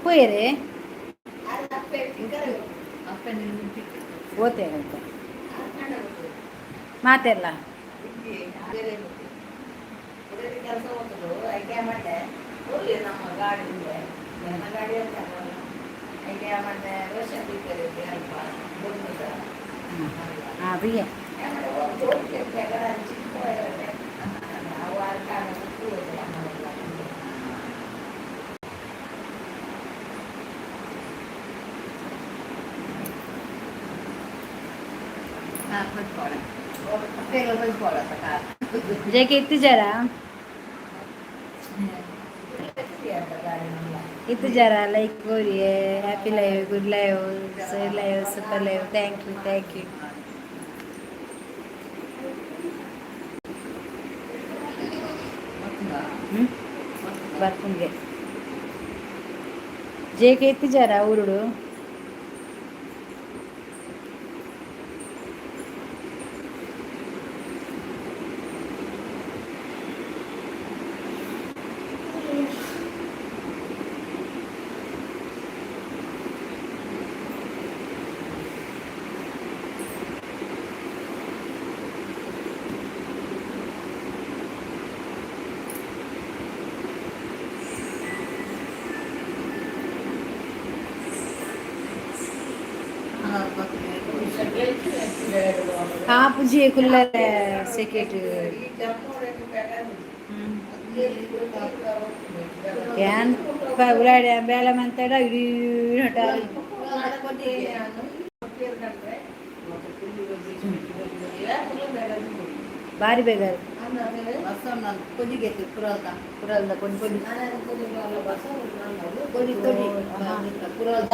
ಉಪ್ಪು ಏರೆ. ಓತೆ ಅಂತ ಮಾತೆಲ್ಲ. ಕೆಲಸ ಹೋಗ್ತದೆ ಐಕೆ ಮಾಡ್ದೆ ಹೋಗ್ಲಿ ನಮ್ಮ ಗಾಡಿ ಇದೆ, ನನ್ನ ಗಾಡಿ ಅಂತ ಐಕೆ ಮಾಡ್ದೆ. ರೋಷನ್ ದೀಪರಿಗೆ ಅಲ್ಪ ಬೊಮ್ಮದ. ಹಾಂ, ಪ್ರಿಯ. ನಾವು ಕಾರಣ. JK ಇತ್ತಿಜಾರಾ? ಇತ್ತಿಜಾರಾ? Like ಕೋರಿಯೇ. Happy live, good live, sir live, super live. Thank you, thank you. ಹ್ಞೂ, ಬರ್ಪುಂಗೆ. ಜೇಕೆ ಇತ್ತಿಜಾರಾ ಊರುಡು? ಕಾಪುಜಿ ಕುಲ್ಲರೆ ಸೆಕೆಟ್. ಏನ್ ಉಲಾಡೆ ಬೇಲೆ ಮಂತಾಡ ಇಡೀ ನಟ. ಬಾರಿ ಬೇಗಾರು. ಕುರಲ್ದ ಕೊಡಿ ಕೊಡಿ.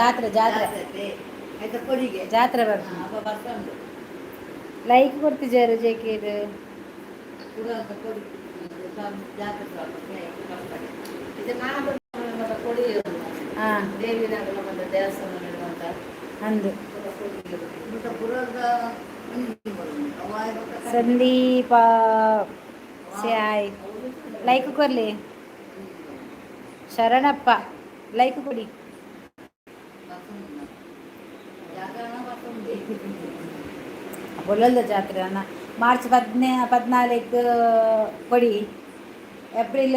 ಜಾತ್ರೆ, ಜಾತ್ರೆ. ಜಾತ್ರೆ ಬರ್ತದೆ. ಲೈಕ್ ಕೊಡ್ತಿದ್ದಾರೆ ಜೇಕೇರು. ಹಾಂ. ದೇವಸ್ಥಾನ. ಅಂದು ಸಂದೀಪ ಹಾಯ್, ಲೈಕ್ ಕೊರ್ಲಿ. ಶರಣಪ್ಪ, ಲೈಕ್ ಕೊಡಿ. ಬೊಲ್ಲಲ್ದ ಜಾತ್ರೆ ಅಣ್ಣ. ಮಾರ್ಚ್ 14 ಕೊಡಿ, ಏಪ್ರಿಲ್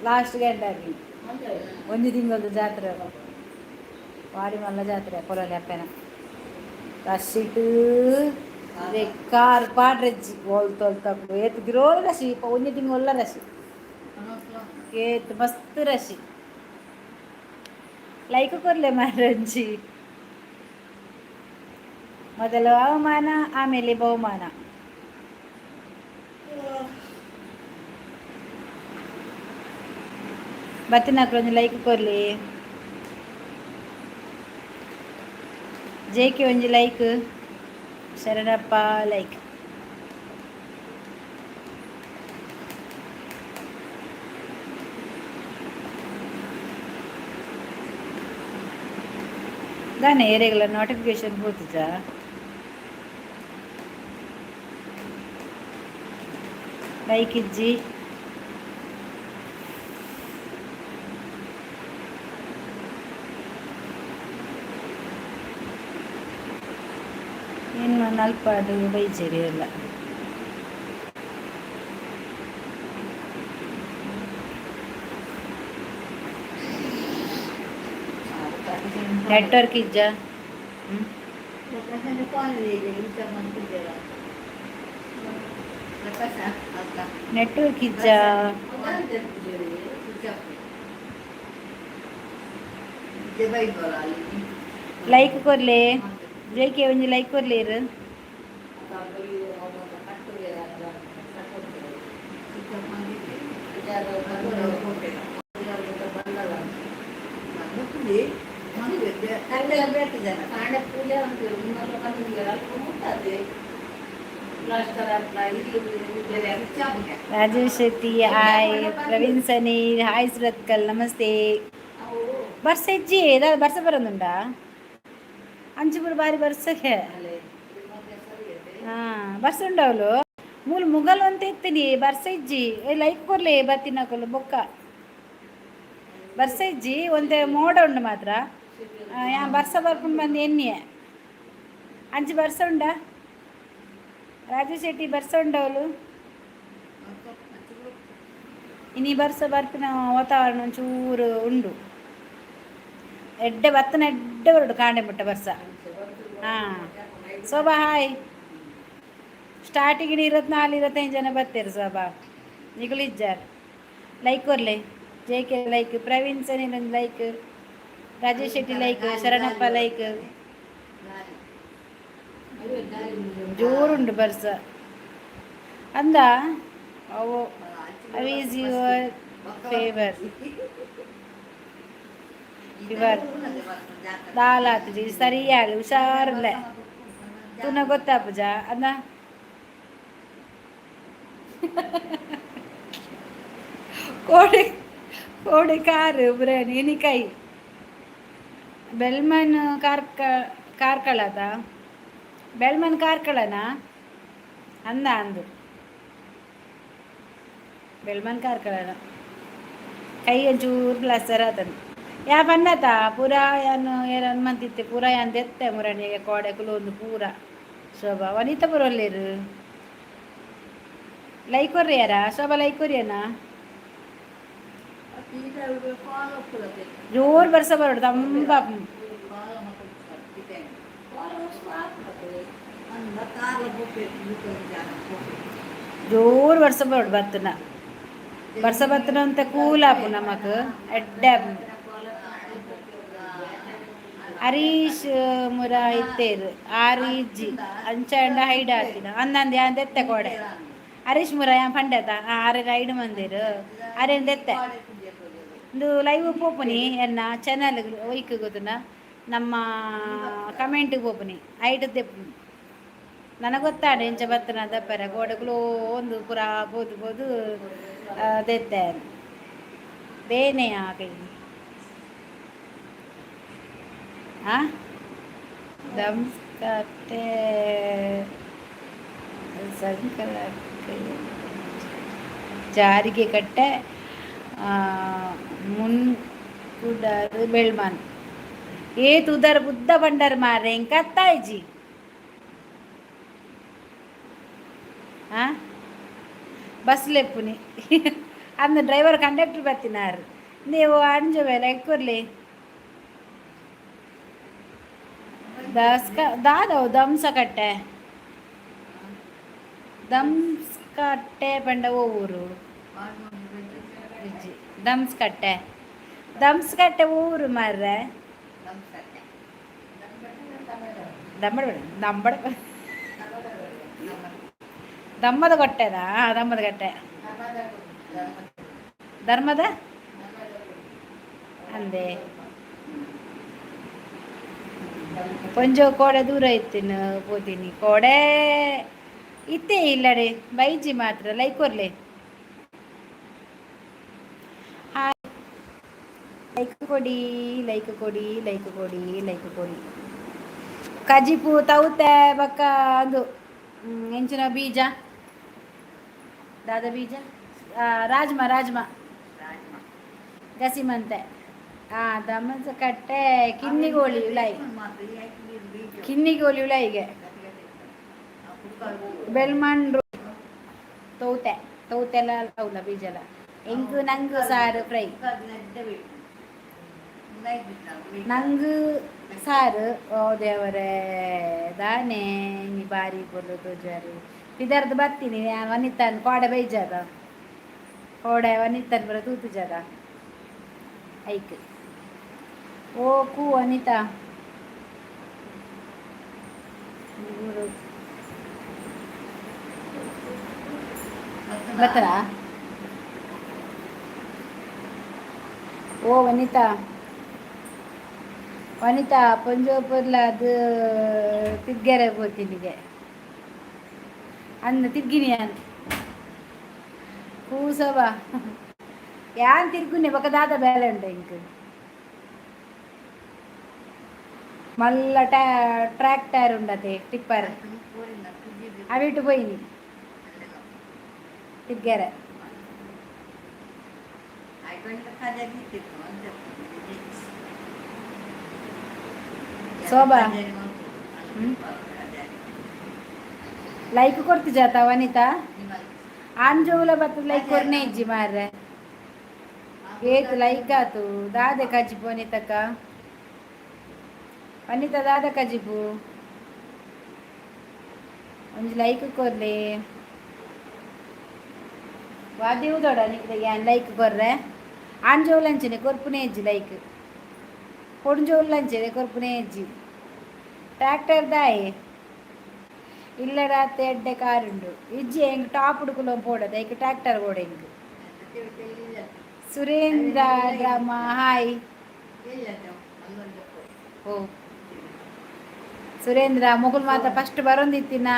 ಲಾಸ್ಟ್ ಗಂಟಾಗಿ. ಒಂದು ತಿಂಗಳದ ಜಾತ್ರೆ, ವಾಡಿ ಮಲ್ಲ ಜಾತ್ರೆ. ಪೊಲಲಿ ಅಪ್ಪೆನ ರಶ್ ಇಟ್ಟು ಕಾರ್ ಪಾಡ್ರೆಜ್ಜಿ ಓಲ್ ತೋಲ್ತಕ್ಲು ಏತ್ ಗಿರೋಲ್ ರಶ್. ಇಪ್ಪ ಒಂಜಿ ತಿಂಗೊಲ್ಲ ರಶ್, ಏತ್ ಮಸ್ತ್ ರಶ್. ಲೈಕ್ ಕೊರ್ಲೆ ಮಾರಂಜಿ. ಮೊದಲು ಅವಮಾನ, ಆಮೇಲೆ ಬಹುಮಾನ. ಬತ್ತಿನಕ್ಲು ಒಂಜಿ ಲೈಕ್ ಕೊರ್ಲಿ. ಜೇಕೆ ಒಂಜಿ ಲೈಕ್. ಶರಣಪ್ಪ ಲೈಕ್. ದಾನೆ ಏರೆಗಳ ನೋಟಿಫಿಕೇಶನ್ ಪೋತುಜಾ? ಲೈಕ್ ಇಜ್ಜಿ. ಇನ್ನು ನಲ್ಪಾಡು ಬೈಜೇರಿ ಎಲ್ಲ. ನೆಟ್ವರ್ಕ್ ಇಜ್ಜ? ಹ್ಮ್. ನೆಟ್ವರ್ಕ್ ಇಜ್ಜ? ಲೈಕ್ ಕೊರ್ಲೆ ಜೈಕೆ, ಒಂಜಿ ಲೈಕ್ ಕೊರ್ಲೆ ಇರು. ಪೂಜೆ ರಾಜೇಶ್ ಶೆಟ್ಟಿ ಹಾಯ್, ಪ್ರವೀಣ್ ಸನಿ ಹಾಯ್, ಸುರತ್ಕಲ್ ನಮಸ್ತೆ. ಬರ್ಸ ಇಜ್ಜಿ, ಏದಾದ್ರು ಬರ್ಸ ಬರೋದುಂಡಾ? ಅಂಚಿಪುರ ಬಾರಿ ಬರ್ಸಕ್ಕೆ. ಹಾಂ, ಬರ್ಸ ಉಂಡವಳು ಮೂಲು ಮುಗಲ್ ಅಂತ ಇತ್ತೀನಿ, ಬರ್ಸ ಇಜ್ಜಿ. ಏ, ಲೈಕ್ ಕೊರ್ಲೆ ಬತ್ತಿನಕುಲು ಬೊಕ್ಕ. ಬರ್ಸ ಇಜ್ಜಿ, ಒಂತೆ ಮೋಡ ಉಂಡು ಮಾತ್ರ. ಯಾ ಬರ್ಸ ಬರ್ಪುಂಡು ಬಂದು ಎನ್ನಿಯೆ. ಅಂಚಿ ಬರ್ಸ ಉಂಡಾ ರಾಜು ಶೆಟ್ಟಿ? ಬರ್ಸ ಉಂಡವಳು? ಇನಿ ಬರ್ಸ ಬರ್ಪಿನ ವಾತಾವರಣ ಒಂಚೂರು ಉಂಡು. ಎಡ್ಡೆ ಬತ್ತನ, ಎಡ್ಡೆ ಬರಡು ಕಾಂಡೆ ಮುಟ್ಟ ಬರ್ಸ. ಹಾಂ ಶೋಭಾ, ಹಾಯ್. ಸ್ಟಾರ್ಟಿಂಗ್ 24, 25 ಜನ ಬರ್ತೀರಿ. ಶೋಭಾ, ನಿಗುಲು ಇಜ್ಜಾರ್. ಲೈಕ್ ಕೊರ್ಲೆ. J K like, Praveen Sanil ಒಂದು like, Rajesh Shetty like, Sharanappa like. ಜೋರುಂಡು ಬರ್ಸ ಅಂದ. ಅವು How is your fever? Fever ದಾಲಾತುಜಿ, ಸರಿಯಾಗಿ ಹುಷಾರಿಲ್ಲ. ತೂನ ಗೊತ್ತಾಪುಜ ಅಂದ. ಕೋಡೆ ಕೋಡೆ ಕಾರು ಬ್ರೇನ್ ಎನಿಕೈ ಬೆಲ್ಮನ್ ಕಾರ್ಕ ಕಾರ್ಕಳದ ಬೆಲ್ಮನ್ ಕಾರ್ಕಳನ ಅಂದ ಅಂದು. ಬೆಲ್ಮನ್ ಕಾರ್ಕಳನ. ಕೈ ಒಂಚೂರು ಪ್ಲಾಸ್ಟರ್ ಆತನ. ಯಾ ಪನ್ನತ ಪೂರ ಯಾನ್ ಏರ್ ಹನುಮಂತಿತ್ತೆ ಪೂರ ಯಾನ್ ದೆತ್ತೆ ಮುರಣಿಗೆ ಕೋಡೆ ಕುಲೊಂದು ಪೂರ. ಶೋಭಾ, ವನಿತಾ ಪೂರ ಒಲ್ಲೇರು. ಲೈಕ್ ಕೊರ್ರಿಯಾರ? ಶೋಭಾ, ಲೈಕ್ ಕೊರಿಯನಾ? ಜೋರು ಬರ್ಸ ಬರೋಡು ತಂಬ. ಜೋರು ವರ್ಷ ಬರೋಡು. ಬತ್ತನ ಬರ್ಸ ಬತ್ತನ ಅಂತ ಕೂಲ್ ಆಪು ನಮಕ್, ಎಡ್ಡೆ ಆಪು. ಹರೀಶ್ ಮುರ ಇತ್ತೇರು ಆರು ಇಜ್ಜಿ ಅಂಚಾಂಡ ಹೈಡ್ ಆತಿನ ಅಂದಂದು ಯಾನ್ ದೆತ್ತೆ ಕೋಡೆ. ಹರೀಶ್ ಮುರ ಯಾನ್ ಪಂಡೆತ ಆರು ರೈಡ್ ಮಂದಿರು ಅರೇನ್ ದೆತ್ತೆ. ಇಂದು ಲೈವ್ ಪೋಪುನಿ ಎನ್ನ ಚಾನಲ್ ಒಯ್ಕ್ ಗೊತ್ತುನ, ನಮ್ಮ ಕಮೆಂಟ್ ಪೋಪುನಿ, ಐಟ್ ದೆಪ್ಪುನಿ. ನನಗೆ ಗೊತ್ತಾಂಡ ಎಂಚ ಬತ್ತನ ದಪ್ಪರೆ. ಗೋಡೆಗುಲು ಒಂದು ಪೂರ ಪೋದು ಪೋದು ದೆತ್ತೆ. ಬೇನೆ ಆಕೈ. ಆ ದಮ್ಸ್ಕಟ್ಟೆ ಸಂಕಲ ಜಾರಿಗೆ ಕಟ್ಟೆ ಮುನ್ಕುಡಾರು ಬೆಳ್ಮನ್. ಏತ್ ಉದರ್ ಬುದ್ಧ ಬಂಡರ್ ಮಾರ್ರೆ, ಇಂಕ ಅತ್ತಾಯ್ಜಿ. ಆ ಬಸ್ ಲೆಪ್ಪುನಿ ಅಂದ ಡ್ರೈವರ್ ಕಂಡಕ್ಟರ್ ಬತ್ತಿನಾರು. ನೀವು ಅಂಜುವೆ ಲೈಕ್ ಕೊರ್ಲಿ. ದಸ್ಕ ದಾದವು ದಂಸ ಕಟ್ಟೆ, ದಮ್ಸ್ ಕಟ್ಟೆ ಪಂಡ ಊರು ದಮ್ಸ್ ಕಟ್ಟೆ, ದಮ್ಸ್ ಕಟ್ಟೆ ಊರು ಮಾರ್ರೆ. ದಮ್ಮಡ ದಮ್ಮಡ ದಮ್ಮದ ಕೊಟ್ಟೆದಾ? ದಮ್ಮದ ಕಟ್ಟೆ, ಧರ್ಮದ ಅಂದೆ. ಕೊಂಚ ಕೋಡೆ ದೂರ ಇತ್ತಿನ ಪೋತೀನಿ. ಕೋಡೆ ಇತ್ತೇ ಇಲ್ಲಡೆ ಬೈಜಿ ಮಾತ್ರ. ಲೈಕ್ ಕೊರ್ಲೆ. ಹಾಯ್, ಲೈಕ್ ಕೊಡಿ, ಲೈಕ್ ಕೊಡಿ, ಲೈಕ್ ಕೊಡಿ, ಲೈಕ್ ಕೊಡಿ. ಕಜಿಪು ತೌತೆ ಬಕ್ಕ ಅದು ಎಂಚಿನ ಬೀಜ, ದಾದ ಬೀಜ? ರಾಜ್ಮಾ, ರಾಜ್ಮಾ ಗಸಿಮಂತೆ. ಆ ದಮಸ ಕಟ್ಟೆ ಕಿನ್ನಿಗೋಳಿ ಉಲಾಯಿ, ಕಿನ್ನಿಗೋಳಿ ಉಲಾಯಿಗೆ ಬೆಲ್ಮಣ್ ತೌತೆ. ತೌತೆಲ್ಲ ಅವಲ ಬೀಜಲ ಎಂಕು ನಂಗು ಸಾರು ಫ್ರೈ. ನಂಗು ಸಾರು. ಓ ದೇವರೇ, ದಾನೆ ಇನಿ ಬಾರಿ ಪೊರ್ಲು ತೋಜಾರು. ಪಿದರ್ದು ಬತ್ತೀನಿ ವನಿತನ್ ಕೋಡೆ ಬೈಜಾದ. ಕೋಡೆ ವನಿತನ್ ಬರ ತೂತುಜಾದ ಐಕ್. ಓ ಕು ಅನಿತಾ ಬತ್ತರಾ? ಓ ವನಿತಾ, ವನಿತಾ ಪೊಂಜೋಪುರ್ಲ ಅದು ತಿರ್ಗ್ಯಾರೆ ಪೋತಿನಿಗೆ ಅಂದ ತಿರ್ಗಿನಿ ಯಾನ್ ಕೂಸವ ಯಾನ್ ತಿರ್ಗುನೆ ಬೊಕ ದಾದ ಬೇಲೆ ಉಂಡ ಇಂಕ್? ಮಲ್ಲ ಟ್ರ್ಯಾಕ್ಟರ್ ಉಂಡತೆ, ಟಿಪ್ಪರ್ ಅವಿಟ್ಟು ಪೋಯಿನಿ ತಿರ್ಗ್ಯಾರೆ. ಶೋಭಾ. ಲೈಕ್ ಕೊಡ್ತಿ ಜಾತ ವನಿತಾ? ಆಂಜೋವುಲ ಬತ್ತದ ಲೈಕ್ ಕೊರ್ನೆ ಇಜ್ಜಿ ಮಾರ್ರೆ. ಏತ್ ಲೈಕ್ ಆತು? ದಾದೆ ಕಜಿಪು ವನಿತಕ್ಕ? ವನಿತಾ, ದಾದ ಕಜಿಪು? ಒಂಜಿ ಲೈಕ್ ಕೊರ್ಲೆ. ವಾದಿ ಉದೋಡ ನಿಕ್ಲೆ ಯಾನ್ ಲೈಕ್ ಕೊರ್ರೆ. ಆಂಜೋವುಲ ಅಂಚನೆ ಕೊರ್ಪುನೇ ಇಜ್ಜಿ ಲೈಕ್. ಪೊಂಜೋವುಲ ಅಂಚನೆ ಕೊರ್ಪುನೇ ಇಜ್ಜಿ. ಟ್ರ್ಯಾಕ್ಟರ್ ದಾಯೆ ಇಲ್ಲ? ರಾತ್ರಿ ಎಡ್ಡೆ ಕಾರ್ ಉಂಡು. ಇಜ್ಜಿ, ಎಂಕ್ ಟಾಪ್ ಹುಡುಕುಲ ಪೋಡದ ಐಕ್ ಟ್ರ್ಯಾಕ್ಟರ್ ಬೋಡ ಎಂಕ್. Surendra drama, hi. ಓ ಸುರೇಂದ್ರ, ಮೊಗುಲ್ ಮಾತ್ರ ಫಸ್ಟ್ ಬರೊಂದಿತ್ತಿನ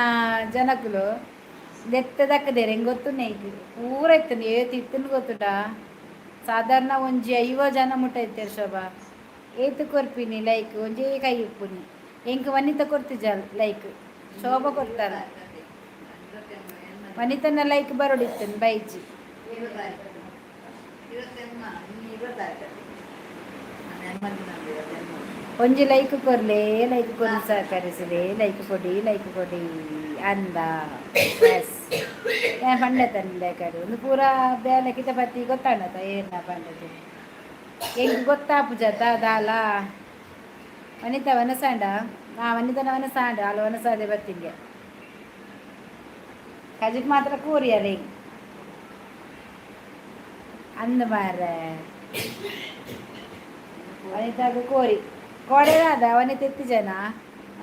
ಜನಕುಲು ದೆತ್ತ ದಕ್ಕದೇರು ಹೆಂಗ್ ಗೊತ್ತುನೆ. ಈಗ ಪೂರ ಇತ್ತುಂಡು. ಏತ್ ಇತ್ತುಂಡು ಗೊತ್ತುಂಡ? ಸಾಧಾರಣ ಒಂಜಿ 50 ಜನ ಮುಟ್ಟ ಇತ್ತೆರ್. ಶೋಭಾ, ಏತ್ ಕೊರ್ಪಿನಿ ಲೈಕ್? ಒಂಜೇ ಕೈ ಇಪ್ಪುನಿ. ಎಂಕ್ ವನಿತ ಕೊರ್ತಿಜಲ್ ಲೈಕ್, ಶೋಭಾ ಕೊರ್ತಾರ. ವನಿತನ ಲೈಕ್ ಬರೋಡಿತ್ತು, ಬೈಜಿ. ಒಂಜಿ ಲೈಕ್ ಕೊರ್ಲೆ, ಲೈಕ್ ಕೊರ್ಲಿ, ಸಹಕರಿಸಿದೆ. ಲೈಕ್ ಕೊಡಿ, ಲೈಕ್ ಕೊಡಿ ಅಂದ. ಎಸ್, ಯಾನ್ ಪಂಡೆ ತಂದೆ ಒಂದು ಪೂರ ಬೇಲೆ ಕಿತ ಪತ್ತಿ ಗೊತ್ತಾಂಡತ ಏನ ಪಂಡದು? ಎಂಕ್ ಗೊತ್ತಾಪುಜತ ದಾಲ. ವನಿತಾ ವನಸಾಂಡ? ಆ ವನಿತನ ವನಸಾಂಡ ಅಲ್ಲ, ವನಸಾದೆ ಬತ್ತಿಂಗೆ. ಕಜಿಕ್ ಮಾತ್ರ ಕೂರಿಯಲ್ಲ ಈಗ ಅಂದ ಮಾರ್ರೆ. ವನಿತಾಗ ಕೋರಿ ಕೋಡೆರಾದ ವನಿತ ಎತ್ತಿ ಜನ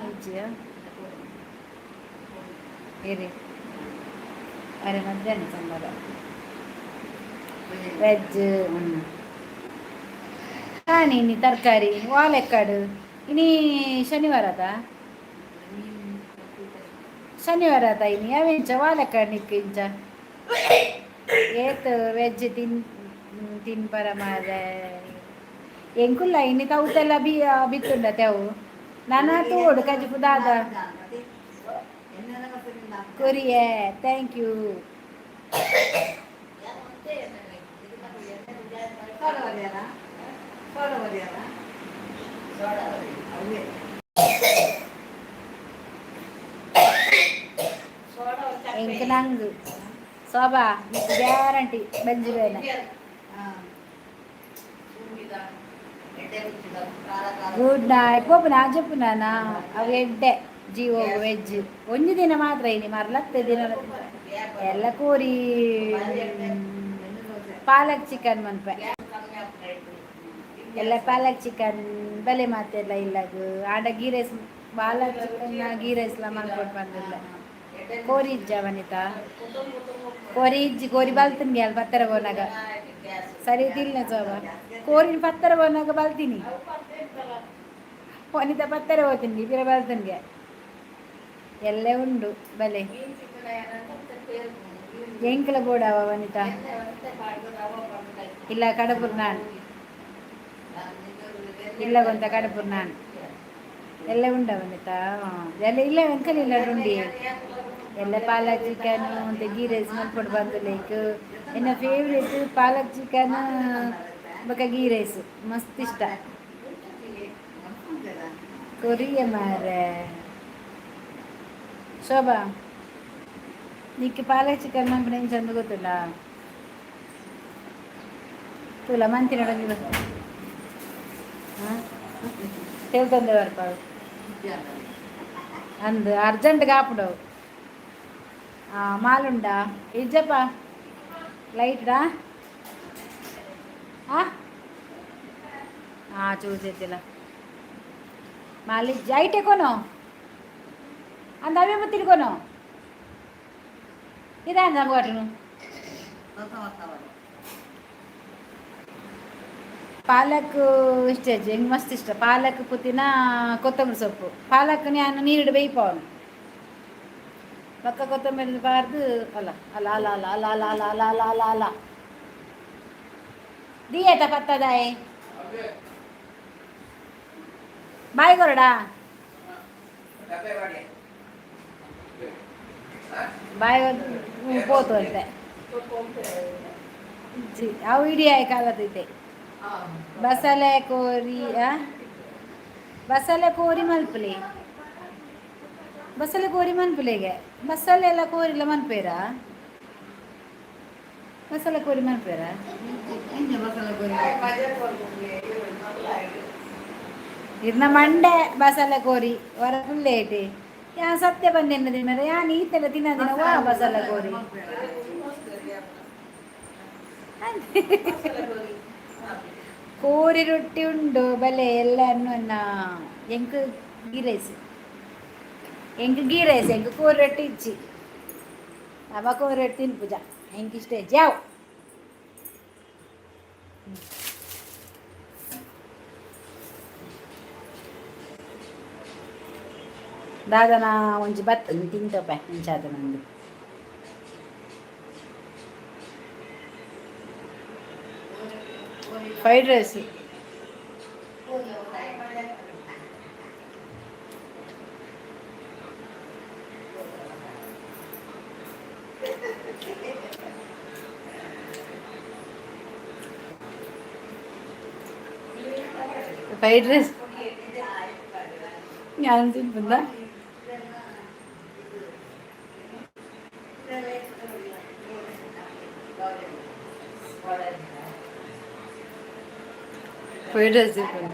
ಇಜ್ಜಿ ಇರಿ. ಅರೆ, ಮಧ್ಯಾಹ್ನ ಸಂಬಾರ ವೆಜ್. ಹ್ಞೂ, ಕಾಣಿ ಇನಿ ತರಕಾರಿ ವಾಲೆಕ್ಕಾಡು. ಇನಿ ಶನಿವಾರ ಅದ, ಶನಿವಾರ ಆತ ಇನಿ. ಅವೆಂಚ ವಾಲೆಕ್ಕಾಡು ನಿಕ್ಕು ಇಂಚ ಏತ್ ವೆಜ್ ತಿನ್ ತಿನ್ಪರ ಮಾರ್ರೆ? ಎಂಕುಲ್ಲ ಇನಿ ತೌತೆಲ್ಲ ಬಿ ಬಿತ್ತುಂಡ ತೆವು ನನ ತೂಡು ಕಜಿಪು ದಾದ ಕೊರಿಯೆ. Thank you. ಎಂಕ್ ನಂಗು ಶೋಭಾ ಗ್ಯಾರಂಟಿ ಬಂಜಿ ಬೇನೆ. ಗುಡ್ ನೈಟ್ ಪೋಪುನ ಜಪ್ಪುನಾನ ಅವು ಎಡ್ಡೆ ಜೀವೋ. ವೆಜ್ ಒಂಜಿ ದಿನ ಮಾತ್ರ ಇನಿ ಮರ್ಲತ್ತೆ ದಿನ ಎಲ್ಲ ಕೋರಿ ಪಾಲಕ್ ಚಿಕನ್ ಮನ್ಪೆ ಎಲ್ಲ. ಪಾಲಕ್ ಚಿಕನ್ ಬಲೆ ಮಾತೆಲ್ಲ ಇಲ್ಲಗ್ ಆಂಡ ಗೀ ರೈಸ್, ಪಾಲಕ್ ಚಿಕನ್ ಗೀ ರೈಸ್ ಲ ಮನ್ಪೊಡು ಬಂದಿಲ್ಲ. ಕೋರಿ ಇಜ್ಜ ವನಿತಾ? ಕೋರಿ ಇಜ್ಜಿ. ಕೋರಿ ಬಲ್ತಿನ್ಗೆ ಅಲ್ಲಿ ಪತ್ತರ ಬೋನಾಗ. ಸರಿ ತಿನ್ನ ಸೋಬ. ಕೋರಿನ ಪತ್ತರ ಬೋನಾಗ ಬಲ್ತೀನಿ. ವನಿತಾ ಪತ್ತರ ಹೋಗ್ತೀನಿ, ಪಿರ ಬಲ್ತನ್ಗೆ ಎಲ್ಲ ಉಂಡು ಬಲೆ. ಎಂಕಲ ಬೋಡವ ವನಿತಾ? ಇಲ್ಲ, ಕಡಪುರ್ ನಾನು ಇಲ್ಲ ಗೊಂತ ಕಡಪುರ್ ನಾನು ಎಲ್ಲ ಉಂಡ ವನಿತಾ? ಎಲ್ಲ ಇಲ್ಲ, ಎಂಕಲ್ ಇಲ್ಲ ಉಂಡಿ. ಎಲ್ಲ ಪಾಲಕ್ ಚಿಕನ್ ಮತ್ತು ಗೀ ರೈಸ್ ಮಲ್ಪೊಡು ಬಂದು. ಲೈಕ್ ಎನ್ನ ಫೇವ್ರೇಟ್ ಪಾಲಕ್ ಚಿಕನ್ ಬೊಕ ಗೀ ರೈಸ್ ಮಸ್ತ್ ಇಷ್ಟ. ಕೊರಿಯ ಮಾರೆ. ಶೋಭಾ, ನಿಕ್ಕೆ ಪಾಲಕ್ ಚಿಕನ್ ಮನ್ಪುನ ಎಂಚ ಅಂದ್ ಗೊತ್ತುಂಡ? ತೂಲ ಮಂತಿನ ಹಾಂ ತೆಲ್ತೊಂದೆ ಬರ್ಪಾವು ಅಂದ್ ಅರ್ಜೆಂಟ್ ಕಾಪುಡವು. ಮಾಲುಂಡಾ? ಇಜ್ಜಪ್ಪ ಲೈಟ್ಡಾ? ಆ ಹಾಂ ಚೂಸೈತಿಲ್ಲ ಮಾಲ್ ಇಜ್ಜಿ. ಐಟೆ ಕೋನೋ ಅಂದ ಅವೇ ಬತ್ತಿಡ್ಕೋನೋ ಇದಾನ ನಮಗಟನು. ಪಾಲಕ್ ಇಷ್ಟ ಹೆಂಗೆ ಮಸ್ತ್ ಇಷ್ಟ ಪಾಲಕ್, ಪುದೀನ, ಕೊತ್ತಂಬರಿ ಸೊಪ್ಪು. ಪಾಲಕ್ ನಾನು ನೀರಿಡು ಬೇಯ್ಪವನು ಪಕ್ಕ ಕೊತ್ತಂಬರಿ ಬಾರ್ದು. ಅಲ್ಲ ಅಲ್ಲ ಅಲ್ಲ ಅಲ್ಲ ಅಲ್ಲ ಅಲ್ಲ ಅಲ್ಲ ಅಲ್ಲ ಅಲ್ಲ ಅಲ್ಲ ಅಲ್ಲ ದಿಯೇತ ಪತ್ತದಾಯೆ ಬಾಯ್ ಕೊರಡಾ ಬಾಯ್ ಪೋತು ಅಂತೆ. ಇಜ್ಜಿ, ಅವು ಇಡೀ ಕಾಲದಿದೆ. ಬಸಳೆ ಕೋರಿ, ಆ ಬಸಳೆ ಕೋರಿ ಮಲ್ಪುಲಿ, ಬಸಳೆ ಕೋರಿ ಮನ್ಪುಲೆಗೆ. ಬಸಳೆ ಎಲ್ಲ ಕೋರಿಲ್ಲ ಮನ್ಪೇರಾ? ಬಸಳೆ ಕೋರಿ ಮನ್ಪೇರಾ? ಇರ್ನ ಮಂಡೆ ಬಸಳೆ ಕೋರಿ ಹೊರ ಫುಲ್ ಯಾ ಸತ್ಯ ಬಂದೇನ ಮೇರೆ ಯಾನ್ ಈತೆಲ್ಲ ತಿನ್ನದಿನ ವಾ ಬಸಳೆ ಕೋರಿ. ಕೋರಿ ರೊಟ್ಟಿ ಉಂಡು ಬಲೆ ಎಲ್ಲ ಅನ್ನ. ಎಂಕ್ ಗೀ ರೈಸ್, ಎಂಕ್ ಗೀ ರೈಸ್, ಎಂಕ್ ಕೋರಿ ರೊಟ್ಟಿ ಇಜ್ಜಿ. ಅವ ಕೋರಿ ರೊಟ್ಟಿ ತಿನ್ಪುಜ, ಎಂಕ್ ಇಷ್ಟ ಇಜ್ಜಿ ಯಾವ. ದಾದನ ಒಂಜಿ ಬತ್ತ ತಿಂತಪ್ಪ ಇಂಚಾದ ನಂದು. Fried rice, fried rice ഞാൻ ತಿನ್ಪುಂದ. Fried rice ತಿನ್ಪುಂದ.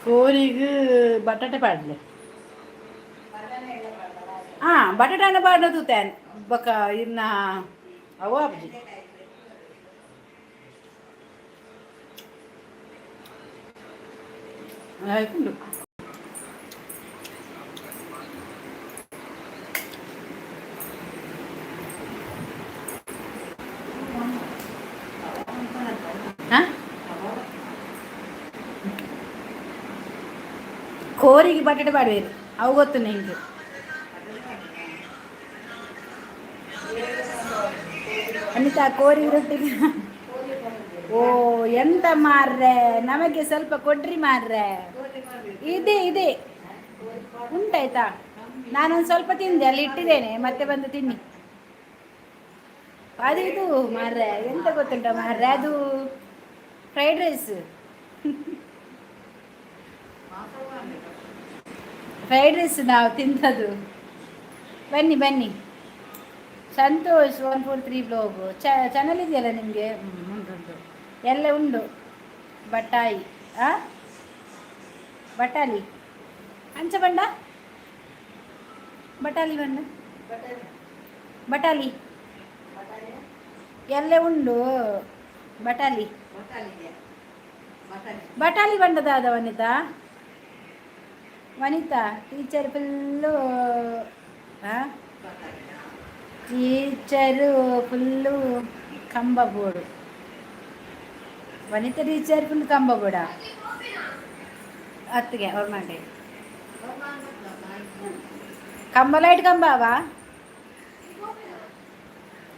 ಕೋರಿಗೆ ಬಟಾಟೆ ಪಾಡ್ಲೆ. ಹಾಂ, ಬಟಾಟೆ ಪಾಡ್ನ ತೂತೇನೆ ಬೊಕ ಇನ್ನ ಅವು ಆಪುಜಿ. ಆಯ್ತು. ಹಾಂ, ಕೋರಿಗೆ ಬಟಾಟೆ ಪಾಡ್ವೇರು, ಅವು ಗೊತ್ತು ನಿಂಗೆ. ಅನಿತಾ, ಕೋರಿ ರೊಟ್ಟಿಗೆ ಓ ಎಂತ ಮಾರ್ರೆ, ನಮಗೆ ಸ್ವಲ್ಪ ಕೊಡ್ರಿ ಮಾರ್ರೆ. ಇದೆ ಇದೆ, ಉಂಟಾಯ್ತಾ? ನಾನೊಂದು ಸ್ವಲ್ಪ ತಿಂದೆ, ಅಲ್ಲಿ ಇಟ್ಟಿದ್ದೇನೆ, ಮತ್ತೆ ಬಂದು ತಿನ್ನಿ. ಅದು ಇದು ಮಾರ್ರೆ, ಎಂತ ಗೊತ್ತುಂಟ ಮಾರ್ರೆ, ಅದು ಫ್ರೈಡ್ ರೈಸ್. ಫ್ರೈಡ್ ರೈಸ್ ನಾವು ತಿಂದದ್ದು. ಬನ್ನಿ ಬನ್ನಿ. ಸಂತೋಷ್ 143 ಬ್ಲಾಗು ಚಾನಲ್ ಇದೆಯಲ್ಲ ನಿಮಗೆ? ಉಂಟು ಉಂಟು, ಎಲ್ಲ ಉಂಟು. ಬಟಾಯಿ, ಆ ಬಟಾಲಿ ಅಂಚ ಬಂಡ, ಬಟಾಲಿ ಬಂಡ, ಬಟಾಲಿ ಎಲ್ಲ ಉಂಡು. ಬಟಾಲಿ ಬಟಾಲಿ ಬಂಡದಾದ. ವನಿತಾ, ವನಿತಾ ಟೀಚರ್ ಫುಲ್ಲು, ಟೀಚರು ಫುಲ್ಲು ಕಂಬ ಬೋರ್ಡು. ವನಿತಾ ಟೀಚರ್ ಫುಲ್ ಕಂಬ ಬೋಡ ಅತ್ತಿಗೆ ಅವ್ರ ಮಾಡಿ ಕಂಬ, ಲೈಟ್ ಕಂಬ ಅವ,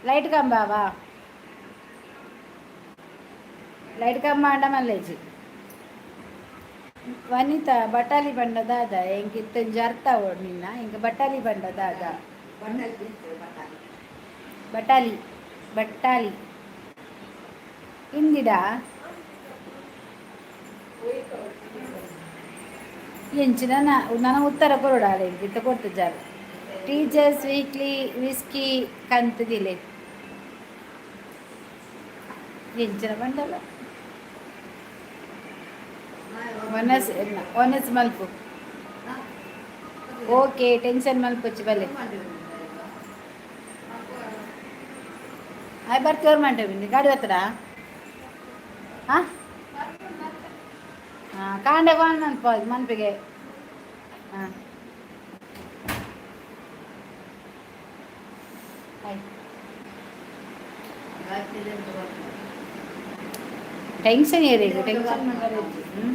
ಲೈಟ್ ಕಂಬ ಅವ, ಲೈಟ್ ಕಂಬ ಅಂಡ ಮಲ್ಲೇಜಿ. ವನಿತಾ, ಬಟಾಲಿ ಬಂಡ ದಾದ? ಎಂಕ್ ಇತ್ತೊಂಜಿ ಅರ್ಥ ಆವೊಡು ನಿನ್ನ. ಎಂಕ್ ಬಟಾಲಿ ಬಂಡ ದಾದ? ಬಟಾಲಿ ಬಟ್ಟಾಲಿ ಇಂದಿಡ ಎಂಚಿನ ನನ್ನ ಉತ್ತರ ಕೊರೊಡಾಲ ಎಂಕ್ ಇತ್ತ ಕೊಡ್ತಿದ್ದಾರೆ. ಟೀಚರ್ಸ್ ವೀಕ್ಲಿ ವಿಸ್ಕಿ ಕಂತದಿಲೆ ಎಂಚಿನ ಬಂಡಲ. ಒನಸ್ ಒನಸ್ ಮಲ್ಪು. ಓಕೆ, ಟೆನ್ಷನ್ ಮಲ್ಪೊಚ್ಚಿ ಬಲ್ಲೆ. ಆಯ್ ಬರ್ತೀವ್ರ ಮಂಟೆ, ಗಾಡಿ ಬರ್ತಡಾ? ಹಾಂ ಹಾಂ, ಕಾಂಡೆ ಫೋನ್ ಮನ್ಪ ಮನ್ಪಿಗೆ. ಹಾಂ, ಆಯ್ತು. ಟೆನ್ಷನ್ ಏರಿಗ ಟೆನ್ಷನ್. ಹ್ಞೂ,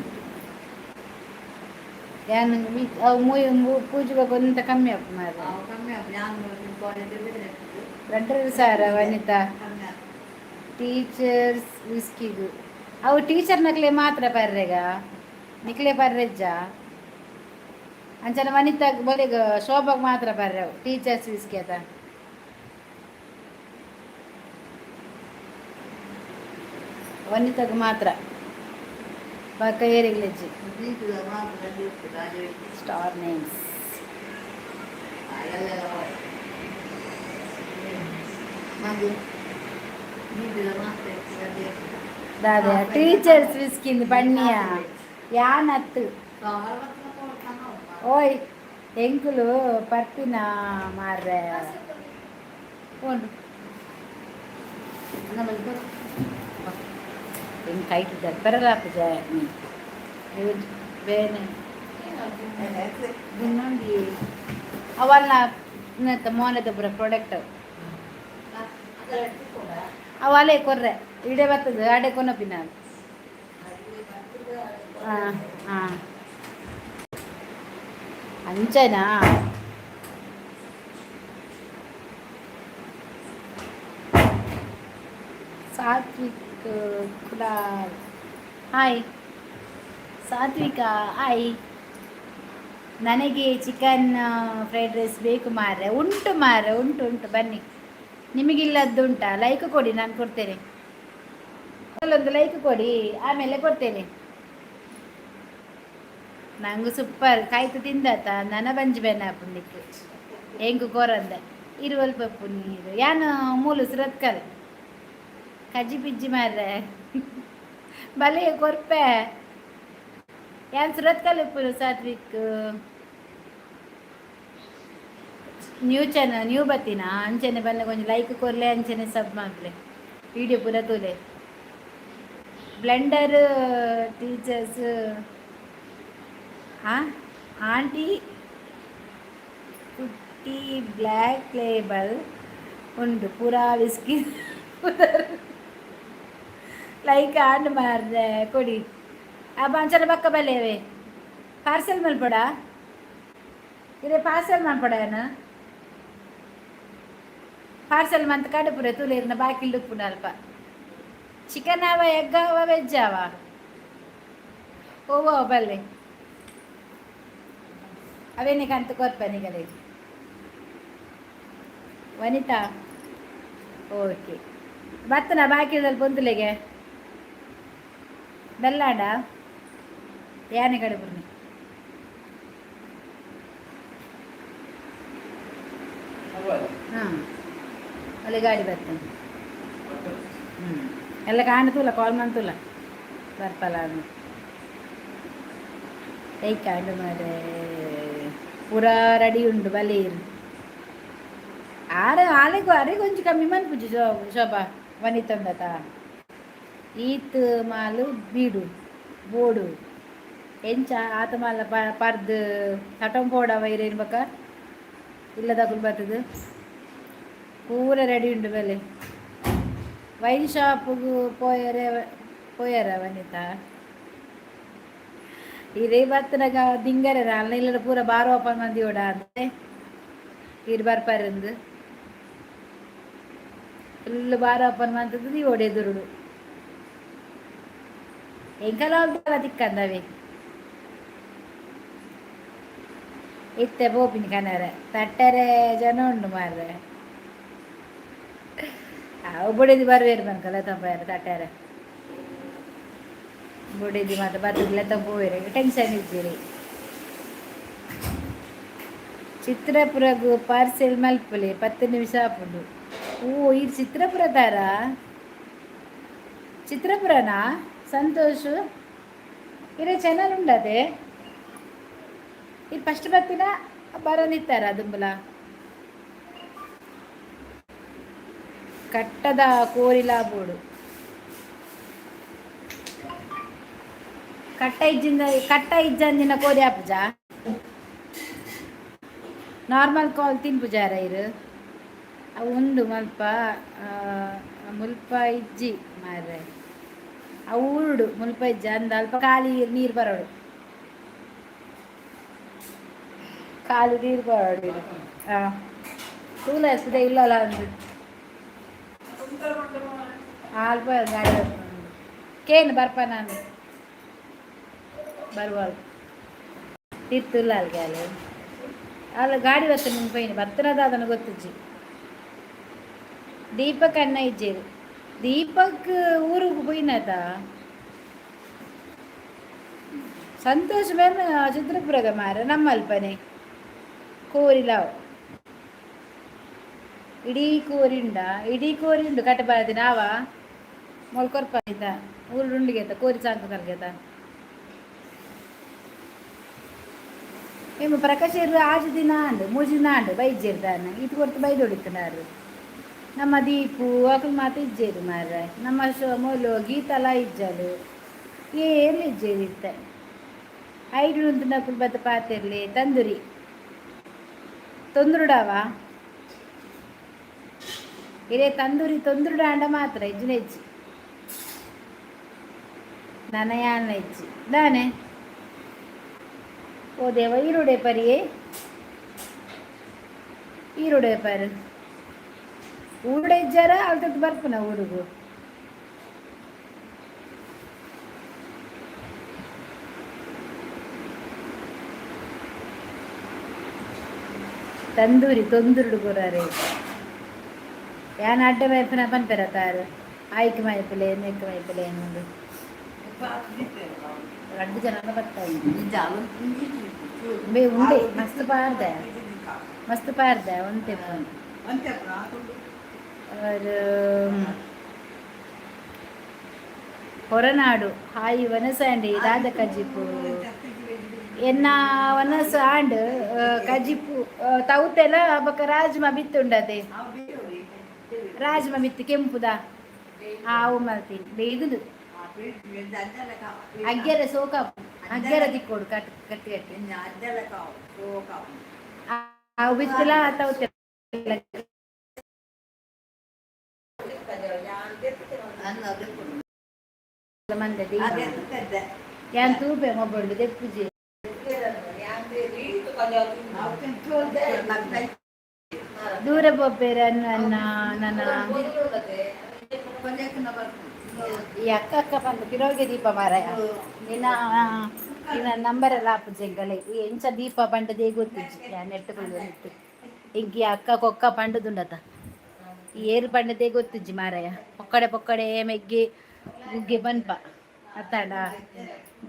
ಯಾನ್ ಅವು ಮೂಯಿ ಪೂಜೆ ಒಂತ ಕಮ್ಮಿ ಆಪ್ ಮಾರ್ರೆ. 2500 ವನಿತಾ. ಟೀಚರ್ಸ್ ವಿಸ್ಕಿಗು ಅವು ಟೀಚರ್ನಕ್ಲೆ ಮಾತ್ರ ಪರ್ರೆಗ, ನಿಕ್ಲೆ ಪರ್ರೆಜ್ಜ. ಅಂಚನೆ ವನಿತಾಗ್ ಬೊಲೆಗ್ ಶೋಭಾಗ್ ಮಾತ್ರ ಪರ್ರೆ ಅವು ಟೀಚರ್ಸ್ ವಿಸ್ಕಿ ಅತ. ವನಿತಾಗ್ ಮಾತ್ರ, ಬೊಕ್ಕ ಏರೆಗ್ಲೆಜ್ಜಿ. Star names. ದಾದ ಟೀಚರ್ಸ್ ವಿಸ್ಕಿಂದ್ ಬಣ್ಣಿಯ ಯಾನತ್ತು? ಓಯ್, ಎಂಕುಲು ಪರ್ಪಿನ ಮಾರ್ರೆ ಉಂಡು. ಎಂಕ್ ಕೈಟ್ ದರ್ಪರಲಾಪುಜ ಬೇನೆ ಇನ್ನೊಂದು ಅವಲ್ಲ ಮೋನೆದ ಪೂರ ಪ್ರಾಡಕ್ಟ್ ಅವು. ಅಲೆ ಕೊರ್ರೆ ಇಡೆ ಬರ್ತದೆ, ಅಡೆ ಕೊನಪಿನ. ಹಾಂ ಹಾಂ, ಅಂಚನಾ? ಸಾತ್ವಿಕ್ ಕುಲಾಲ್, ಹಾಯ್ ಸಾತ್ವಿಕ, ಹಾಯ್. ನನಗೆ ಚಿಕನ್ ಫ್ರೈಡ್ ರೈಸ್ ಬೇಕು ಮಾರ್ರೆ. ಉಂಟು ಮಾರ್ರೆ, ಉಂಟು ಉಂಟು, ಬನ್ನಿ. ನಿಮಗಿಲ್ಲದ್ದು ಉಂಟಾ? ಲೈಕ್ ಕೊಡಿ, ನಾನು ಕೊಡ್ತೇನೆ. ಒಂದು ಲೈಕ್ ಕೊಡಿ, ಆಮೇಲೆ ಕೊಡ್ತೇನೆ. ನಂಗೆ ಸೂಪರ್ ಕಾಯ್ತು ತಿಂದಾತ ನನ ಬಂಜಿ ಬೆನ್ನ ಪುಂಡಿಕ್ ಎಂಕು ಕೊರಂದೆ ಇರುವಲ್ ಪಪ್ಪು ನೀರು ಯಾನು ಮೂಲು ಸುರತ್ಕಲ್. ಕಜ್ಜಿ ಪಿಜ್ಜಿ ಮಾರ್ರೆ, ಬಲೆ ಕೊರ್ಪೆ. ಯಾನ್ ಸುರತ್ಕಲ್ ಇಪ್ಪುನು. ಸಾತ್ವಿಕ್, ನ್ಯೂ ಚಾನಲ್ ನ್ಯೂ ಬತ್ತಿನ ಅಂಚನೆ ಬನ್ನ ಕೊಂಚ ಲೈಕ್ ಕೊರ್ಲೆ, ಅಂಚನೆ ಸಬ್ ಮಲ್ಪಲೆ, ವಿಡಿಯೋ ಪೂರ ತೂಲೆ. ಬ್ಲೆಂಡರ್ ಟೀಚರ್ಸ್ ಆಂಟಿ ಕುಟ್ಟಿ ಬ್ಲ್ಯಾಕ್ ಲೇಬಲ್ ಉಂಡು ಪೂರಾ ವಿಸ್ಕಿ. ಲೈಕ್ ಆಂಡ್ ಮಾರ್ರೆ, ಕೊಡಿ. ಆ ಅಂಚನೆ ಬಕ್ಕ ಬಲ್ಲೇವೆ ಪಾರ್ಸೆಲ್ ಮಲ್ಪಡ ಇರೆ, ಪಾರ್ಸೆಲ್ ಮಲ್ಪಡ. ಏನು ಪಾರ್ಸೆಲ್ ಮಂತ್ ಕಡುಪುರೆ ತುಲೇರ್ನ ಬಾಕಿಲ್ ಉಪ್ಪುನ ಅಲ್ಪ. ಚಿಕನ್ ಆವ, ಎಗ್ ಆವ, ವೆಜ್ ಆವ, ಓವೋ ಬಲ್ಲೆ ಅವೇನೆ ಕಂತು ಕೊರ್ಪ ನಿಗಲೆ. ವನಿತಾ, ಓಕೆ. ಬತ್ತನ ಬಾಕಿದಲ್ಲಿ ಪೊಂತುಲೆಗೆ ಬೆಲ್ಲಾಂಡ ಯಾನೆ ಕಡುಪುರ್ನಿ. ಹಾಂ, ಅಲ್ಲಿ ಗಾಡಿ ಬರ್ತೇನೆ. ಹ್ಞೂ, ಎಲ್ಲ ಕಾಣತೂಲ, ಕಾಲ್ ಮಂತೂಲ ಬರ್ಪಲ್ಲ. ಲೈಕ್ ಆಂಡ್ ಮಾರೆ, ಪೂರಾ ರೆಡಿ ಉಂಡು ಬಲೀರ್. ಆರೆ ಆಲೆಗು ಅರೆಗ್ ಒಂಜಿ ಕಮ್ಮಿ ಮನ್ಪುಜಿ ಶೋಭಾ ವನಿತಂದತ. ಈತ್ ಮಾಲು ಬೀಡು ಬೋಡು ಎಂಚ ಆತ ಮಾಲ ಪರ್ದ್ ತಟೊಂಪೋಡ ವೈರೇನು ಬಕ್ಕ ಇಲ್ಲದಕುಲು ಬರ್ತದೆ. ಪೂರ ರೆಡಿ ಉಂಡು ಬೆಲೆ. ವೈನ್ ಶಾಪ್ಗು ಪೋಯರೆ ಪೋಯರ ವನಿತಾ? ಇದೇ ಬತ್ತನಾಗ ದಿಂಗರೆ ಅಲ್ಲ ಇಲ್ಲ ಪೂರ ಬಾರ್ ಓಪನ್ ಮಂದಿ ಓಡ ಅಂತೆ. ಇರು ಬರ್ಪಾರಂದು ಫುಲ್ ಬಾರ್ ಓಪನ್ ಮಂತದ್ದು ಓಡೆ ದುರುಡು. ಎಂಕಲ ತಿಕ್ಕಂದವೆ. ಇತ್ತೆ ಪೋಪಿನಿ ಕನರೆ ತಟ್ಟರೆ ಜನ ಉಂಡು ಮಾರ್ರೆ. ಅವು ಬುಡಿದಿ ಬರ್ವೇರು ಬನ್ಕಲ್ಲ ತಂಪಾರ ತಟ್ಟರೆ ಬುಡಿದಿ ಮಾತ ಬರ್ತದಿಲ್ಲ ತಂಪೋವೇರು, ಟೆನ್ಷನ್ ಇದ್ದೀರಿ. ಚಿತ್ರಪುರಗು ಪಾರ್ಸೆಲ್ ಮಲ್ಪಲೆ, 10 ನಿಮಿಷ ಆಪುಂಡು. ಓ, ಇದು ಚಿತ್ರಪುರ ತಾರ? ಚಿತ್ರಪುರನಾ ಸಂತೋಷ್? ಇರೇ ಚಾನಲ್ ಉಂಡದೆ. ಇದು ಫಸ್ಟ್ ಬತ್ತಿನ ಬರೋನಿತ್ತಾರ ದುಂಬಲ. ಕಟ್ಟದ ಕೋರಿಲಾ ಬೋಡು. ಕಟ್ಟ ಇಜ್ಜಿಂದ ಕಟ್ಟ ಇಜ್ಜಂದಿನ ಕೋರಿ ಆಪುಜ. ನಾರ್ಮಲ್ ಕಾಲ್ ತಿನ್ಪುಜಾರ ಇರು? ಅವು ಉಂಡು ಮಲ್ಪ ಮುಲ್ಪ ಇಜ್ಜಿ ಮಾರ್ರೆ. ಅವು ಊರುಡು ಮುಲ್ಪ ಇಜ್ಜ ಅಂದ ಅಲ್ಪ ಖಾಲಿ ನೀರು ಬರೋಡು, ಖಾಲಿ ನೀರು ಬರೋಡು. ಹಾಂ, ತೂಲ ಸುದೆ ಇಲ್ಲಲ್ಲ ಅಂದು. ಅಲ್ಪ ಗಾಡಿ ಕೇನು ಬರ್ಪ ನಾನು ಬರುವಾಳು ತಿರ್ತುಲ್ಲ ಅಲ್ಗೆ ಅಲ್ಲಿ ಅಲ್ಲ ಗಾಡಿ ಬತ್ತ ನಿನ್ನ ಪೈನ ಬತ್ತನದ ಅದನ್ನು ಗೊತ್ತಿಜ್ಜಿ. ದೀಪಕ್ ಅಣ್ಣ ಇಜ್ಜೇರು. ದೀಪಕ್ ಊರಿಗೆ ಪೋಯಿನತ. ಸಂತೋಷ್ ಬೇನ್ ಚಿತ್ರಪುರದ ಮಾರ ನಮ್ಮಲ್ಪನೆ. ಕೋರಿಲಾವ್ ಇಡೀ ಕೋರಿಂಡ, ಇಡೀ ಕೋರಿ ಉಂಡು. ಕಟ್ಟಬಾರದಿ ನಾವ ಮೊಳ್ಕೊರ್ಪ ಆಯ್ತಾ? ಊರು ಉಂಡಿಗೆತ್ತ ಕೋರಿ ಸಾಂಕು ತಲ್ಗೆತ. ಏಮ ಪ್ರಕಾಶ್ ಆಜು ದಿನ ಆಂಡು, ಮೂಜಿ ದಿನ ಆಂಡು ಬೈಜೇರು ದಾನ. ಇದು ಕೊರ್ತು ಬೈದೊಡಿತ್ತನಾರು. ನಮ್ಮ ದೀಪು ಅಕುಲು ಮಾತ ಇಜ್ಜೇರು ಮಾರ್ರೆ. ನಮ್ಮ ಮೊಲು ಗೀತಲ ಇಜ್ಜಲು, ಏರ್ಲು ಇಜ್ಜೇರು ಇತ್ತ. ಐಡು ನಕುಲು ಬತ್ತ ಪಾತಿರ್ಲಿ. ತಂದೂರಿ ತೊಂದ್ರುಡವ ಇರೇ ತಂದೂರಿ ತೊಂದ್ರುಡ ಅಂಡ ಮಾತ್ರ ಇಜ್ಜು ನೆಜ್ಜಿ ನನ ಯಾನ ಇಜ್ಜಿ ದಾನೆ. ಓ ದೇವ, ಈರುಡೆ ಪರಿಯೇ, ಈರುಡೆ ಪರು. ಊರುಡೆ ಇಜ್ಜಾರ ಅಲ್ತದ್ದು ಬರ್ಪುನ ಊರುಗು. ತಂದೂರಿ ತೊಂದುರುಡು ಕೊರಾರೆ. ಯಾನ್ ಅಡ್ಡ ಮೈಪುನ ಪನ್ಪೆರ ತಾರು ಆಯ್ಕೆ ಮೈಪುಲೆ ನೆಕ್ ಮೈಪುಲೆ ಉಂಡು. ರಡ್ಡು ಜನ ಬರ್ತಾ ಬೇ ಉಂಡೆ ಮಸ್ತ್ ಪಾರ್ದೆ, ಮಸ್ತ್ ಪಾರ್ದೆ ಒಂತೆ. ಅವರು ಹೊರನಾಡು ಹಾಯಿ ವನಸಂಡಿ ದಾದ ಕಜಿಪು? ಎನ್ನ ವನಸು ಆಂಡ್ ಕಜಿಪು ತೌತೆಲ ಬೊಕ ರಾಜ್ಮ ಬಿತ್ತುಂಡತೆ. ರಾಜ್ಮ ಬಿತ್ತು ಕೆಂಪುದ ಆವು ಮಲ್ತೀನಿ ಬೇಗದು. ಅಗ್ಗೆರೆ ಸೋಕ ಅಗ್ಗೆರೆ ತಿಕ್ಕೋಡು ಕಟ್ ಕಟ್ಟಿ ಕಟ್ಟಿ. ಅವು ಬಿತ್ತಲ ತೌತೆಲ. ಮಂದೆ ಯಾನ್ ತೂಪೆ ಮೊಬೈಲ್ ದೆಪ್ಪುಜಿ. ದೂರ ಪೋಪೇರ ನನ್ನ ನನ್ನ ಈ ಅಕ್ಕ ಅಕ್ಕ ಬಂದು ಪಿರೋಗೆ ದೀಪ ಮಾರಾಯ. ನಿನ್ನ ನಿನ್ನ ನಂಬರ್ ಎಲ್ಲ ಆಪುಜೆಂಗಲೆ. ಈ ಎಂಚ ದೀಪ ಪಂಡದೇ ಗೊತ್ತಿಜ್ಜಿ. ನೆಟ್ಟುಕೊಳ್ಳುವ ನೆಟ್ಟು ಇಂಕಿ ಅಕ್ಕ ಕೊಕ್ಕ ಪಂಡದುಂಡತ. ಈ ಏರು ಪಂಡದೇ ಗೊತ್ತಿಜ್ಜಿ ಮಾರಾಯ. ಪೊಕ್ಕಡೆ ಪೊಕ್ಕಡೆ ಮೆಗ್ಗಿ ಗುಗ್ಗೆ ಪನ್ಪ ಅತ್ತಾಡ.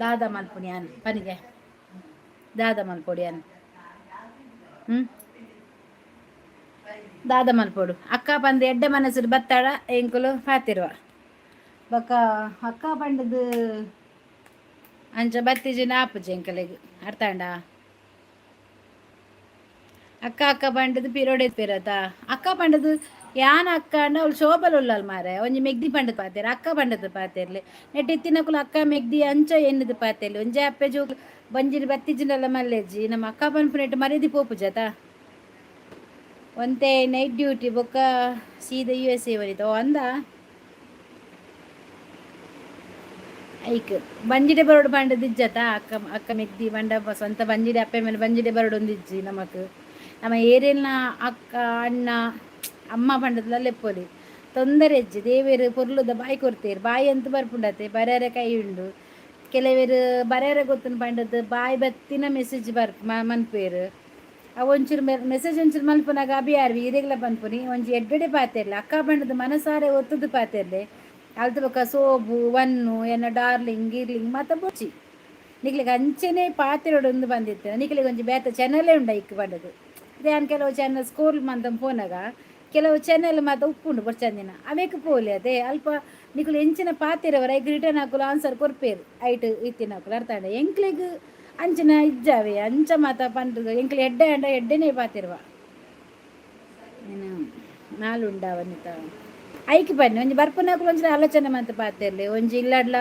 ದಾದ ಮಲ್ಪುನಿ ಯಾನ್ ಪನಿಗೆ, ದಾದ ಮಲ್ಪೊಡು ಯಾನ್. ದಾದ ಮಲ್ಪೊಡು ಅಕ್ಕ ಪಂದ್ ಎಡ್ಡೆ ಮನಸ್ಸು ಬತ್ತಾಡ ಎಂಕುಲು ಪಾತಿರುವ. ಬೊಕ ಅಕ್ಕ ಪಂಡದು ಅಂಚ ಬತ್ತಿಜಿನ ಆಪುಜಿ ಎಂಕಲೆಗ್, ಅರ್ಥಾಂಡ? ಅಕ್ಕ ಅಕ್ಕ ಪಂಡದು ಪಿರೋಡೆ ಪಿರತ. ಅಕ್ಕ ಪಂಡದು ಯಾನ್ ಅಕ್ಕ ಅಂಡ ಅವಳು ಶೋಭಲ್ ಉಲ್ಲಲ್ ಮಾರೆ. ಒಂಜಿ ಮೆಗ್ದಿ ಪಂಡದು ಪಾತೆರ್, ಅಕ್ಕ ಪಂಡದು ಪಾತೆರ್ಲೆ. ನೆಟ್ ಇತ್ತಿನಕುಲು ಅಕ್ಕ ಮೆಗ್ದಿ ಅಂಚ ಎನ್ನುದು ಪಾತೆರ್ಲಿ. ಒಂಜಿ ಅಪ್ಪೆ ಜೋಕ್ಲು ಬಂಜಿನ ಬತ್ತಿಜಿನಲ್ಲ ಮಲ್ಲೆಜ್ಜಿ. ನಮ್ಮ ಅಕ್ಕ ಪನ್ಪುನೆಟ್ ಮರ್ಯಾದಿ ಪೋಪುಜತ. ಒಂತೆ ನೈಟ್ ಡ್ಯೂಟಿ ಬೊಕ್ಕ ಸೀದಾ ಯು ಎಸ್ ಎ ಬರೀತ. ಓ ಅಂದ ಐಕ್ ಬಂಜಿಡೆ ಬರೋಡು ಪಂಡದು ಇಜ್ಜತ. ಅಕ್ಕ ಅಕ್ಕ ಮೆಗ್ದಿ ಪಂಡ ಸ್ವಂತ ಬಂಜಿಡೆ ಅಪ್ಪೆ ಮೇಲೆ ಬಂಜಿಡೆ ಬರೋಡು ಒಂದು ಇಜ್ಜಿ ನಮಕ್. ನಮ್ಮ ಏರಿಯಲ್ನ ಅಕ್ಕ ಅಣ್ಣ ಅಮ್ಮ ಪಂಡದಲ್ಲ ಲೆಪ್ಪೊಲಿ, ತೊಂದರೆ ಇಜ್ಜಿ. ದೇವೆರ್ ಪೊರ್ಲುದ ಬಾಯಿ ಕೊರ್ತೇರು. ಬಾಯಿ ಅಂತ ಬರ್ಪುಂಡತೆ, ಬರೆಯರೆ ಕೈ ಉಂಡು. ಕೆಲವೆರ್ ಬರೆಯರೆ ಗೊತ್ತುಂಡು ಪಂಡದ್ದು ಬಾಯಿ ಬತ್ತಿನ ಮೆಸೇಜ್ ಬರ್ ಮನ್ಪೇರು. ಅವು ಒಂಚೂರು ಮೆಸೇಜ್ ಒಂಚೂರು ಮನ್ಪುನಾಗ ಅಭಿ ಆರ್ವಿ ಇರೆಗ್ಲ ಪನ್ಪುನಿ. ಒಂಜಿ ಎಡ್ಡೆಡೆ ಪಾತೆರ್ಲೆ. ಅಕ್ಕ ಪಂಡದು ಮನಸಾರೆ ಒತ್ತುದು ಪಾತೆರ್ಲೆ. ಅಲ್ತ ಬೊಕ ಸೋಬು ವನ್ನು ಎನ್ನ ಡಾರ್ಲಿಂಗ್ ಗಿರ್ಲಿಂಗ್ ಮಾತ ಬೊಚ್ಚಿ. ನಿಕ್ಲೆಗ್ ಅಂಚೆನೆ ಪಾತೆರೊಡೊಂದು ಬಂದಿತ್ತು. ನಿಕ್ಲೆಗ್ ಒಂಜಿ ಬೇತೆ ಚಾನಲೇ ಉಂಡು ಐಕ್ ಪಂಡದು. ಯಾನ್ ಕೆಲವು ಚಾನಲ್ ಸ್ಕೋಲ್ ಮಂತ ಪೋನಾಗ ಕೆಲವು ಚಾನಲ್ ಮಾತ ಉಪ್ಪುಂಡು ಬೊರ್ಚಂದಿನ, ಅವೇಕ್ ಪೋಲಿ ಅದೇ. ಅಲ್ಪ ನಿಕುಲು ಎಂಚಿನ ಪಾತೆರವರ ಐಕ್ ರಿಟರ್ನ್ ಹಾಕುಲು ಆನ್ಸರ್ ಕೊರ್ಪೇರು ಐಟ್ ಇತ್ತಿನಕುಲು, ಅರ್ಥ ಆಂಡ? ಎಂಕ್ಲೆಗ್ ಅಂಚಿನ ಇಜ್ಜಾವೆ. ಅಂಚ ಮಾತ ಪಂಡ್ದ್ ಎಂಕ್ಲೆ ಎಡ್ಡೆ ಆಂಡ ಎಡ್ಡೆನೇ ಪಾತೆರುವ. ನಾಲುಂಡ ವನಿತ ಐಕ್ ಬನ್ನಿ. ಒಂಜಿ ಬರ್ಪುನಕುಲು ಒಂಜಿ ಆಲೋಚನೆ ಮಂತ್ ಪಾತೆರ್ಲೆ. ಒಂಜಿ ಇಲ್ಲಡ್ಲ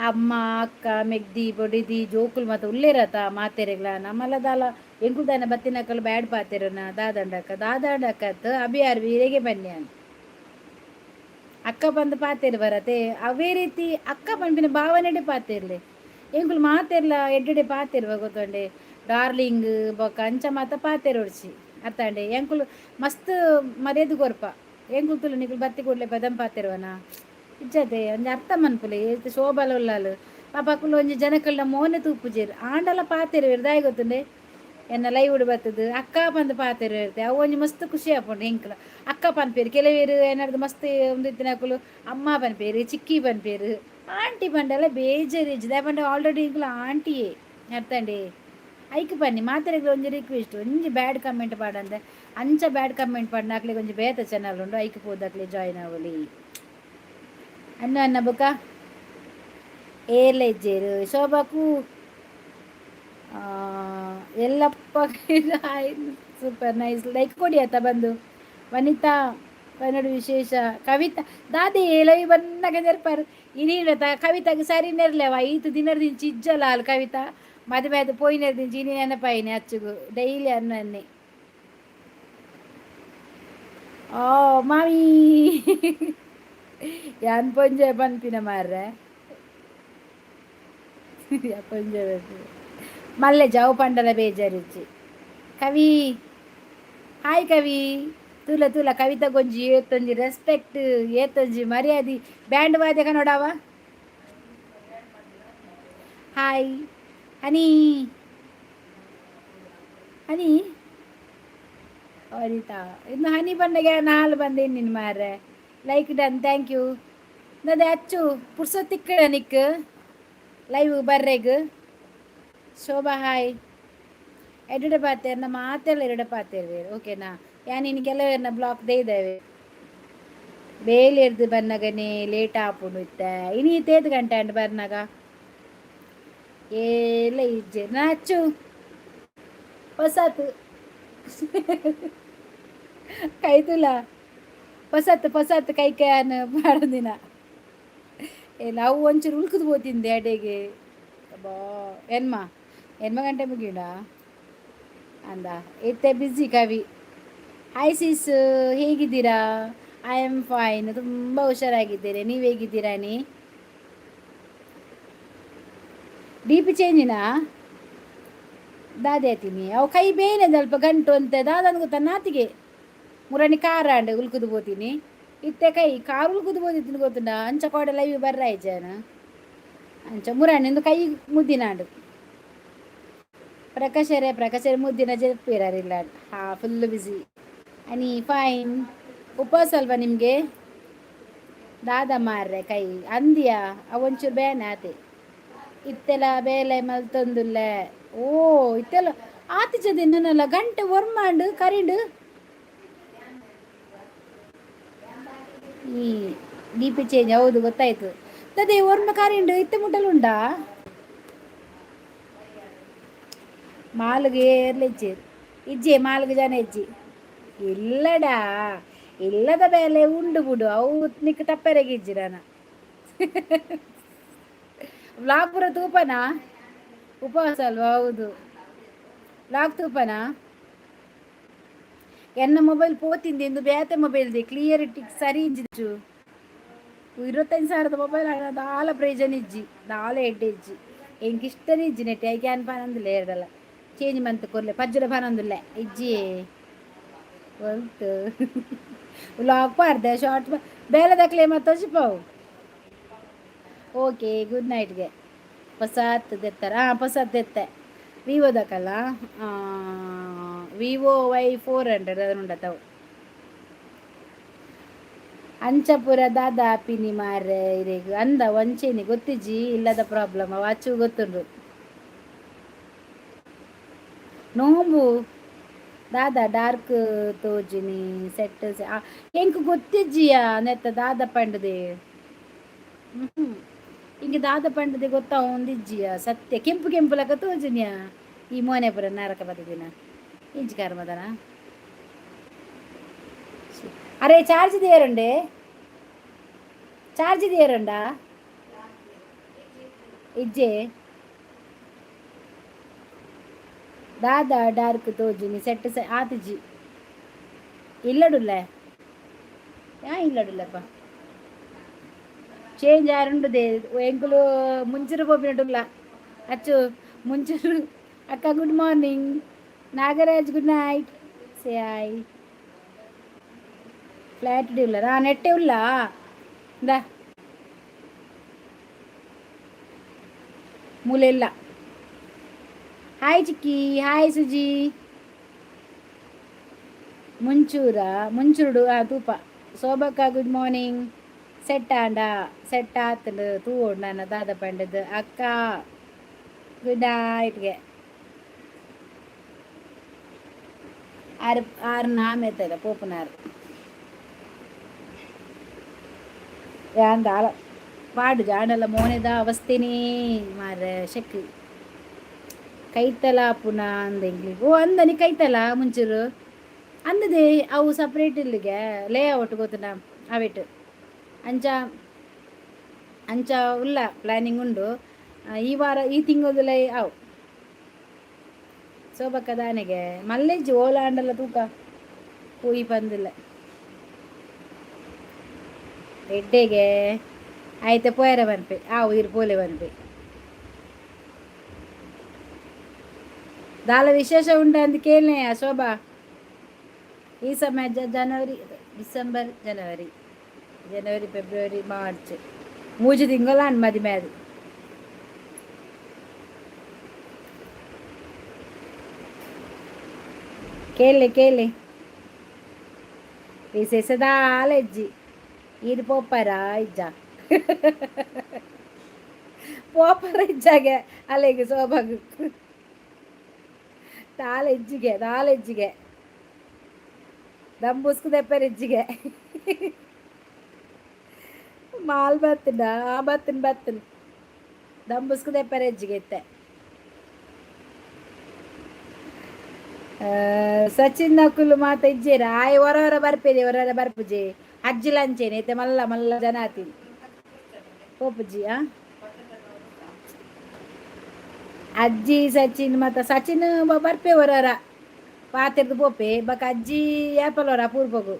ಅಮ್ಮ ಅಕ್ಕ ಮೆಗ್ದಿ ಬೊಡಿದಿ ಜೋಕುಲು ಮಾತ ಉಲ್ಲೇರತ ಮಾತೆರೆಗ್ಲ. ನಮ್ಮಲ ದಾಲ ಎಂಕುಲು ದಾನೆ ಬತ್ತಿನಕುಲು ಬ್ಯಾಡ್ ಪಾತೆರನ ದಾದಂಡಕ್ಕ ದಾದಾಂಡಕ್ಕತ್ ಅಭಿ ಆರ್ ವೀರೆಗೆ ಬನ್ನಿ. ಅಕ್ಕ ಬಂದು ಪಾತೆರ್ ಬರತೆ. ಅವೇ ರೀತಿ ಅಕ್ಕ ಪನ್ಪಿನ ಭಾವನೆಡೆ ಪಾತೆರ್ಲೆ. ಎಂಕುಲು ಮಾತೆರ್ಲ ಎಡ್ಡೆಡೆ ಪಾತೆರ್ವ ಗೊತ್ತೊಂಡೆ. ಡಾರ್ಲಿಂಗ್ ಬೊಕ್ಕ ಅಂಚ ಮಾತ ಪಾತೆರೊಡ್ಚಿ, ಅರ್ಥಾಂಡೆ? ಎಂಕುಲು ಮಸ್ತ್ ಮರ್ಯಾದೆ ಕೊರ್ಪ. ಎಂಕುಲು ತುಲು ನಿಕುಲು ಬತ್ತಿ ಕೂಡ್ಲೆ ಪದಂ ಪಾತೆರ್ವನ. ಇಜ್ಜದೆ ಒಂಜಿ ಅರ್ಥ ಮನ್ಪುಲೆ. ಏತ್ ಶೋಭಾಲ ಉಲ್ಲಾಲು ಪಾಪಕುಲು, ಒಂಜಿ ಜನಕಲ್ನ ಮೋನೆ ತೂಪುಜೆರ್. ಆಂಡಲ ಪಾತೆರುವೆರ್. ದಾಯೆ ಗೊತ್ತುಂಡೆ? ಎನ್ನ ಲೈವ್ ಬತ್ತದು ಅಕ್ಕ ಪಂದ್ ಪಾತೆರುವೆರ್. ಅವು ಒಂಜಿ ಮಸ್ತ್ ಖುಷಿ ಆಪುಂಡು ಎಂಕ್ಲ. ಅಕ್ಕ ಪನ್ಪೇರು ಕೆಲವೇರು, ಏನಾದ್ರು ಮಸ್ತ್ ಉಂದಿತ್ತಿನಕುಲು ಅಮ್ಮ ಪನ್ಪೇರು, ಚಿಕ್ಕಿ ಪನ್ಪೇರು. ಆಂಟಿ ಪಂಡಲ ಬೇಜಾರು ಇಜ್ಜಿ. ದಾಯೆ ಪಂಡ ಆಲ್ರೆಡಿ ಎಂಕುಲು ಆಂಟಿಯೇ, ಅರ್ಥಂಡೆ? ಐಕ್ ಬನ್ನಿ. ಮಾತೆರೆಗ್ಲ ಒಂಜಿ ರಿಕ್ವೆಸ್ಟ್, ಒಂಜಿ ಬ್ಯಾಡ್ ಕಮೆಂಟ್ ಪಾಡಂದೆ. ಅಂಚ ಬ್ಯಾಡ್ ಕಮೆಂಟ್ ಪಾಡ್ನ ಅಕ್ಲೆಗ್ ಒಂಜಿ ಬೇತೆ ಚಾನಲ್ ಉಂಡು, ಐಕ್ ಪೋದು ಜಾಯಿನ್ ಆವೊಲಿ. ಅನ್ನ ಅನ್ನ ಬುಕ ಏರ್ಲ ಇಜ್ಜೇರು. ಶೋಭಾಕು ಎಲ್ಲಪ್ಪ. Super, nice. ಲೈಕ್ ಕೊಡಿ ಆತ ಬಂದು. ವನಿತಾ ಕನ್ನಡ ವಿಶೇಷ. ಕವಿತಾ ದಾದೆ ಲೈವ್ ಬನ್ನಗ ನೆರ್ಪರ್ ಇನಿ. ಕವಿತಾಗ ಸರಿ ನೆರ್ಲೆವ. ಈತ ದಿನದಿಂಚಿ ಇಜ್ಜಲ ಅಲ್ ಕವಿತಾ. ಮದುವೆ ಆದ್ ಪೋಯಿನದಿಂಚಿ ಇನಿ ನೆನಪಾಯಿನಿ ಅಚ್ಚುಗು. ಡೈಲಿ ಅನ್ನನ್ನೇ. ಓ ಮಾಮಿ, ಯಾನ್ ಪೊಂಜೆ ಪನ್ಪಿನ ಮಾರ್ರೆ, ಪೊಂಜೆ ಮಲ್ಲೆ ಜಾವು ಪಂಡಲ ಬೇಜಾರಿಜ್ಜಿ. ಕವಿ, ಹಾಯ್ ಕವಿ. ತೂಲ ತೂಲ, ಕವಿತಾ ಗೊಂಜಿ ಏತೊಂಜಿ ರೆಸ್ಪೆಕ್ಟ್, ಏತೊಂಜಿ ಮರ್ಯಾದಿ. ಬ್ಯಾಂಡ್ ವಾದ್ಯ ಕನ್ನಡವ. ಹಾಯ್ ಹನಿ, ಹನಿ ವನಿತಾ. ಇನ್ನು ಹನಿ ಬಂದಾಗ ನಾಲ್ ಬಂದೆ ನಿನ್ನ ಮಾರ್ರೆ. Like done, thank you. ನದೆ ಅಚ್ಚು, ಪುರ್ಸೊತ್ತಿಕ್ಕಡ ನಿಕ್ ಲೈವ್ ಬರ್ರೆಗ್? ಶೋಭಾ ಹಾಯ್. ಎಡುಡೆ ಪಾತೇರ್ನ ಮಾತೆಲ್ಲ ಎರಡೆ ಪಾತೇರ್ವೇರು, ಓಕೆನಾ? ಯಾನ್ ಇನ್ನು ಕೆಲವೇರ್ನ ಬ್ಲಾಕ್ ಇದ್ದಾವೆ. ಬೇಲೆ ಎರ್ದು ಬನ್ನಗನೆ ಲೇಟ್ ಆಪುಂಡು ಇತ್ತ. ಇನಿ ತೇದು ಗಂಟೆ ಅಂಡ್ ಬರ್ನಾಗ ಏಲ ಇಜ್ಜೆ. ನಚ್ಚು ಹೊಸತು ಕೈತುಲ ಹೊಸತ್ತು ಹೊಸತ್ತು ಕೈ ಕೈಯನ್ನು ಪಾಡೊಂದಿನ. ಏ ನಾವು ಒಂಚೂರು ಉಳ್ಕುದು ಪೋತಿಂದೆ ಅಡೆಗೆ. ಅಬ್ಬಾ, ಎನ್ಮ ಎನ್ಮ ಗಂಟೆ ಮುಗಿಯುಂಡಾ ಅಂದ. ಇತ್ತೆ ಬ್ಯುಸಿ ಕವಿ. ಹಾಯ್ ಸಿಸ್, ಹೇಗಿದ್ದೀರಾ? I am fine, ತುಂಬ ಹುಷಾರಾಗಿದ್ದೇನೆ. ನೀವು ಹೇಗಿದ್ದೀರಾ? ನೀ ಡಿ ಪಿ ಚೇಂಜಿನಾ? ದಾದೆ ಆತೀನಿ ಅವು ಕೈ ಬೇನೆ ಅಲ್ಪ ಗಂಟು ಅಂತೆ. ದಾದನ್ ಗೊತ್ತ ನಾತಿಗೆ ಮುರಣಿ ಕಾರಾಂಡ್ ಉಲ್ಕುದು ಪೋತೀನಿ. ಇತ್ತೆ ಕೈ ಕಾರು ಉಲ್ಕುದು ಪೋದಿತ್ತಿನ ಗೊತ್ತುಂಡ. ಅಂಚ ಕೋಡೆ ಲೈವ್ ಬರ್ರ ಜನ. ಅಂಚ ಮುರಾಣಿ ಒಂದು ಕೈ ಮುದ್ದಿನಾಂಡು. ಪ್ರಕಾಶರೇ, ಪ್ರಕಾಶರೇ ಮುದ್ದಿನ ಜೆಪ್ಪಿರಲಿಲ್ಲ. ಹಾ, ಫುಲ್ ಬ್ಯುಸಿ. ಅನಿ ಫೈನ್. ಉಪವಾಸ ಅಲ್ವಾ ನಿಮಗೆ? ದಾದ ಮಾರ್ರೆ ಕೈ ಅಂದಿಯಾ? ಅವೊಂಚೂರು ಬೇನೆ ಆತೆ. ಇತ್ತೆಲ್ಲ ಬೇಲೆ ಮಲ್ತೊಂದುಲ್ಲೆ. ಓ, ಇತ್ತೆಲ್ಲ ಆತಿಜ ನನ್ನಲ್ಲ ಗಂಟೆ ಒರ್ಮಾಂಡು ಕರಿಂಡು. ಈ ಡಿ ಪಿ ಚೇಂಜ್, ಹೌದು, ಗೊತ್ತಾಯ್ತು. ಅದೇ ಒರ್ಮ ಕರಿಂಡು ಇತ್ತೆ ಮುಟ್ಟಲು ಉಂಡಾ? ಮಾಲ್ಗೆ ಏರ್ಲ ಇಜ್ಜೆ ಇಜ್ಜೆ, ಮಾಲ್ಗೆ ಜನ ಇಜ್ಜಿ. ಇಲ್ಲಡಾ, ಇಲ್ಲದ ಬೇಲೆ ಉಂಡು ಬಿಡು. ಅವು ನಿಕ್ ತಪ್ಪೆರೆಗೆ ಇಜ್ಜಿ. ನಾನು ವ್ಲಾಗ್ ಪೂರ ತೂಪನಾ? ಉಪವಾಸ ಅಲ್ವಾ? ಹೌದು, ವ್ಲಾಗ್ ತೂಪನಾ? ಎನ್ನ ಮೊಬೈಲ್ ಪೋತಿಂದೆ ಇಂದು. ಬೇತೆ ಮೊಬೈಲ್ ದೆ ಕ್ಲಿಯರಿಟಿ ಸರಿ ಇಜ್ಜು. 25,000ದ ಮೊಬೈಲ್ ದಾಲ ಪ್ರಯೋಜನ ಇಜ್ಜಿ, ದಾಲ ಎಡ್ಡೆ ಇಜ್ಜಿ. ಎಂಕ್ ಇಷ್ಟನೇ ಇಜ್ಜಿ ನೆಟ್ಟಿ. ಐಕೆ ಅನ್ ಪನೊಂದಿಲ್ಲ, ಎರಡಲ್ಲ ಚೇಂಜ್ ಮಂತ್ ಕೊರ್ಲೆ ಪಜ್ಜುಡ ಪನೊಂದಿಲ್ಲ. ಇಜ್ಜಿ ಒಲ್ತು ವ್ಲಾಗ್ ಪಾಡ್ದೆ, ಶಾರ್ಟ್ ಬೇಲೆದಕ್ಲೆ ಮತ್ತೆ. ಓಕೆ, ಗುಡ್ ನೈಟ್ಗೆ. ಹೊಸತ್ ದೆತ್ತರ? ಹಾಂ, ಹೊಸತ್ ದೆತ್ತೆ. ವಿವೋದಕ್ಕಲ್ಲ, ವಿವೋ ವೈ 400 ಅದನ್ನುಂಡತ್ತವು. ಅಂಚಪುರ ದಾದ ಪಿನಿ ಮಾರ್ರೆ ಇರೆಗ್ ಅಂದ ಒಂಚೇನಿ ಗೊತ್ತಿಜ್ಜಿ. ಇಲ್ಲದ ಪ್ರಾಬ್ಲಮ್ ಅಚ್ಚು ಗೊತ್ತುಂಡು. ನೋಂಬು ದಾದಾ ಡಾರ್ಕ್ ತೋಜಿನಿ ಸೆಟ್ ಎಂಕ್ ಗೊತ್ತಿಜ್ಜಿಯ ನೆತ್ತ ದಾದ ಪಂಡದೆ. ಹ್ಮ್ ಇಂಗೆ ದಾದ ಪಂಡದೆ ಗೊತ್ತಾ ಒಂದಿಜ್ಜಿಯ ಸತ್ಯ. ಕೆಂಪು ಕೆಂಪು ಲಕ ತೋಜಿನಿಯ. ಈ ಮೋನೆಪುರ ನರಕ ಬತ್ತದಿನ ಇಂಚಿ ಮದನ. ಅರೆ, ಚಾರ್ಜ್ ದೇರುಂಡೆ? ಚಾರ್ಜ್ ದೇರುಂಡಾ? ಇಜ್ಜೆ. ದಾದಾ ಡಾರ್ಕ್ ತೋಜಿನಿ ಸೆಟ್ ಆತಿಜಿ. ಇಲ್ಲಡುಲ್ಲ ಯಾ ಇಲ್ಲಡುಲ್ಲಪ್ಪ. ಚೇಂಜ್ ಆರುಂಡುದೆ. ಎಂಕುಲು ಮುಂಚಿರು ಪೋಪಿನಟುಲ್ಲ ಅಚ್ಚು ಮುಂಚಿರು. ಅಕ್ಕ good morning. Nagaraj good night, say hi. Flat ಉಲ್ಲ, ನಾ ನೆಟ್ಟೆ ಉಲ್ಲ. ಇಂದಾ. ಮೂಲೆಲ್ಲ. ಹಾಯ್ ಚಿಕ್ಕಿ, ಹಾಯ್ ಸುಜಿ. ಮುಂಚೂರ ಮುಂಚೂರುಡು ಆ ತೂಪ. ಶೋಭಕ್ಕ ಗುಡ್ ಮಾರ್ನಿಂಗ್. ಸೆಟ್ ಆಂಡ? ಸೆಟ್ ಆತಂಡು ತೂವೊಡು ನನ್ನ ದಾದ ಪಂಡದು. ಅಕ್ಕ ಗುಡ್ ನೈಟ್ಗೆ. ಆರು ಆರು ನಾಮೆತ್ತದ ಪೋಪುನಾರು ಯಾನ್ ದಾಲ ಪಾಡು ಜಾಂಡಲ ಮೋನೆದ ಅವಸ್ಥೆನೇ ಮಾರ್ರೆ. ಶೆಕ್ ಕೈತಲ ಪುನ ಅಂದ ಎಂಕ್ಲೆಗ್. ಓ ಅಂದನಿ ಕೈತಲ ಮುಂಚೂರು ಅಂದದೆ. ಅವು ಸಪ್ರೇಟ್ ಇಲ್ಲಿಗೆ ಲೇಔಟ್ ಗೊತ್ತುಂಡ ಅವೆಟ್. ಅಂಚ ಅಂಚ ಉಲ್ಲ ಪ್ಲ್ಯಾನಿಂಗ್ ಉಂಡು. ಈ ವಾರ ಈ ತಿಂಗಳದಲೇ ಅವು. ಸೋಬಕ್ಕ ದಾನೆಗೆ ಮಲ್ಲೆಜ್ಜಿ ಓಲಾಂಡಲ ತೂಕ ಪೂಯಿ ಪಂದಿಲ್ಲ ಎಡ್ಡೆಗೆ ಆಯ್ತೆ ಪೋಯರೆ ಪನ್ಪೆ. ಆವು ಇರು ಪೋಲೆ ಪನ್ಪೆ. ದಾಲ ವಿಶೇಷ ಉಂಡ ಅಂದ್ ಕೇಳನೆ ಶೋಭಾ. ಈ ಸಮಯ ಜನವರಿ, ಡಿಸೆಂಬರ್, ಜನವರಿ, ಜನವರಿ, ಫೆಬ್ರವರಿ, ಮಾರ್ಚ್, ಮೂಜಿ ತಿಂಗಳು ಅನ್ ಮದಿಮೆ ಅದು. ಕೇಳಿ ಕೇಳಿ ವಿಶೇಷ ದಾಲ ಇಜ್ಜಿ. ಈರ್ ಪೋಪರ ಇಜ್ಜ? ಪೋಪರ ಇಜ್ಜಾಗೆ ಅಲೆಗ್ ಶೋಭಾಗ್ ದಾಲ ಇಜ್ಜಿಗೆ, ದಾಲ ಇಜ್ಜಿಗೆ. ದಂಬುಸ್ಕು ದೆಪ್ಪೆರ್ ಇಜ್ಜಿಗೆ. ಮಾಲ್ ಬತ್ತಿನ ಆ ಬತ್ತಿನ ಬತ್ತಿನ ದಂಬುಸ್ಕು ದೆಪ್ಪೆರೆ ಇಜ್ಜಿಗೆ ಇತ್ತೆ. ಸಚಿನ್ ನಕುಲು ಮಾತ ಇಜ್ಜೇರ. ಆಯ್ ಹೊರ ಹೊರ ಬರ್ಪೇದೆ, ಹೊರ ಹೊರ ಬರ್ಪುಜೆ. ಅಜ್ಜಿಲ ಅಂಚೇನೆ ಇತ್ತೆ ಮಲ್ಲ ಮಲ್ಲ ಜನ ಆತಿನಿ ಪೋಪುಜಿ. ಆ ಅಜ್ಜಿ ಸಚಿನ್ ಮಾತ ಸಚಿನ್ ಬರ್ಪೆ ಹೊರ ಪಾತೆರ್ದು ಪೋಪೆ. ಬೊಕ ಅಜ್ಜಿ ಏಪಲೋರ ಪೂರ್ಪಗು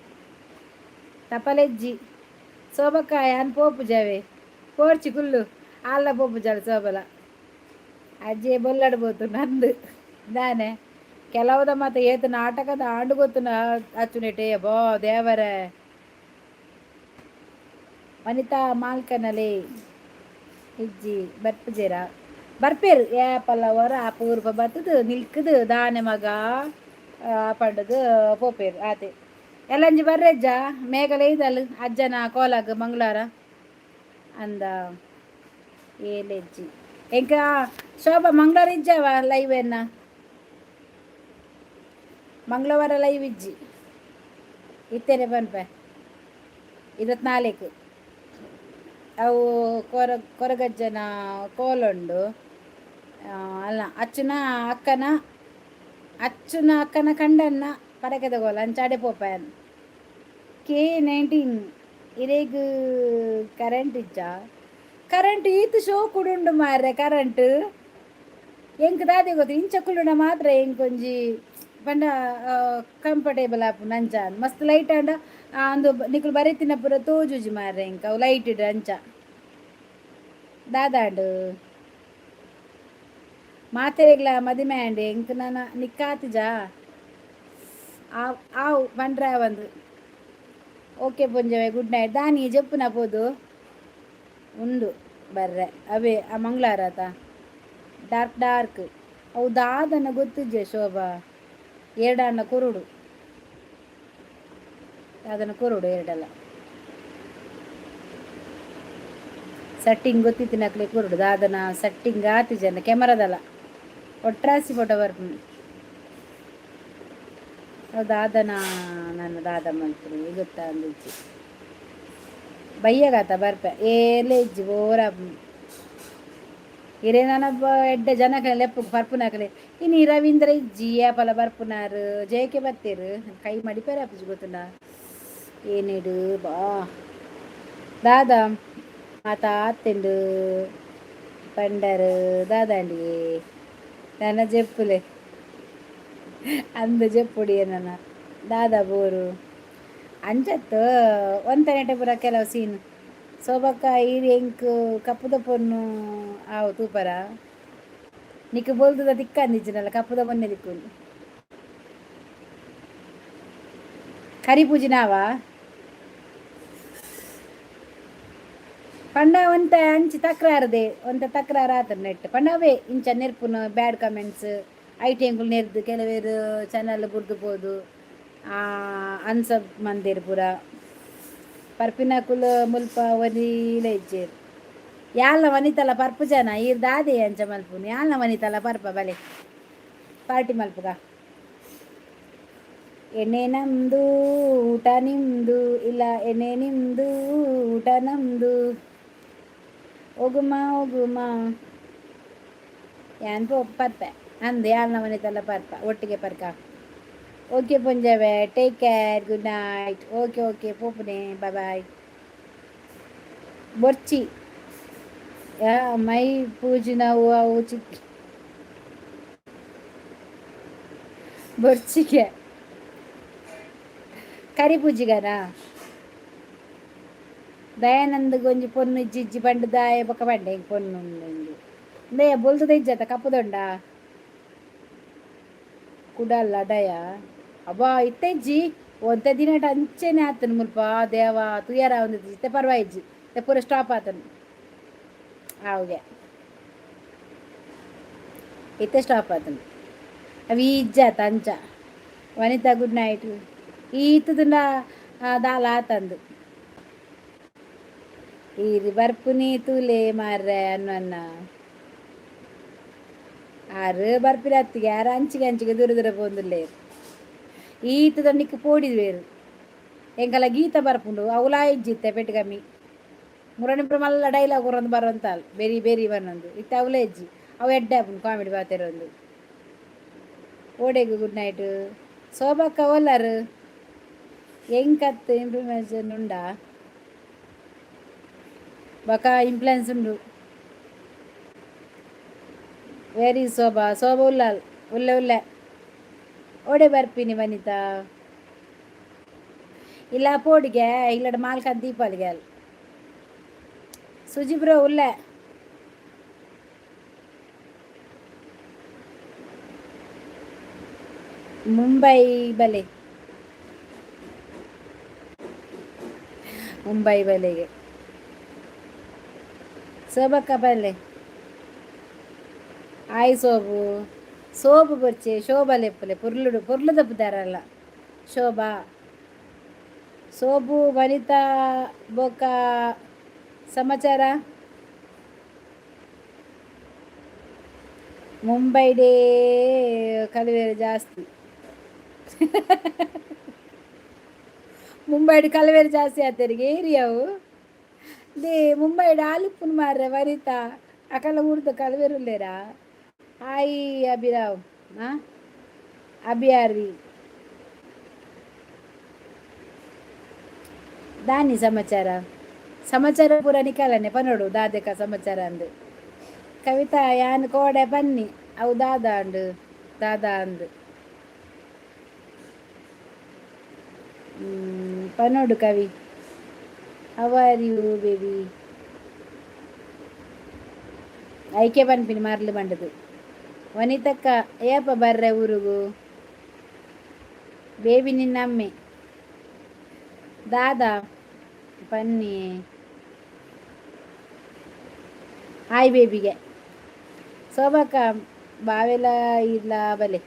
ತಪಲೆಜ್ಜಿ. ಸೋಬಕ್ಕಾಯ ಅನ್ ಪೋಪುಜಾವೆ ಪೋರ್ಚಿ ಕುಲ್ಲು ಆಲ್ಲ ಪೋಪುಜಾಲ ಸೋಬಲ. ಅಜ್ಜಿ ಬೊಲ್ಲಡ್ ಪೋತು ನಂದು ದಾನೆ ಕೆಲವದ ಮಾತ ಏತ್ ನಾಟಕದ ಆಂಡು ಗೊತ್ತುನ ಅಚ್ಚುನೆಟೆ. ಅಬ್ಬೋ ದೇವರೇ. ವನಿತಾ ಮಾಲ್ಕನಲೆ ಇಜ್ಜಿ ಬರ್ಪುಜೇರ? ಬರ್ಪೇರು ಏಪಲ ಒರ ಪೂರ್ಪ ಬತ್ತದು ನಿಲ್ಕದು ದಾನೆ ಮಗ ಪಂಡದು ಪೋಪೇರು ಆತೆ. ಎಲ್ಲಂಜಿ ಬರ್ರೆಜ್ಜ ಮೇಘಲ ಇದಲ್ ಅಜ್ಜನ ಕೋಲಾಗ ಮಂಗಳವಾರ ಅಂದ ಏಲೆಜ್ಜಿ. ಎಂಕ ಶೋಭಾ ಮಂಗಳವಾರ ಇಜ್ಜವ ಲೈವ್ ಎನ್ನ? ಮಂಗಳವಾರ ಲೈವ್ ಇಜ್ಜಿ. ಇತ್ತೇನೆ ಪನ್ಪೆ 24. ಅವು ಕೊರ ಕೊರಗಜ್ಜನ ಕೋಲುಂಡು ಅಲ್ಲ, ಅಚ್ಚುನ ಅಕ್ಕನ, ಅಚ್ಚುನ ಅಕ್ಕನ ಕಂಡನ್ನ ಪರಕೆದ ಕೋಲ. ಅಂಚಾಡೆ ಪೋಪೆ. K19 ಇರೆಗ್ ಕರೆಂಟ್ ಇಜ್ಜ? ಕರೆಂಟ್ ಈತ್ ಶೋ ಕುಡುಂಡು ಮಾರ್ರೆ. ಕರೆಂಟ್ ಎಂಕ್ ದಾದೆ ಗೊತ್ತು, ಇಂಚ ಕುಲ್ಲುಂಡ ಮಾತ್ರ ಎಂಕೊಂಜಿ ಪಂಡ ಕಂಫರ್ಟೇಬಲ್ ಆಪುಂಡು. ಅಂಚ ಮಸ್ತ್ ಲೈಟ್ ಆಂಡ ಅಂದು ನಿಕುಲು ಬರೆತಿನ ಪೂರ ತೋಜುಜಿ ಮಾರ್ರೆ ಎಂಕ್ ಅವು ಲೈಟ್ ಇಡು. ಅಂಚ ದಾದಾಂಡು ಮಾತೆರೆಗ್ಲ ಮದಿಮೆ ಆಂಡ್, ಎಂಕ್ ನನ ನಿಕ್ಕಾತಿಜಾ? ಆವ್ ಆವ್ ಪಂಡ್ರೆ ಆವಂದು. ಓಕೆ ಪೊಂಜವೆ, ಗುಡ್ ನೈಟ್. ದಾನಿ ಜಪ್ಪುನ ಪೋದು ಉಂಡು ಬರ್ರೆ. ಅವೇ ಆ ಮಂಗಳವಾರ ಆತ. ಡಾರ್ಕ್ ಡಾರ್ಕ್ ಅವು ದಾದನ ಗೊತ್ತಿಜ್ಜೆ ಶೋಭಾ. ಎರಡನ್ನ ಕುರುಡು, ಅದನ್ನು ಕುರುಡು ಎರಡಲ್ಲ. ಸೆಟ್ಟಿಂಗ್ ಗೊತ್ತಿತ್ತಿನಕ್ಲೆ ಕುರುಡು ದಾದನ ಸೆಟ್ಟಿಂಗ್ ಆತಿಜನ ಕ್ಯಾಮರಾದಲ್ಲ ಒಟ್ರಾಸಿ ಫೋಟೋ ಬರ್ಪುಂಡು. ಅವು ದಾದನ ನನ್ನ ದಾದ ಮಲ್ಪುನಿ ಗೊತ್ತಾ ಅಂದಿಜ್ಜಿ. ಬಯ್ಯಗಾತ ಬರ್ಪೆ. ಏಲೇ ಇಜ್ಜಿ, ಬೋರ್ ಆಪುಂಡು. ಇರೆ ನನ ಎಡ್ಡೆ ಜನಕಲೆ ಲೆಪ್ಪು ಪರ್ಪುನಕಲೆ. ಇನಿ ರವೀಂದ್ರ ಇಜ್ಜಿ, ಏಪಲ ಬರ್ಪುನಾರು. ಜಯಕೆ ಬತ್ತೇರು ಕೈ ಮಡಿಪೇರು ಆಪುಜಿ ಗೊತ್ತುಂಡ ಏನೇಡು ಬಾ ದಾದ ಮಾತ ಆತ್ಂಡು ಪಂಡರು ದಾದಾಂಡಿ ನನ್ನ ಜೆಪ್ಪುಲೆ ಅಂದು ಜೆಪ್ಪುಡಿ ನನ್ನ ದಾದ ಬೋರು ಅಂಚತ್ತು ಒಂತನೆಟೆ ಪೂರ ಕೆಲವು ಸೀನ್. ಸೋಬಕ್ಕ ಈರ್ ಎಂಕ್ ಕಪ್ಪುದ ಪೊನ್ನು ಆವು ತೂಪರ. ನಿಕ್ ಬೊಲ್ದುದ ತಿಕ್ಕಂದಿಜ್ಜಿನಲ್ಲ, ಕಪ್ಪುದ ಪೊನ್ನೆ ತಿಕ್ಕುಂಡು. ಕರಿ ಪೂಜಿನಾವ? ಪಂಡ ಒಂತೆ ಅಂಚಿ ತಕ್ರಾರದೆ, ಒಂತೆ ತಕ್ರಾರ ಆತನ ನೆಟ್. ಪಂಡ ಅವೇ ಇಂಚ ನೆರ್ಪುನ ಬ್ಯಾಡ್ ಕಮೆಂಟ್ಸ್, ಐಟ್ ಎಂಕುಲು ನೆರ್ದು ಕೆಲವೇರು ಚಾನಲ್ ಬುಡ್ದು ಪೋದು ಅನ್ಸಬ್ ಮಂದಿರ್ ಪೂರ ಪರ್ಪಿನಕುಲು ಮುಲ್ಪ ಒರಿಲ ಇಜ್ಜೆರ್. ಯಾಲ್ನ ವನಿತಲ ಪರ್ಪು ಜನ ಈರ್ ದಾದೆ ಅಂಚ ಮಲ್ಪುನು? ಯಾಲ್ನ ವನಿತಲ ಪರ್ಪ ಬಲೆ ಪಾರ್ಟಿ ಮಲ್ಪುಗ. ಎಣ್ಣೆ ನಮ್ದು, ಊಟ ನಿಮ್ದು, ಇಲ್ಲ ಎಣ್ಣೆ ನಿಮ್ದು, ಊಟ ನಮ್ದು. ಒಗುಮ ಒಗುಮ ಯಾನ್ ಪೋ ಪರ್ಪೆ ಅಂದ್. ಯಾಲ್ನ ವನಿತಲ ಪರ್ಪ, ಒಟ್ಟಿಗೆ ಪರ್ಕ. ಓಕೆ ಪೊಂಜವೆ, take care, good night. Okay okay, ಪೋಪುನೆ, ಬಾಯ್ ಬಾಯ್. ಬೊರ್ಚಿ ಮೈ ಪೂಜಿನ ಅವು ಚಿಕ್ಕ ಬೊರ್ಚಿಗೆ ಕರಿ ಪೂಜಿಗನ. ದಯಾನಂದ್ ಒಂಜಿ ಪೊನ್ನು ಇಜ್ಜಿ ಇಜ್ಜಿ ಪಂಡ್ ದಾಯ ಬೊಕ ಪಂಡೆ ಎಂಕ್ ಪೊನ್ನು ಉಂಡು. ದಯ ಬೊಲ್ದುದ ಇಜ್ಜತ್ತ, ಕಪ್ಪುದೊಂಡ ಕುಡಲ್ಲ ಡಯ. ಅಬ್ಬಾ, ಇತ್ತೆ ಇಜ್ಜಿ. ಒಂತೆ ದಿನಟ ಅಂಚೆನೆ ಆತನ ಮುಲ್ಪ. ದೇವ ತುಯರ ಒಂದು ಇತ್ತೆ ಪರ್ವಾಯಿಜ್ಜಿ, ಇತ್ತೆ ಪೂರ ಸ್ಟಾಪ್ ಆತನ. ಆವುಗೆ ಇತ್ತೆ ಸ್ಟಾಪ್ ಆತನ. ಅವು ಇಜ್ಜಾತ ಅಂಚ. ವನಿತಾ, ಗುಡ್ ನೈಟ್. ಈ ಇತ್ತುದುಂಡ ದಾಲ ಆತಂದು ಈರ್ ಬರ್ಪುನಿ ತೂಲೆ ಮಾರ್ರೆ ಅನ್ನ. ಆರು ಬರ್ಪಿನ ಅತ್ತಿಗೆ ಆರು ಅಂಚಿಗೆ ಅಂಚಿಗೆ ದೂರ ದೂರ ಪೋಂದುಲ್ಲೇರು. ಈತದ ನಿಕ್ಕು ಪೋಡಿದ್ವೇರು. ಎಂಕಲ ಗೀತ ಬರ್ಪುಂಡು, ಅವುಲಾ ಇಜ್ಜಿತ್ತೆ ಪೆಟ್ಟು ಕಮ್ಮಿ. ಮುರಣಿಪುರ ಮಲ್ಲ ಡೈಲಾಗ್ ಕೊರೊಂದು ಬರೋಂತಾಲ್ ಬೆರಿ ಬೆರಿ ಬನ್ನೊಂದು ಇತ್ತೆ ಅವುಲೇ ಇಜ್ಜಿ. ಅವು ಎಡ್ಡೆ ಆಪುಂಡು ಕಾಮಿಡಿ ಪಾತೆರೊಂದು. ಓಡೆಗ್ ಗುಡ್ ನೈಟ್. ಶೋಭಕ್ಕ ಓಲಾರು? ಎಂಕತ್ ಇಂಪ್ರೂವ್ಮೆಂಟ್ ಉಂಡಾ? ಬಕ ಇಂಪ್ಲುಯೆನ್ಸ್ ಉಂಡು. ವೆರಿ ಶೋಭಾ? ಶೋಭಾ ಉಲ್ಲಾಲ್, ಉಲ್ಲೆ ಉಲ್ಲೆ. ಓಡೆ ಬರ್ಪಿನಿ ವನಿತಾ? ಇಲ್ಲ ಪೋಡಿಗೆ ಇಲ್ಲಡ ಮಾಲ್ಕಂತ ದೀಪಾಲಿಗೆ. ಸುಜಿ ಬ್ರೋ ಉಲ್ಲೆ. ಮುಂಬೈ ಬಲೆ, ಮುಂಬೈ ಬಲೆಗೆ. ಶೋಭಕ್ಕ ಬಲೆ. ಆಯ್ ಸೋಬು, ಸೋಬು ಬೊರ್ಚೆ ಶೋಭಾ ಲೆಪ್ಪುಲೆ. ಪೊರ್ಲುಡು ಪೊರ್ಲು ದಪ್ಪುದಾರಲ್ಲ ಶೋಭಾ. ಸೋಬು, ವನಿತಾ, ಬೊಕ ಸಮಾಚಾರ? ಮುಂಬೈ ಡೇ ಕಲಿವೇರು ಜಾಸ್ತಿ. ಮುಂಬೈಡ್ ಕಲವೇರು ಜಾಸ್ತಿ ಆತರಿಗೆ ಏರಿಯಾವು they. ಮುಂಬೈಡ್ ಆಲಿಪ್ಪುನು ಮಾರ್ರೆ ವನಿತಾ. ಅಕಲ ಊರ್ದ ಕಲವೇರು ಉಲ್ಲೇರಾ? ಹಾಯ್ ಅಭಿರಾವ್. ಹಾಂ, ಅಭಿ ಆರ್ವಿ. ದಾನಿ ಸಮಾಚಾರ? ಸಮಾಚಾರ ಪೂರ ನಿಕಲನೆ ಪನೋಡು ದಾದೆಕ ಸಮಾಚಾರ ಅಂದು. ಕವಿತಾ, ಯಾನ್ ಕೋಡೆ ಬನ್ನಿ ಅವು ದಾದ ಅಂಡು ದಾದಾ ಅಂದು ಪನೋಡು. ಕವಿ, how are you baby? ಐಕೆ ಪನ್ಪಿನಿ ಮರ್ಲು ಬಂಡದು. ವನಿತಕ್ಕ ಏಪ ಬರ್ರೆ ಊರುಗು? ಬೇಬಿ ನಿನ್ನಮ್ಮೆ ದಾದಾ ಪನ್ನಿ. ಹಾಯ್ ಬೇಬಿಗೆ. ಶೋಭಕ್ಕ ಬಾವೆಲ ಇರ್ಲ ಬಲೆ.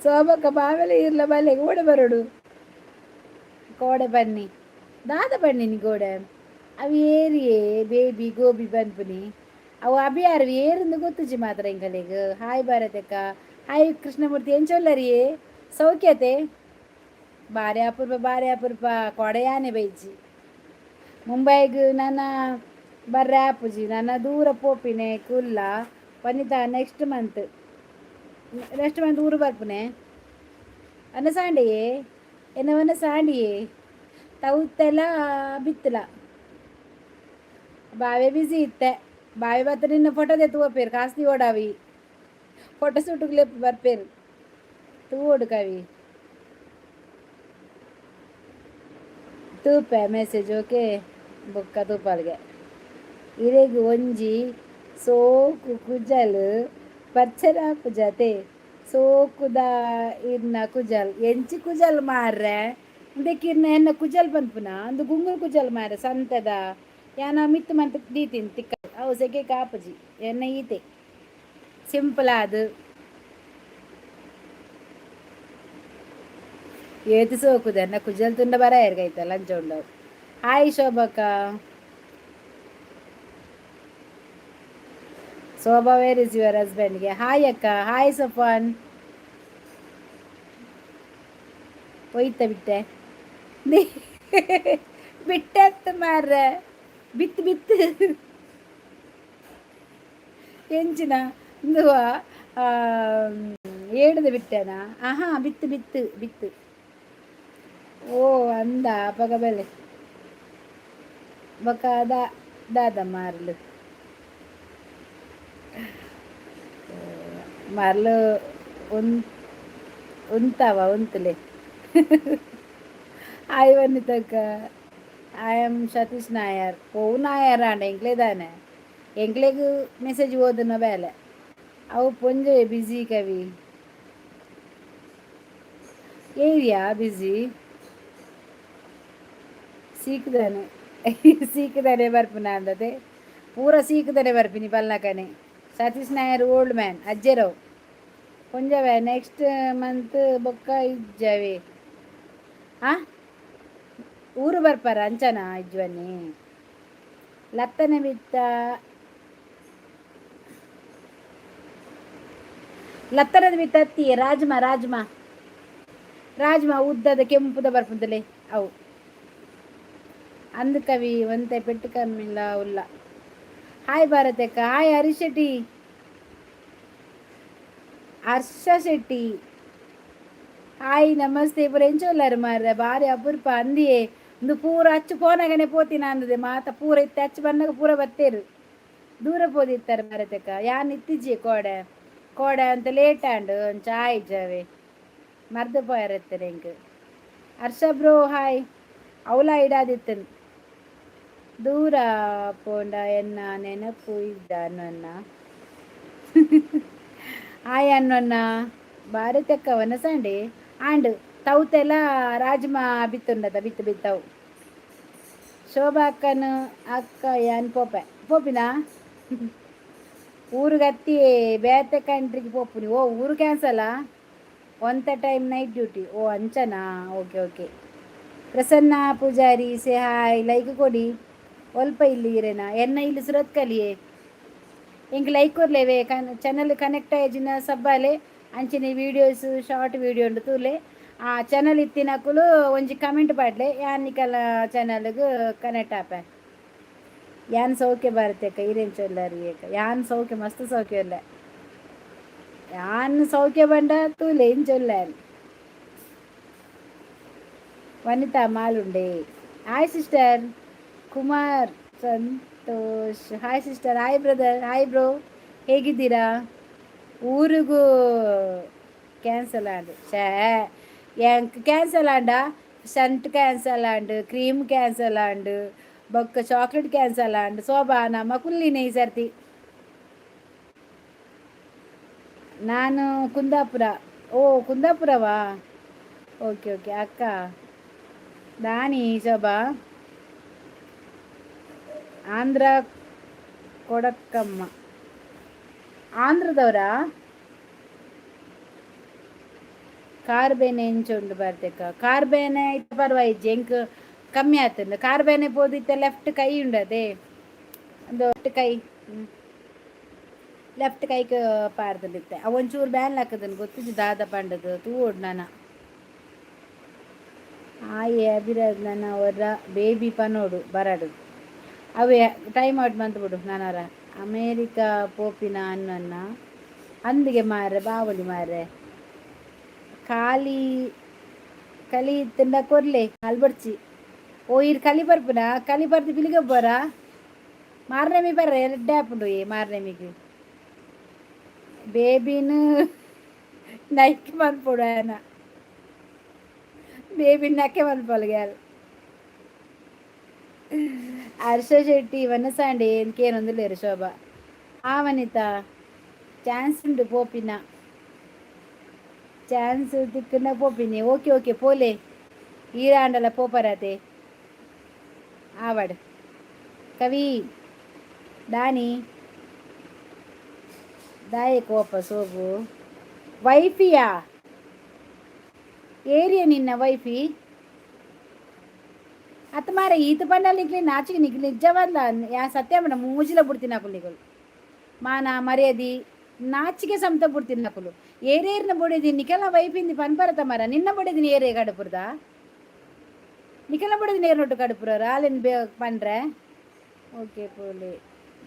ಶೋಭಕ್ಕ ಬಾವೆಲ ಇರ್ಲ ಬಲೆ. ಓಡೆ ಬರೋಡು ಕೋಡೆ ಬನ್ನಿ? ದಾದ ಬನ್ನಿ ಗೋಡೆ ಅವು ಏರಿಯೇ ಬೇಬಿ ಗೋಬಿ ಬನ್ಪುನಿ. ಅವು ಅಭಿ ಆರ್ವಿ ಏರಿಂದು ಗೊತ್ತುಜಿ ಮಾತ್ರ ಎಂಕಲೆಗ್. ಹಾಯ್ ಭಾರತಕ್ಕ. ಹಾಯ್ ಕೃಷ್ಣಮೂರ್ತಿ, ಎಂಚೊಲ್ಲರಿಯೇ? ಸೌಖ್ಯತೆ? ಬಾರಿ ಅಪರೂಪ, ಬಾರಿ ಅಪರೂಪ ಕೊಡೆಯಾನೆ ಬೈಜಿ. ಮುಂಬೈಗ್ ನನ್ನ ಬರ್ರೆ ಆಪುಜಿ, ನನ್ನ ದೂರ ಪೋಪಿನೆ ಕುಲ್ಲ. ವನಿತಾ, ನೆಕ್ಸ್ಟ್ ಮಂತ್, ನೆಕ್ಸ್ಟ್ ಮಂತ್ ಊರು ಬರ್ಪುನೆ. ಅನ್ನ ಸಾಂಡಿಯೇ ಎನ್ನವನ್ನ ಸಾಂಡಿಯೇ ತೌತೆಲ ಬಿತ್ತಲ. ಬಾವೆ ಬಿಸಿ ಇತ್ತೆ. ಬಾವಿ ಬತ್ತ ನಿನ್ನ ಫೋಟೋ ತೆತ್ತು ಪೋಪೇರು. ಕಾಸ್ತಿ ಓಡಾವಿ ಫೋಟೋ ಶೂಟ್ಗೆ ಬರ್ಪೇರು. ತೂವೋಡು ಕವಿ. ತೂಪೆ ಮೆಸೇಜ್. ಓಕೆ, ಬೊಕ್ಕ ತೂಪಾಲ್ಗೆ. ಇರೆಗ್ ಒಂಜಿ ಸೋಕು ಕುಜಲ್ ಪರ್ಚರ ಪೂಜತೆ. ಸೋಕುದ ಇರ್ನ ಕುಜಲ್ ಎಂಚಿ ಕುಜಲ್ ಮಾರ್ರೆ? ಉಂದೆಕ್ ಇರ್ನ ಎನ್ನ ಕುಜಲ್ ಪನ್ಪುನ ಅಂದು ಗುಂಗುರು ಕುಜಲ್ ಮಾರೆ ಸಂತೆದ ಯಾನ ಮಿತ್ತು ಮಂತ್ ದೀತೀನಿ ತಿಕ್ಕ ಅವು ಸೆಕೆ ಕಾಪುಜಿ ಎನ್ನ ಈತೆ ಸಿಂಪಲ್ ಆದ್. ಏತ್ ಸೋಕುದ ಎನ್ನ ಕುಜಲ್ ತುಂಡ ಬರ ಐತಲ್ಲ ಅಂಚ ಉಂಡವು. ಹಾಯ್ ಶೋಭಕ್ಕ. ಶೋಭಾ, ವೇರ್ is your ಹಸ್ಬೆಂಡ್ಗೆ? Hi ಅಕ್ಕ, ಹಾಯ್ ಸಫಾನ್. ಒಯ್ತ ಬಿಟ್ಟೆ ಬಿಟ್ಟೆತ್ತ ಮಾರ್ರೆ, ಬಿತ್ತು ಬಿತ್ತು ಎಂಚಿನ ಇಂದುವ ಏಡದ ಬಿಟ್ಟೆನಾ? ಆಹಾ, ಬಿತ್ತು ಬಿತ್ತು ಬಿತ್ತು. ಓ ಅಂದ ಅಪಗ ಬೆಲೆ ಬೊಕ ದಾದ ಮಾರ್ಲು ಮರ್ಲು ಉನ್ ಉಂತಾವ ಉಂತಲೆ. ಹಾಯ್ ವನಿತಕ್ಕ, I am Satish Nair. ಓ ನಾಯರ್ ಆಂಡ ಎಂಕ್ಲೆ ದಾನೆ, ಎಂಕ್ಲೆಗ್ ಮೆಸೇಜ್ ಓದುನ ಬೇಲೆ ಅವು. ಪೊಂಜೆ ಬಿಸಿ ಕವಿ ಏರಿಯಾ ಬಿಸಿ ಸೀಕ್ದಾನೆ ಸೀಕ್ದಾನೆ ಬರ್ಪುನ ಅಂದತೆ, ಪೂರ ಸೀಕ್ದಾನೆ ಬರ್ಪಿನಿ ಪಲ್ನಕನೆ. ಸತೀಶ್ ನಾಯರ್ ಓಲ್ಡ್ ಮ್ಯಾನ್ ಅಜ್ಜೆರವು ಪೊಂಜವೆ. ನೆಕ್ಸ್ಟ್ ಮಂತ್ ಬೊಕ್ಕ ಇಜ್ಜವೆ. ಆ ಊರು ಬರ್ಪಾರ ಅಂಚನ ಇಜ್ವನ್ನಿ ಲತ್ತನೆ ಬಿತ್ತ ಲತ್ತನದ ಬಿತ್ತ ಅತ್ತಿ ರಾಜ್ಮಾ ರಾಜ್ಮಾ ರಾಜ್ಮಾ ಉದ್ದದ ಕೆಂಪುದ ಬರ್ಪುಂದಲೆ ಅವು. ಅಂದ್ ಕವಿ ಒಂತೆ ಪೆಟ್ಟು ಕಮ್ಮಿಲ್ಲ ಉಲ್ಲ. ಹಾಯ್ ಭಾರತಕ್ಕ, ಹಾಯ್ ಹರೀಶ್ ಶೆಟ್ಟಿ, ಹರ್ಷ ಶೆಟ್ಟಿ, ಹಾಯ್ ನಮಸ್ತೆ. ಪೂರ ಎಂಚ ಉಲ್ಲರ್ ಮಾರ್ರೆ? ಬಾರಿ ಅಪರೂಪ ಅಂದಿಯೇ. ಇಂದು ಪೂರ ಅಚ್ಚು ಪೋನಗನೆ ಪೋತಿನ ಅಂದದೆ ಮಾತ ಪೂರ ಇತ್ತೆ ಅಚ್ಚು ಬನ್ನಗ ಪೂರ ಬತ್ತೇರು ದೂರ ಪೋದಿತ್ತಾರೆ ಭಾರತಕ್ಕ. ಯಾನ್ ಇತ್ತಿಜ್ಜಿ ಕೋಡೆ ಕೋಡೆ ಅಂತ ಲೇಟ್ ಆಂಡ್ ಒಂಚ ಆಯ್ಜವೆ ಮರ್ದ್ ಪೋಯರ್ ಎಂಕ್. ಹರ್ಷ ಬ್ರೋ ಹಾಯ್. ಅವಲ ಇಡಾದಿತ್ತನ್ ದೂರ ಪೋಂಡ ಎನ್ನ ನೆನಪು ಇದ್ದ ಅನ್ನ. ಹಾಯ್ ಅನ್ನೊನ್ನ ಭಾರತಕ್ಕ ವನಸಂಡೆ ಆಂಡ್ ತೌತೆಲ್ಲ ರಾಜ್ಮಾ ಬಿತ್ತುಂಡದ ಬಿತ್ತು ಬಿತ್ತವು. ಶೋಭಾ ಅಕ್ಕನ ಅಕ್ಕ ಯಾನ್ ಪೋಪೆ ಪೋಪಿನಾ ಊರುಗತ್ತಿ ಬೇತೆ ಕಂಟ್ರಿಗೆ ಪೋಪುನಿ. ಓ ಊರು ಕ್ಯಾನ್ಸಲಾ? ಒಂತೆ ಟೈಮ್ ನೈಟ್ ಡ್ಯೂಟಿ. ಓ ಅಂಚನಾ? Okay okay. Prasanna Poojary say hi, like ಕೊಡಿ. ಒಲ್ಪ ಇಲ್ಲಿ ಇರೇನಾ ಎನ್ನ ಇಲ್ಲಿ ಸುರತ್ಕಲಿಯೇ. ಇಂಕ್ ಲೈಕ್ ಕೊರ್ಲೇವೆ ಕನ್ ಚಾನಲ್ ಕನೆಕ್ಟ್ ಆಯ್ಜಿನ ಸಬ್ಬಾಲೆ ಅಂಚಿನ ವೀಡಿಯೋಸ್ ಶಾರ್ಟ್ ವೀಡಿಯೋ ಉಂಡು ತೂಲೆ. ಆ ಚಾನಲ್ ಇತ್ತಿನಕುಲು ಒಂಜಿ ಕಮೆಂಟ್ ಪಾಡ್ಲೆ, ಯಾನ್ ನಿಕಲ ಚಾನಲ್ಗ್ ಕನೆಕ್ಟ್ ಆಪೆ. ಯಾನ್ ಸೌಖ್ಯ ಭಾರತಕ್ಕ, ಇರೇನ್ ಚೊಲ್ಲರಿ ಏಕ? ಯಾನ್ ಸೌಖ್ಯ, ಮಸ್ತ್ ಸೌಖ್ಯ ಉಲ್ಲೆ ಯಾನ್. ಸೌಖ್ಯ ಬಂಡ ತೂಲೆ ಇಂಚೊಲ್ಲೆ. ವನಿತಾ ಮಾಲುಂಡೆ, Hi sister. Kumar Santosh, hi sister, hi brother, hi bro, ಹೇಗಿದ್ದೀರಾ? ಊರಿಗೂ ಕ್ಯಾನ್ಸಲ್ ಆಂಡ್ ಛೇ ಕ್ಯಾನ್ಸಲ್ ಆಂಡ. ಶಂಟ್ ಕ್ಯಾನ್ಸಲ್ ಆಂಡ್, ಕ್ರೀಮ್ ಕ್ಯಾನ್ಸಲ್ ಆಂಡ್, ಬೊಕ್ಕ ಚಾಕ್ಲೇಟ್ ಕ್ಯಾನ್ಸಲ್ ಆಂಡ್. ಶೋಭಾ ನಮ್ಮ ಕುಲ್ಲಿನೆ ಈ ಸರ್ತಿ. ನಾನು ಕುಂದಾಪುರ. ಓ ಕುಂದಾಪುರವಾ? ಓಕೆ ಓಕೆ ಅಕ್ಕ. ದಾನಿ ಶೋಭಾ? ಆಂಧ್ರ ಕೊಡಕ್ಕಮ್ಮ, ಆಂಧ್ರದವರಾ? ಕಾರ್ ಬೇನೆ ಎಂಚ ಉಂಡು ಬಾರ್ತೆಕ? ಕಾರ್ ಬೇನೆ ಇತ್ತ ಪರ್ವಾಯಿಜ್ಜಿ ಎಂಕ್, ಕಮ್ಮಿ ಆತುಂಡು. ಕಾರ್ ಬೇನೆ ಪೋದು ಇತ್ತೆ ಲೆಫ್ಟ್ ಕೈ ಉಂಡದೆ, ಒಂದು ಲೆಫ್ಟ್ ಕೈ, ಲೆಫ್ಟ್ ಕೈಕ್ ಪಾಡ್ದುಂಡು ಇತ್ತೆ. ಅವು ಒಂಚೂರು ಬ್ಯಾನ್ ಹಾಕದನ್ ಗೊತ್ತಿಜ್ಜಿ ದಾದ ಪಂಡದು ತೂವೊಡು ನನ. ಆಯೆ ಅಭಿರಾಜ್ ನನ್ನ ಅವರ ಬೇಬಿ ಪನೋಡು ಬರಡು ಅವೇ ಟೈಮ್ ಔಟ್ ಬಂತು ಬಿಡು. ನಾನವರ ಅಮೇರಿಕಾ ಪೋಪಿನ ಅನ್ನನ್ನ ಅಂದಿಗೆ ಮಾರ್ರೆ ಬಾವಲಿ ಮಾರ್ರೆ. ಖಾಲಿ ಕಲಿ ಇತ್ತಂಡ ಕೊರ್ಲೆ ಅಲ್ಬಡ್ಚಿ. ಓ ಇರ್ ಕಲಿ ಬರ್ಪುನ ಕಲಿ ಬರ್ದು ಪಿಲಿಗೊಬ್ಬರ ಮಾರ್ನೆಮಿ ಬರ್ರೆ ಎಡ್ಡೆ ಆಪುಂಡು. ಏ ಮಾರ್ನೆಮಿಗ್ ಬೇಬಿನ ನೈಕ್ ಮನ್ಪೊಡು ಆಯನ ಬೇಬಿ ನಕ್ಕೆ ಮನ್ಪೊಲ್ಗೆ. ಹರ್ಷ ಶೆಟ್ಟಿ ವನಸಾಂಡೆ ಕೇನೊಂದುಲ್ಲೆರ್ ಶೋಭಾ. ಆ ವನಿತಾ, ಚಾನ್ಸ್ ಉಂಡು ಪೋಪಿನ, ಚಾನ್ಸ್ ತಿಕ್ಕುಂಡ ಪೋಪಿನಿ. Okay okay ಪೋಲೆ. ಈರಾಂಡಲ ಪೋಪರತೆ ಆವಡ್ ಕವಿ ದಾನಿ ದಾಯೆ ಕೋಪ ಸೋಬು ವೈಫಿಯಾ ಏರಿಯ ನಿನ್ನ ವೈಫಿ ಅತ್ತ ಮಾರ ಈತ ಪಂಡಲ್ ನಿಕ್ಲಿ ನಾಚಿಗೆ ನಿಕ್ಲಿ ನಿಜವಾದ್ಲ ಯಾ ಸತ್ಯ ಮೇಡಮ್ ಮೂಜಿಲ ಬಿಡ್ತೀನಿ ಅಕುಲು ನಿಕುಲು ಮಾನ ಮರ್ಯಾದಿ ನಾಚಿಕೆ ಸಮತ ಬಿಡ್ತೀನಿ ಅಕುಲು ಏರೇರ್ನ ಬೊಡಿದಿ ನಿಕೆಲ್ಲ ವೈಫಿಂದಿ ಪನ್ಪರತ ಮಾರ ನಿನ್ನ ಬೊಡಿದಿನಿ ಏರೇ ಕಡುಪುರ್ದ ನಿಕೆಲ್ಲ ಬೊಡಿದಿನಿ ಏರ್ನೊಟ್ಟು ಕಡುಪುರ ಆಲೇನು ಬೇ ಪಂಡ್ರೆ ಓಕೆ ಪೋಲೆ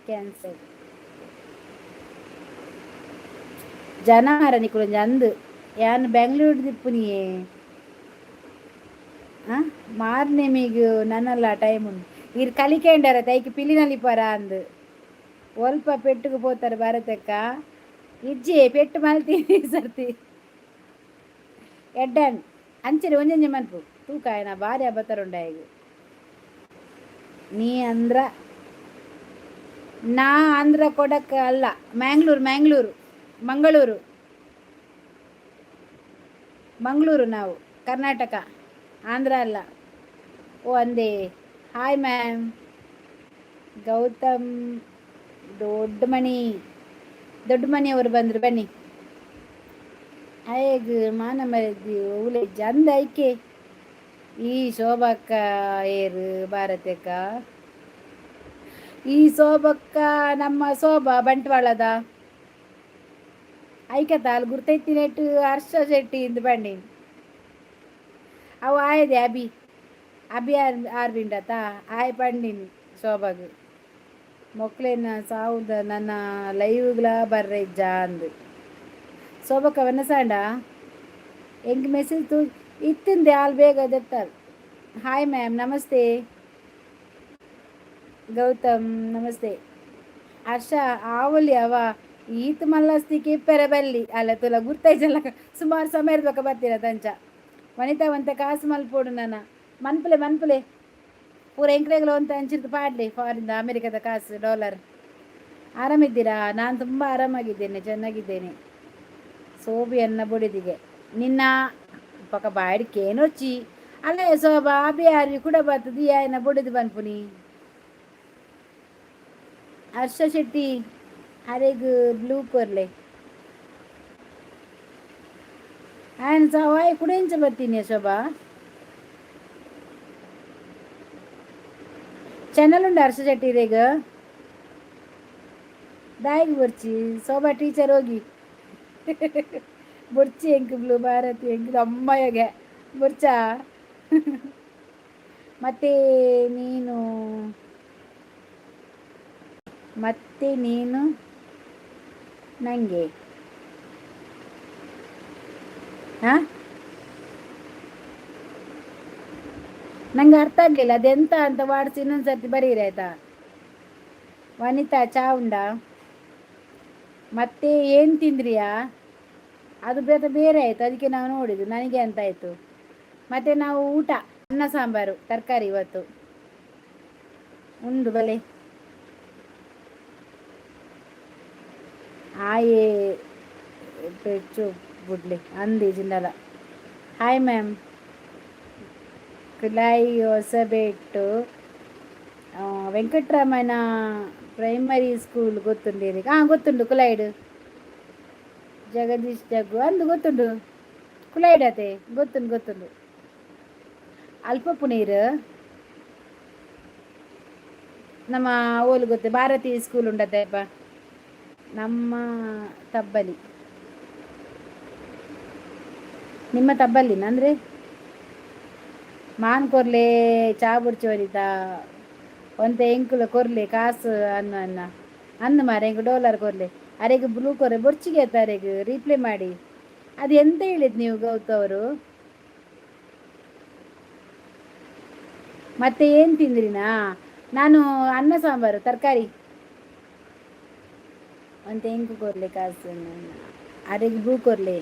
ಕ್ಯಾನ್ಸಲ್ ಜನ ಮಾರ ನಿಕುಲು ಅಂದು ಯಾನ್ ಬೆಂಗ್ಳೂರು ದಿಪ್ಪುನಿಯೇ ಮಾರ್ನೆಮಿಗ್ ನನಲ್ಲ ಟೈಮ್ ಉಂಡು ಇರ್ ಕಲಿಕೆಂಡರ ತೈಕ್ ಪಿಲಿನಲಿಪರ ಅಂದು ಒಲ್ಪ ಪೆಟ್ಟುಗು ಪೋತಾರೆ ಭಾರತಕ್ಕ ಇಜ್ಜಿ ಪೆಟ್ಟು ಮಲ್ತೀನಿ ಸರ್ತಿ ಎಡ್ಡನ್ ಅಂಚನೆ ಒಂಜೊಂಜಿ ಮನ್ಪು ತೂಕಾಯನ ಭಾರಿ ಅಬತರುಂಡಾಯಿಗ್ ನೀ ಅಂದ್ರ ನಾ ಆಂಧ್ರ ಕೊಡಕ್ ಅಲ್ಲ ಮ್ಯಾಂಗ್ಳೂರು ಮ್ಯಾಂಗ್ಳೂರು ಮಂಗಳೂರು ಮಂಗಳೂರು ನಾವು ಕರ್ನಾಟಕ ಆಂಧ್ರ ಅಲ್ಲ. ಓ ಅಂದೆ ಹಾಯ್ ಮ್ಯಾಮ್ ಗೌತಮ್ ದೊಡ್ಡಮಣಿ ದೊಡ್ಡಮಣಿಯವರು ಬಂದರು ಬನ್ನಿ. ಅಯ್ಯಗ್ ಮಾನ ಮರ್ಯಾದಿ ಓಲೆ ಅಂದ ಐಕೆ ಈ ಶೋಭಕ್ಕ ಏರು ಭಾರತಕ್ಕ ಈ ಶೋಭಕ್ಕ ನಮ್ಮ ಶೋಭಾ ಬಂಟ್ವಾಳದ ಐಕತ ಅಲ್ಲಿ ಗುರ್ತೈತಿನೆಟ್ಟು ಹರ್ಷ ಶೆಟ್ಟಿ ಇಂದು ಬನ್ನಿ ಅವು ಆಯದೆ ಅಭಿ ಅಭಿ ಆರ್ ಆರ್ವಿಂಡತ ಆಯ್ ಪಂಡಿನಿ ಶೋಭಾಗ್ ಮೊಕ್ಲೆನ ಸಾವುದ ನನ್ನ ಲೈವ್ಗ್ಲ ಬರ್ರೆ ಇಜ್ಜ ಅಂದು ಶೋಭಕ್ಕ ವನಸಾಂಡ ಎಂಕ್ ಮೆಸೇಜ್ ತೂ ಇತ್ತಿಂದೆ ಆಲ್ ಬೇಗ ದೆತ್ತಾರೆ. ಹಾಯ್ ಮ್ಯಾಮ್ ನಮಸ್ತೆ ಗೌತಮ್ ನಮಸ್ತೆ ಹರ್ಷ ಆವೊಲಿ ಅವ ಈತ್ ಮಲ್ಲಸ್ತಿಗೆ ಇಪ್ಪೆರೆ ಬಲ್ಲಿ ಅಲ್ಲ ತುಲ ಗುರ್ತೈಜಲ್ಲ ಸುಮಾರು ಸಮಯ ಇರ್ಬೇಕ ಬರ್ತೀರ ತಂಚ ವನಿತಾ ಒಂತೆ ಕಾಸು ಮಲ್ಪೋಡು ನನ್ನ ಮನ್ಪುಲೆ ಮನ್ಪುಲೆ ಪೂರ ಎಂಕ್ಲೆಗ್ಲ ಒಂತೆ ಅಂಚಿರ್ದು ಪಾಡ್ಲಿ ಫಾರಿನ್ ಅಮೆರಿಕದ ಕಾಸು ಡಾಲರ್. ಆರಾಮಿದ್ದೀರಾ? ನಾನು ತುಂಬ ಆರಾಮಾಗಿದ್ದೇನೆ, ಚೆನ್ನಾಗಿದ್ದೇನೆ. ಸೋಬಿಯನ್ನ ಬೊಡಿದಿಗೆ ನಿನ್ನ ಪಕ್ಕ ಬಾಡಿಕೆ ಏನೊಚ್ಚಿ ಅಲ್ಲೇ ಸೋಬಾ ಅಬಿ ಕೂಡ ಬರ್ತದೆ ಆಯನ ಬೊಡಿದು ಬನ್ಪುನಿ. ಹರ್ಷ ಶೆಟ್ಟಿ ಅರೆಗ್ ಬ್ಲೂ ಕೊರ್ಲೆ ಆಯನ ಸವಾಯ್ ಕೂಡ ಎಂಚ ಬರ್ತೀನಿ ಶೋಭಾ ಚಾನಲ್ ಉಂಡು ಹರ್ಷ ಶೆಟ್ಟಿ ಇರೆಗ್ ದಾಯಿಗ್ ಬೊರ್ಚಿ ಶೋಭಾ ಟೀಚರ್ ಹೋಗಿ ಬೊರ್ಚಿ ಎಂಕ್ ಬ್ಲೂ ಭಾರತಿ ಎಂಕ್ ಅಮ್ಮಯ್ಯಗೆ ಬೊರ್ಚಾ. ಮತ್ತೆ ನೀನು ಮತ್ತೆ ನೀನು ನನಗೆ ಹಾಂ ನಂಗೆ ಅರ್ಥ ಆಗಲಿಲ್ಲ ಅದೆಂತ ಅಂತ ವಾಡ್ಸಿ ಇನ್ನೊಂದು ಸರ್ತಿ ಬರೀರಿ ಆಯ್ತಾ. ವನಿತಾ ಚಾ ಉಂಡಾ? ಮತ್ತೆ ಏನು ತಿಂದ್ರಿಯಾ? ಅದು ಬೇರೆ ಬೇರೆ ಆಯಿತು, ಅದಕ್ಕೆ ನಾವು ನೋಡಿದ್ದು ನನಗೆ ಅಂತ ಆಯಿತು. ಮತ್ತು ನಾವು ಊಟ ಅನ್ನ ಸಾಂಬಾರು ತರಕಾರಿ ಇವತ್ತು ಉಂಡು ಬಲೆ. ಆಯೇ ಪೆಚ್ಚು ಬುಡ್ಲಿ ಅಂದಿ ಜಿಂಡಲ. Hi ma'am Kulai Hosabettu Venkataramana primary school ಗೊತ್ತುಂಡು ಹಾಂ ಗೊತ್ತುಂಡು ಕುಲಾಯ್ಡು ಜಗದೀಶ್ ಜಗ್ಗು ಅಂದು ಗೊತ್ತುಂಡು ಕುಲಾಯ್ಡ್ ಅತೆ ಗೊತ್ತುಂಡು ಗೊತ್ತುಂಡು ಅಲ್ಪ ಪುನೀರ್ ನಮ್ಮ ಓಲು ಗೊತ್ತು ಭಾರತಿ ಸ್ಕೂಲ್ ಉಂಡತೆಪ್ಪ ನಮ್ಮ ತಬ್ಬಲಿ ನಿಮ್ಮ ತಬ್ಬಲಿನ ಅಂದರೆ ಮಾನ್ ಕೊರ್ಲೆ ಚಾ ಬುಡ್ಚಿ ವನಿತಾ ಒಂತೆ ಎಂಕುಲ ಕೊರ್ಲೆ ಕಾಸು ಅನ್ನ ಅನ್ನ ಅಂದು ಮಾರೆ ಎಂಕ್ ಡಾಲರ್ ಕೊರ್ಲೆ ಅರೆಗ್ ಬ್ಲೂ ಕೊರ್ಲೆ ಬೊರ್ಚಿಗೆ ಆಯ್ತು ಅರೆಗ್ ರೀಪ್ಲೇ ಮಾಡಿ ಅದು ಎಂತ ಹೇಳಿದ್ ನೀವು ಗೌತವರು ಮತ್ತೆ ಏನು ತಿಂದ್ರಿನಾ? ನಾನು ಅನ್ನ ಸಾಂಬಾರು ತರಕಾರಿ ಒಂತೆ ಎಂಕು ಕೊರ್ಲೆ ಕಾಸು ಅರೆಗ್ ಬ್ಲೂ ಕೊರ್ಲೆ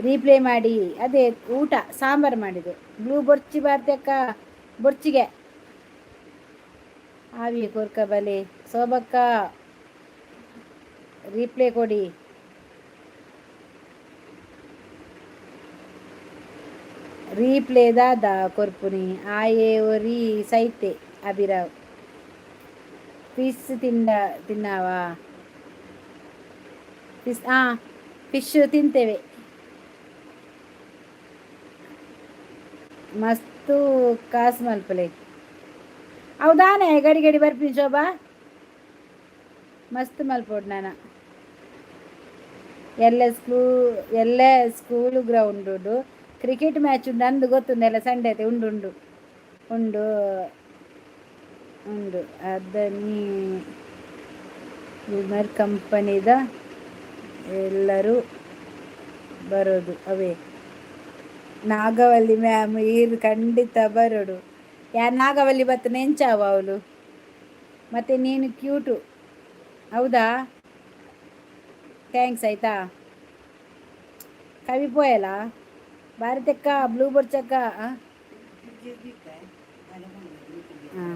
ರೀಪ್ಲೇ ಮಾಡಿ ಅದೇ ಊಟ ಸಾಂಬಾರು ಮಾಡಿದ್ದು ಬ್ಲೂ ಬೊರ್ಚಿ ಬಾರ್ತೆಕ್ಕ ಬೊರ್ಚಿಗೆ ಆವಿ ಕೊರ್ಕ ಬಲೆ ಶೋಭಕ್ಕ ರೀಪ್ಲೇ ಕೊಡಿ. ರೀಪ್ಲೇ ದಾದ ಕೊರ್ಪುನಿ ಆಯೆ ಒರಿ ಸೈತೆ ಅಭಿರಾವ್. ಫಿಶ್ ತಿಂಡ ತಿನ್ನಾವಾ? ಫಿಶ್, ಹಾಂ, ಫಿಶ್ ತಿಂತೇವೆ. ಮಸ್ತು ಕಾಸು ಮಲ್ಪಲೆ. ಹೌದಾನೆ? ಗಡಿ ಗಡಿ ಬರ್ತೀನಿ ಶೋಭಾ. ಮಸ್ತ್ ಮಲ್ಪೋಡು ನಾನ. ಎಲ್ಲ ಸ್ಕೂಲ್ ಗ್ರೌಂಡ್ ಕ್ರಿಕೆಟ್ ಮ್ಯಾಚ್ ಉಂಡು ಅಂದು ಗೊತ್ತುಂಡು. ಎಲ್ಲ ಸಂಡೇ ಉಂಡು ಉಂಡು ಉಂಡು ಉಂಡು. ಅದನಿ ವಿಮರ್ ಕಂಪನಿದ ಎಲ್ಲರೂ ಬರೋದು ಅವೇ. ನಾಗವಲ್ಲಿ ಮ್ಯಾಮ್, ಈರು ಖಂಡಿತ ಬರೋಡು. ಯಾರು ನಾಗವಲ್ಲಿ ಬತ್ತ ನೆಂಚಾವ ಅವಳು. ಮತ್ತೆ ನೀನು ಕ್ಯೂಟು. ಹೌದಾ? Thanks. ಆಯ್ತಾ ಕವಿ ಪೋಯಲ್ಲ ಭಾರತಕ್ಕ ಬ್ಲೂ ಬರ್ಚಕ್ಕ. ಹಾಂ,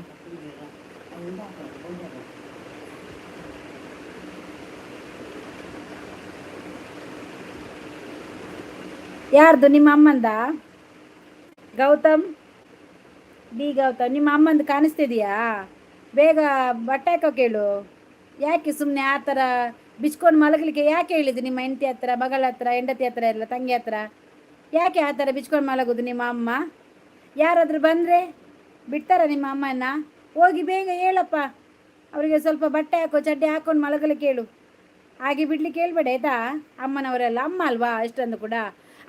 ಯಾರ್ದು? ನಿಮ್ಮ ಅಮ್ಮಂದ? ಗೌತಮ್ ಡಿ ಗೌತಮ್, ನಿಮ್ಮ ಅಮ್ಮಂದು ಕಾಣಿಸ್ತಿದೆಯಾ? ಬೇಗ ಬಟ್ಟೆ ಹಾಕೋ ಕೇಳು. ಯಾಕೆ ಸುಮ್ಮನೆ ಆ ಥರ ಬಿಚ್ಕೊಂಡು ಮಲಗಲಿಕ್ಕೆ ಯಾಕೆ ಹೇಳಿದ್ದು? ನಿಮ್ಮ ಹೆಂಡತಿ ಹತ್ರ, ಮಗಳ ಹತ್ರ, ಹೆಂಡತಿ ಹತ್ರ ಎಲ್ಲ, ತಂಗಿ ಹತ್ರ ಯಾಕೆ ಆ ಥರ ಬಿಚ್ಕೊಂಡು ಮಲಗೋದು ನಿಮ್ಮ ಅಮ್ಮ? ಯಾರಾದರೂ ಬಂದರೆ ಬಿಡ್ತಾರ ನಿಮ್ಮ ಅಮ್ಮನ? ಹೋಗಿ ಬೇಗ ಹೇಳಪ್ಪ ಅವರಿಗೆ, ಸ್ವಲ್ಪ ಬಟ್ಟೆ ಹಾಕೋ, ಚಡ್ಡಿ ಹಾಕೊಂಡು ಮಲಗಲಿಕ್ಕೆ ಹೇಳು. ಹಾಗೆ ಬಿಡ್ಲಿಕ್ಕೆ ಹೇಳ್ಬೇಡ, ಆಯ್ತಾ? ಅಮ್ಮನವರೆಲ್ಲ ಅಮ್ಮ ಅಲ್ವಾ? ಅಷ್ಟೊಂದು ಕೂಡ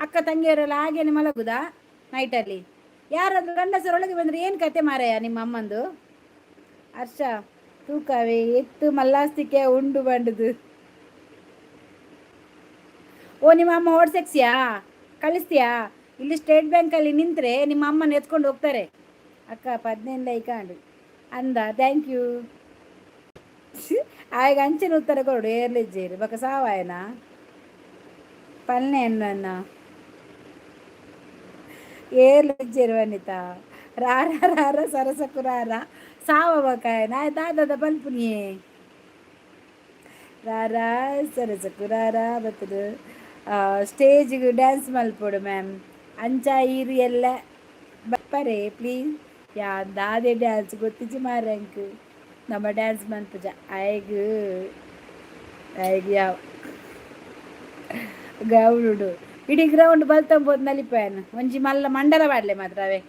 ಅಕ್ಕ ತಂಗಿಯವರೆಲ್ಲ ಹಾಗೇನೆ ಮಲಗುದಾ ನೈಟಲ್ಲಿ? ಯಾರಾದರೂ ಗಂಡಸರೊಳಗೆ ಬಂದರೆ ಏನು ಕತೆ ಮಾರಾಯ ನಿಮ್ಮ ಅಮ್ಮಂದು? ಹರ್ಷ ತೂಕವೇ ಎತ್ತು ಮಲ್ಲಾಸ್ತಿಕೆ ಉಂಡು ಬಂಡುದು. ಓ, ನಿಮ್ಮ ಅಮ್ಮ ಓಡ್ಸೆಕ್ಸಿಯಾ? ಕಳಿಸ್ತೀಯಾ? ಇಲ್ಲಿ ಸ್ಟೇಟ್ ಬ್ಯಾಂಕಲ್ಲಿ ನಿಂತರೆ ನಿಮ್ಮ ಅಮ್ಮನ ಎತ್ಕೊಂಡು ಹೋಗ್ತಾರೆ. ಅಕ್ಕ, 15 ಲೈಕ್ ಆಂಡು ಅಂದ. Thank you. ಆಗ ಅಂಚಿನ ಉತ್ತರ ಕೊಡು. ಏರ್ಲಿಜ್ಜೇರು ಬಕ ಸಾವಾಯನ ಪಲ್ನೆ ಅನ್ನ ಏರ್ಲಿಜ್ಜೇರು. ವನಿತಾ, ರಾರ ರಾರ ಸರಸಕು ರಾರ ಸಾವ ಬಕಾಯನ ದಾದದ ಪಲ್ಪುನಿಯೇ. ರಾರ ಸರಸಕು ರಾರ ಬತ್ತದು. ಸ್ಟೇಜ್ಗೆ ಡ್ಯಾನ್ಸ್ ಮಲ್ಪೊಡು ಮ್ಯಾಮ್. ಅಂಚ ಈರು ಎಲ್ಲ ಬಪ್ಪರೆ ಪ್ಲೀಸ್. ಯಾ ದಾದೆ ಡ್ಯಾನ್ಸ್ ಗೊತ್ತಿಜ್ಜಿ ಮಾರಂಕ್. ನಮ್ಮ ಡ್ಯಾನ್ಸ್ ಮನ್ಪುಜ. ಆಯ್ಗ್ ಆಯ್ಗ್ ಯಾವ ಗ್ರೌಂಡ್, ಇಡೀ ಗ್ರೌಂಡ್ ಬಲ್ತಂಬೋದು ನಲಿಪಾಯನ್. ಒಂಜಿ ಮಲ್ಲ ಮಂಡಲ ಪಾಡ್ಲೆ ಮಾತ್ರ. ಅವೇ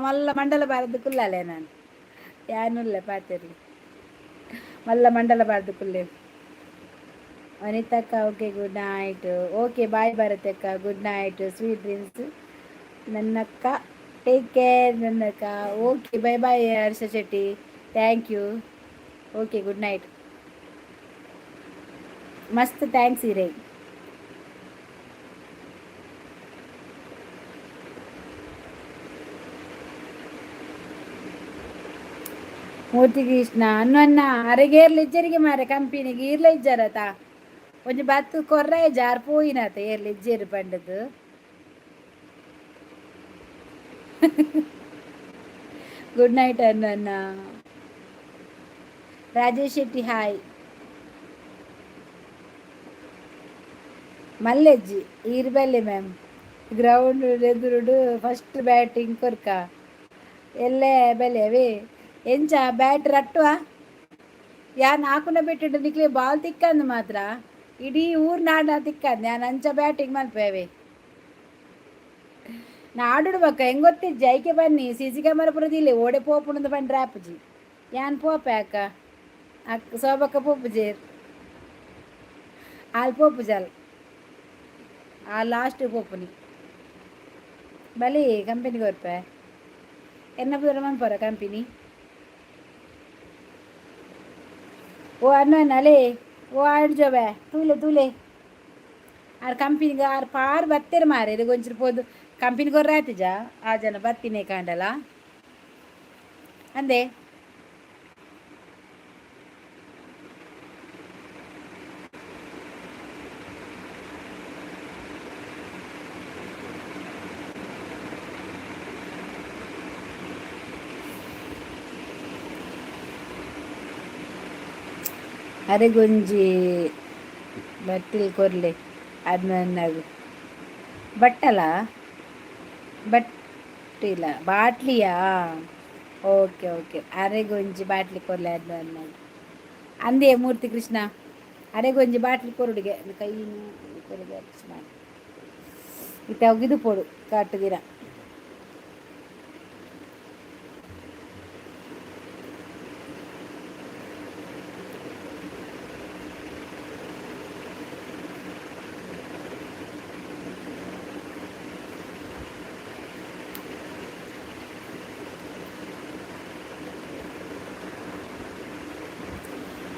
ಮಲ್ಲ ಮಂಡಲ ಬಾರದು ಕುಲ್ಲಾಲೆ. ನಾನು ಯಾನುಲ್ಲ ಪಾತೆರ್ಲಿ. ಮಲ್ಲ ಮಂಡಲ ಬಾರ್ದು ಕುಲ್ಲೆ. ವನಿತಕ್ಕ, okay, good night. Okay, bye ಭಾರತಕ್ಕ. Good night, sweet dreams ನನ್ನಕ್ಕ. Take care ನನ್ನಕ್ಕ. Okay, bye bye Harsha Shetty. Thank you. Okay, good night. ಮಸ್ತ್ thanks ಇರೇ. ಮೂರ್ತಿ ಕೃಷ್ಣ ಅನ್ನ ಅರೆಗೇರ್ಲ ಇಜ್ಜರಿಗೆ ಮಾರೆ. ಕಂಪಿನಿಗೆ ಈರ್ಲ ಇಜ್ಜರತ. ಒಂಜಿ ಬತ್ತು ಕೊರ್ರೆ ಜಾರ್ ಪೋಯಿನಾತ. ಏರ್ಲ ಇಜ್ಜೇರು ಪಂಡದು. ಗುಡ್ ನೈಟ್ ಅನ್ನ. ರಾಜೇಶ್ ಶೆಟ್ಟಿ, ಹಾಯ್. ಮಲ್ಲೆಜ್ಜಿ ಈರ್ ಬಲ್ಲೆ ಮ್ಯಾಮ್. ಗ್ರೌಂಡ್ ಎದುರುಡು ಫಸ್ಟ್ ಬ್ಯಾಟಿಂಗ್ ಕೊರ್ಕ. ಎಲ್ಲೇ ಬೆಲೆ ಅವೇ ಎಂಚ ಬ್ಯಾಟ್ ರಟ್ಟುವ ಯಾನ್ ಆಕುನ ಬಿಟ್ಟಿಡು. ನಿಕ್ಲೆ ಬಾಲ್ ತಿಕ್ಕಂದು ಮಾತ್ರ ಇಡೀ ಊರು ನಾಡ ತಿಕ್ಕಂದು. ಯಾನ್ ಅಂಚ ಬ್ಯಾಟಿಂಗ್ ಮಲ್ಪೇವೆ. ನಾಡುಡು ಬಕ್ಕ ಹೆಂಗ್ ಗೊತ್ತಿಜ್ಜಿ. ಐಕೆ ಬನ್ನಿ. ಸಿ ಸಿ ಕ್ಯಾಮರಾ ಪುರದಿಲ್ಲ. ಓಡೆ ಪೋಪುಣಂದು ಪಂಡ್ರೆ ಆಪುಜಿ. ಯಾನ್ ಪೋಪೆ ಅಕ್ಕ. ಅಕ್ಕ ಸೋಬಕ್ಕ ಪೋಪುಜೇರ್. ಆಲ್ ಪೋಪುಜಾಲ್. ಆ ಲಾಸ್ಟ್ ಪೋಪುನಿ. ಬಲಿ ಕಂಪೆನಿ ಕೊರ್ಪೆ. ಎನ್ನ ಪೂರ ಮನ್ಪುರ ಕಂಪನಿ. ಓ ಅನ್ನ ಅಲೆ. ಓ ಆಡ್ಜೋಬೆ ತೂಲೆ ತೂಲೆ. ಆರ್ ಕಂಪನಿಗೆ ಆರ್ ಪಾರ್ ಬತ್ತೆರ್ ಮಾರೆ. ಒಂಚೂರು ಪೋದು ಕಂಪನಿ ಕೊರ್ರ ಆತಿಜ. ಆ ಜನ ಬತ್ತಿನೇ ಕಾಂಡಲ ಅಂದೆ. ಅರೆಗೊಂಜಿ ಬಟ್ಟಿಲ್ ಕೊರ್ಲೆ. ಅದು ನನ್ನಗು ಬಟ್ಟಲ. ಬಟ್ಟಿಲ ಬಾಟ್ಲಿಯಾ? ಓಕೆ ಓಕೆ, ಅರೆಗೊಂಜಿ ಬಾಟ್ಲಿ ಕೊರ್ಲೆ ಅನ್ನ ಅಂದೇ ಮೂರ್ತಿ ಕೃಷ್ಣ, ಅರೆಗೊಂಜಿ ಬಾಟ್ಲಿ ಕೊರುಡಿಗೆ ಕೈ ಕೊರುಗೆ. ಇತ್ತೆ ಅವು ಪೋಡು ಕಾಟುದಿರ.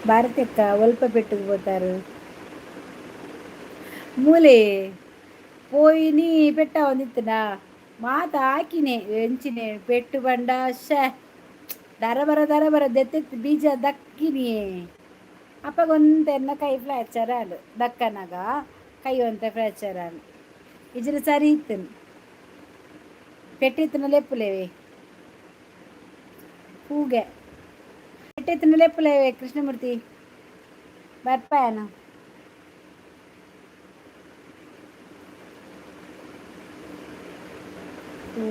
ಭಾರತಕ್ಕ ಒಲ್ಪ ಪೆಟ್ಟುಗ್ ಪೋತಾರು? ಮೂಲೆ ಪೋಯಿನಿ ಪೆಟ್ಟ ಒಂದಿತ್ತನ ಮಾತ ಹಾಕಿನೆ ಎಂಚಿನೆ ಪೆಟ್ಟು ಬಂಡ. ಶೇ, ದರ ಬರ ದರ ಬರ ದೆತ್ತೆತ್ ಬೀಜ ದಕ್ಕಿನಿಯೇ. ಅಪ್ಪಗೊಂತೆನ್ನ ಕೈ ಫ್ರಾಕ್ಚರ್ ಆಂಡ್. ದಕ್ಕನಾಗ ಕೈ ಒಂತೆ ಫ್ರಾಕ್ಚರ್ ಆಂಡ್. ಇಜ್ಜಿಡ ಸರಿ ಇತ್ತು. ಪೆಟ್ಟಿತ್ತನ ಲೆಪ್ಪುಲೇವೆ ಹೂಗೆ ಪೆಟ್ಟಿತ್ತನ ಲೆಪ್ಪುಲೇವೆ. ಕೃಷ್ಣಮೂರ್ತಿ ಬರ್ಪಾಯನ? ಹೂ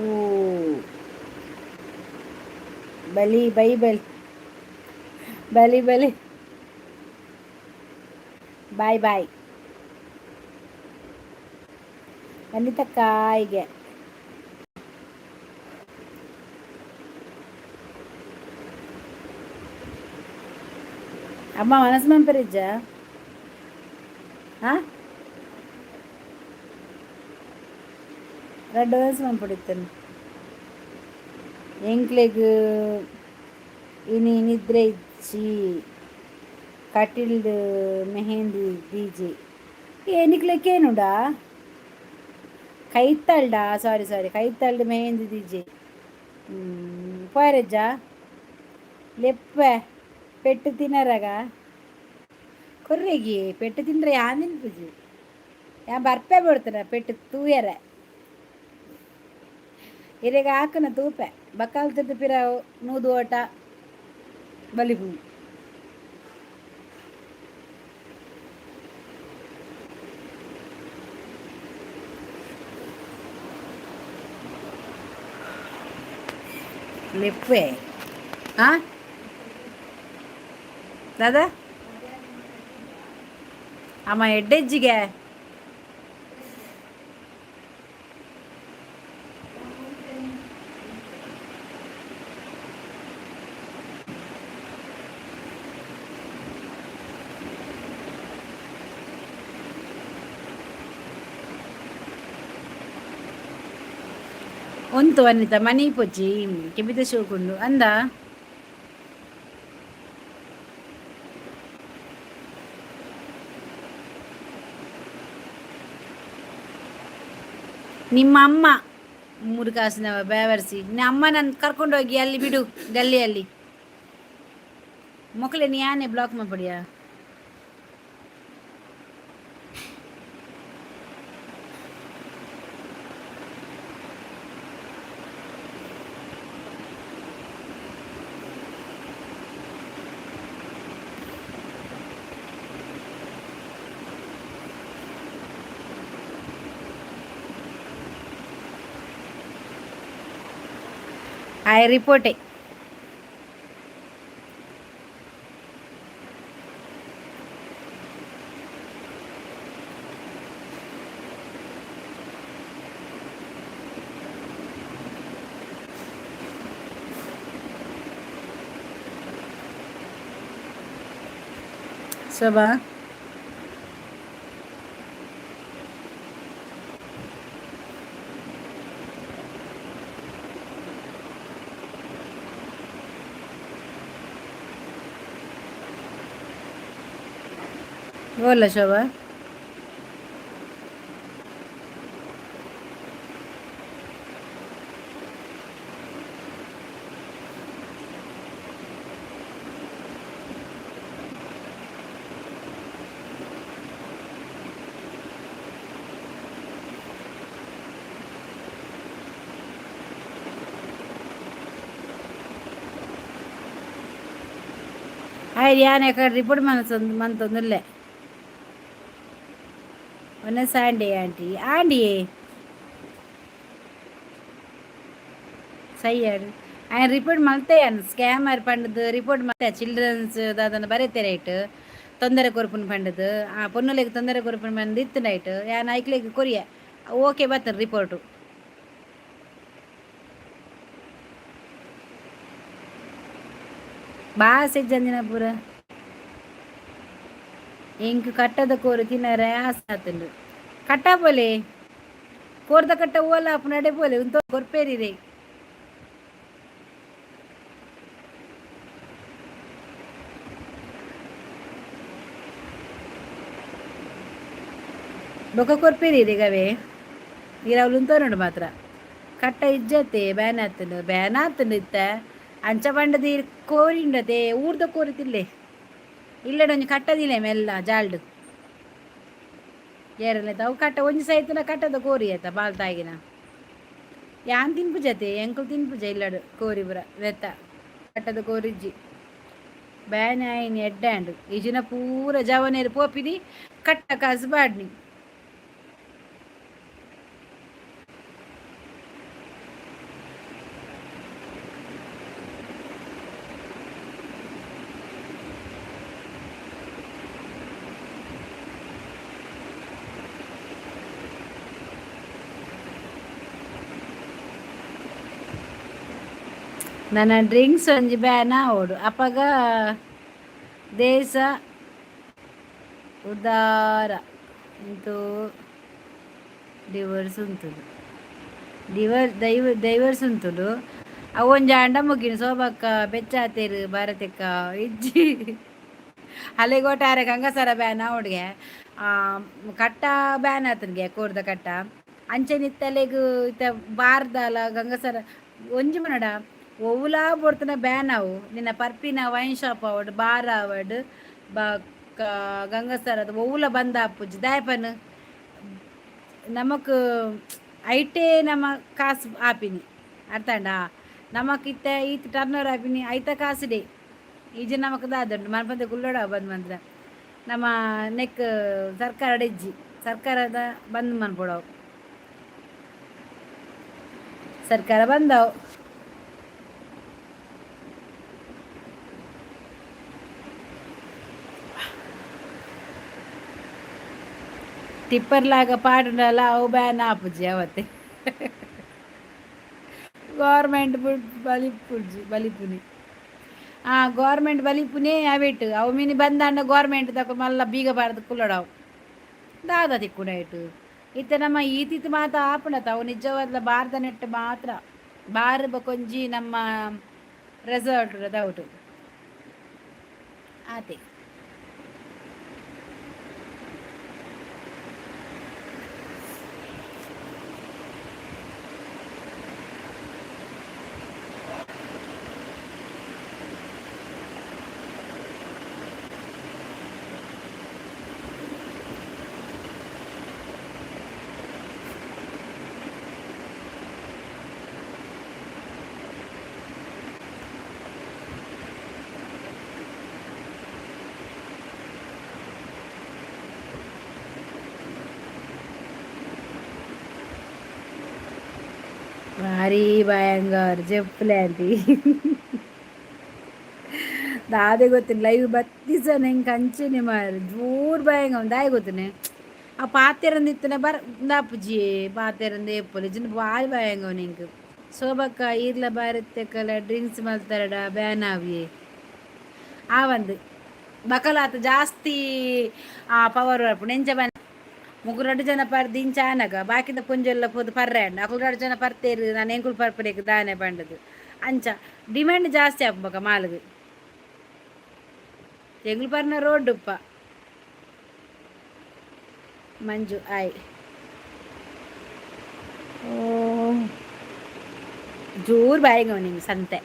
ಬಲಿ ಬೈ ಬಲಿ ಬಲಿ ಬಲಿ. ಬಾಯ್ ಬಾಯ್ ವನಿತಕ್ಕಾಯಿಗೆ. ಅಮ್ಮ ಮನಸ್ಸು ಮನ್ಪರಿಜ್ಜ? ಹಾ, ರಡ್ಡ್ ವನಸ್ ಮನ್ಪೊಡಿತ್ತನು ಎಂಕ್ಲೆಗ್. ಇನಿ ನಿದ್ರೆ ಇಜ್ಜಿ. ಕಟಿಲ್ಡ್ ಮೆಹಂದಿ ದೀಜೆ. ಏ, ನಿಕ್ಲೆಗ್ ಕೇನುಂಡಾ? ಕೈತಲ್ಡಾ? ಸಾರಿ ಸಾರಿ, ಕೈತಲ್ಡ್ ಮೆಹಂದಿ ದೀಜೆ. ಪೋಯರೆಜ್ಜಾ? ಲೆಪ್ಪೆ. ಪೆಟ್ಟು ತಿನ್ನರಗ ಕೊರ್ರೆಗಿ. ಪೆಟ್ಟು ತಿಂದ್ರೆ ಯಾನ್ ತಿನ್ಪುಜಿ. ಯಾನ್ ಬರ್ಪೆ ಬಡ್ತನ ಪೆಟ್ಟು ತೂಯರೆ. ಇರೆಗ್ ಹಾಕುನ ತೂಪೆ. ಬಕಾಲ್ ತಿರ್ದು ಪಿರ ನೂದು ಓಟ ಬಲಿಪು. ಲೆಪ್ಪೆ. ಆ ದಾದಾ ಅಮ್ಮ ಎಡ್ಡೆಜ್ಜಿಗೆ. ಉಂತು ವನಿತ ಮನಿ ಪೊಚ್ಚಿ ಕೆಬಿತ ಶೋಕುಂಡು ಅಂದ. ನಿಮ್ಮ ಅಮ್ಮ ಮೂರು ಕಾಸಿನ ಬೇವರ್ಸಿ. ನಿಮ್ಮ ಅಮ್ಮನನ್ನು ಕರ್ಕೊಂಡೋಗಿ ಅಲ್ಲಿ ಬಿಡು, ಗಲ್ಲಿಯಲ್ಲಿ. ಮೊಕ್ಕಳೆ ಯಾನೆ ಬ್ಲಾಕ್ ಮಾಡ್ಬಿಡಿಯಾ? I report. Shobha, बोला शोभा. ಆಯ್ತು, ಯಾನ್ ರಿಪೋರ್ಟ್ ಮಂತೊಂದುಲ್ಲೆ. ಒನ್ನೆ Sandy aunty aunty. ಸಯ್ಯಾಡು ಆಯನ್ ರಿಪೋರ್ಟ್ ಮಲ್ತೆ ಸ್ಕ್ಯಾಮರ್ ಪಂಡದು ರಿಪೋರ್ಟ್ ಮಲ್ತೆ. ಚಿಲ್ಡ್ರನ್ಸ್ ದಾದನ ಬರೆತೆ ರೈಟ್, ತೊಂದರೆ ಕೊರ್ಪುನ ಪಂಡದು. ಆ ಪೊನ್ನುಲೆಗ್ ತೊಂದರೆ ಕೊರ್ಪುನ ಪಂದ್ ಇತ್ತು ನೈಟ್. ಯಾನ್ ಐಕ್ಲೆಗ್ ಕೊರಿಯ, ಓಕೆ ಬತ್ತನ್ ರಿಪೋರ್ಟು. ಬಾಸೆ ಇಜ್ಜಂದಿನ ಪೂರ. ಎಂಕ್ ಕಟ್ಟದ ಕೋರಿ ತಿನ್ನರೆ ಆಸೆ ಆತುಂಡು. ಕಟ್ಟ ಪೋಲೆ, ಕೋರ್ದ ಕಟ್ಟ ಓಲ ನಡೆ ಪೋಲೆ ಉಂತು ಕೊರ್ಪೇರಿರೆ. ಬೊಕ ಕೊರ್ಪೇರಿರೆ ಗವೆ ಇರವ್ಲು ಉಂತೋನುಂಡು ಮಾತ್ರ. ಕಟ್ಟ ಇಜ್ಜತೆ, ಬ್ಯಾನ್ ಆತುಂಡು, ಬ್ಯಾನ್ ಆತುಂಡು ಇತ್ತ. ಅಂಚ ಪಂಡದು ಕೋರಿಂಡತೆ, ಊರ್ದ ಕೋರಿ ತಿಲ್ಲೆ. ಇಲ್ಲಡೆ ಒಂಜಿ ಕಟ್ಟದಿಲ್ಲ ಮೆಲ್ಲ ಜಾಲ್ಡ್ ಏರಲ್ಲ. ಅವು ಕಟ್ಟ ಒಂಜಿ ಸೈತನ ಕಟ್ಟದ ಕೋರಿ ಆಯ್ತಾ ಬಾಲ್ತಾಗಿನ. ಯಾನ್ ತಿನ್ಪುಜತೆ, ಎಂಕುಲು ತಿನ್ಪುಜ. ಇಲ್ಲಡು ಕೋರಿ ಪುರ ವೆತ್ತ ಕಟ್ಟದ ಕೋರಿಜ್ಜಿ. ಬ್ಯಾನ್ ಆಯಿನಿ ಎಡ್ಡೆ ಆಂಡ್. ಇಜಿನ ಪೂರ ಜವನೇರು ಪೋಪಿನಿ, ಕಟ್ಟ ಕಾಸು ಬಾಡ್ನಿ. ನನ್ನ ಡ್ರಿಂಕ್ಸ್ ಒಂಜಿ ಬ್ಯಾನ್ ಆವೊಡು, ಅಪಗ ದೇಶ ಉದಾರ ಇಂತು. ಡಿವೋರ್ಸ್ ಉಂತುದು, ಡಿವರ್ ದೈವ ಡೈವರ್ಸ್ ಉಂತುದು. ಅವು ಒಂಜಿ ಆಂಡ ಮುಗಿನ. ಸೋಬಕ್ಕ ಬೆಚ್ಚಾತೇರು ಭಾರತಕ್ಕ ಇಜ್ಜಿ. ಅಲೆಗೋಟಾರೆ ಗಂಗಸರ ಬ್ಯಾನ್ ಆವೊಡುಗೆ, ಕಟ್ಟ ಬ್ಯಾನ್ ಆತನ್ಗೆ ಕೋರ್ದ ಕಟ್ಟ. ಅಂಚೆನೆ ಇತ್ತಲೆಗ್ ಇತ್ತ ಬಾರ್ದಲ ಗಂಗಸರ ಒಂಜಿ ಮನಡ. ಒವ್ಲಾ ಬೊಡ್ತನ ಬ್ಯಾನ್ ಅವು. ನಿನ್ನ ಪರ್ಪಿನ ವೈನ್ ಶಾಪ್ ಆವಡ್, ಬಾರ್ ಆವಡ್, ಬೊಕ್ಕ ಗಂಗಸರದ ಒವ್ಲ ಬಂದ್ ಆಪುಜಿ. ದಾಯೆ ಪನ್, ನಮಕ್ ಐಟೇ ನಮ ಕಾಸು ಆಪಿನಿ, ಅರ್ಥಾಂಡ? ನಮಕ್ ಇತ್ತೆ ಈತ್ ಟರ್ನ್ ಓವರ್ ಆಪಿನಿ ಐತ ಕಾಸುಡೆ. ಇಜ್ಜಿ ನಮಕ್ ದಾದ ಉಂಡು? ಮನ್ಪಂದೆ ಕುಲ್ಲೊಡ ಬಂದ್ ಮಂತ್ರ. ನಮ್ಮ ನೆಕ್ ಸರ್ಕಾರ ಇಜ್ಜಿ, ಸರ್ಕಾರದ ಬಂದ್ ಮನ್ಪೊಡವು. ಸರ್ಕಾರ ಬಂದವು. ಟಿಪ್ಪರ್ಲಾಗ ಪಾಡುಂಡಲ ಅವು ಬ್ಯಾನ್ ಆಪುಜಿ ಅವತ್ತೆ. ಗೌರ್ಮೆಂಟ್ ಬಲಿಪುಜಿ, ಬಲಿಪುನಿ. ಆ ಗೌರ್ಮೆಂಟ್ ಬಲಿಪುನೇ ಅವಿಟ್. ಅವು ಮಿನಿ ಬಂದಾಂಡ ಗೌರ್ಮೆಂಟ್ ದಕ ಮಲ್ಲ ಬೀಗ ಬಾರ್ದು ಕುಲ್ಲಡವು. ದಾದ ತಿಕ್ಕುನ ಇಟ್ಟು ಇತ್ತೆ ನಮ್ಮ ಈತಿತ್ತು ಮಾತ ಆಪುಂಡತ. ಅವು ನಿಜವಾದ ಬಾರ್ದ ನೆಟ್ಟು ಮಾತ್ರ ಬಾರ್ ಬೊಕೊಂಜಿ ನಮ್ಮ ರೆಸಾರ್ಟ್ ದೌಟು ಆತೆ. ಭಾರಿ ಭಯಂಕರ ಜೆಪ್ಪುಲೆ ಆಂಟಿ. ದಾದೆ ಗೊತ್ತಿಲ್ಲ, ಲೈವ್ ಬತ್ತಿಸನ ಎಂಕ್ ಅಂಚೆನೆ ಮಾರ್ ಜೋರು ಭಯಂಗ. ದಾಯೆ ಗೊತ್ತನೆ, ಆ ಪಾತೆರಂದಿತ್ತನ ಬರ್ ದಾಪುಜಿ, ಪಾತೆರಂದು ಏಪೊಲಿ ಜಿನ ಬಾರಿ ಭಯಂಗ ಎಂಕ್. ಶೋಭಕ್ಕ ಈರ್ಲ ಬಾರತ್ತೆಕಲ ಡ್ರಿಂಕ್ಸ್ ಮಲ್ತಾರಡ ಬ್ಯಾನ್ ಆವಿಯೇ ಆ ಒಂದು ಬಕಲಾತ್ ಜಾಸ್ತಿ ಆ ಪವರ್ ಬರ್ಪುಂಡು. ಎಂಚ ಬನ್ ಮುಗು ರಡ್ಡು ಜನ ಪರ್ದು ಇಂಚ ಆನಗ ಬಾಕಿದ ಪುಂಜೆಲ್ಲ ಪೋದು ಪರ್ರೆ ಅಕುಲು ರಡ್ಡು ಜನ ಪರ್ತೇರು, ನಾನು ಎಂಕುಲು ಪರ್ಪರೇಕ್ ದಾನೆ ಪಂಡದು. ಅಂಚ ಡಿಮ್ಯಾಂಡ್ ಜಾಸ್ತಿ ಆಪುಂಡು ಮಾಲ್ಗ್. ಎಂಗ್ಲು ಪರ್ನ ರೋಡ್ ಉಪ್ಪ. ಮಂಜು ಆಯ್. ಓ ಜೋರು ಬಾಯಿಗ ನಿಂಗೆ ಸಂತೆ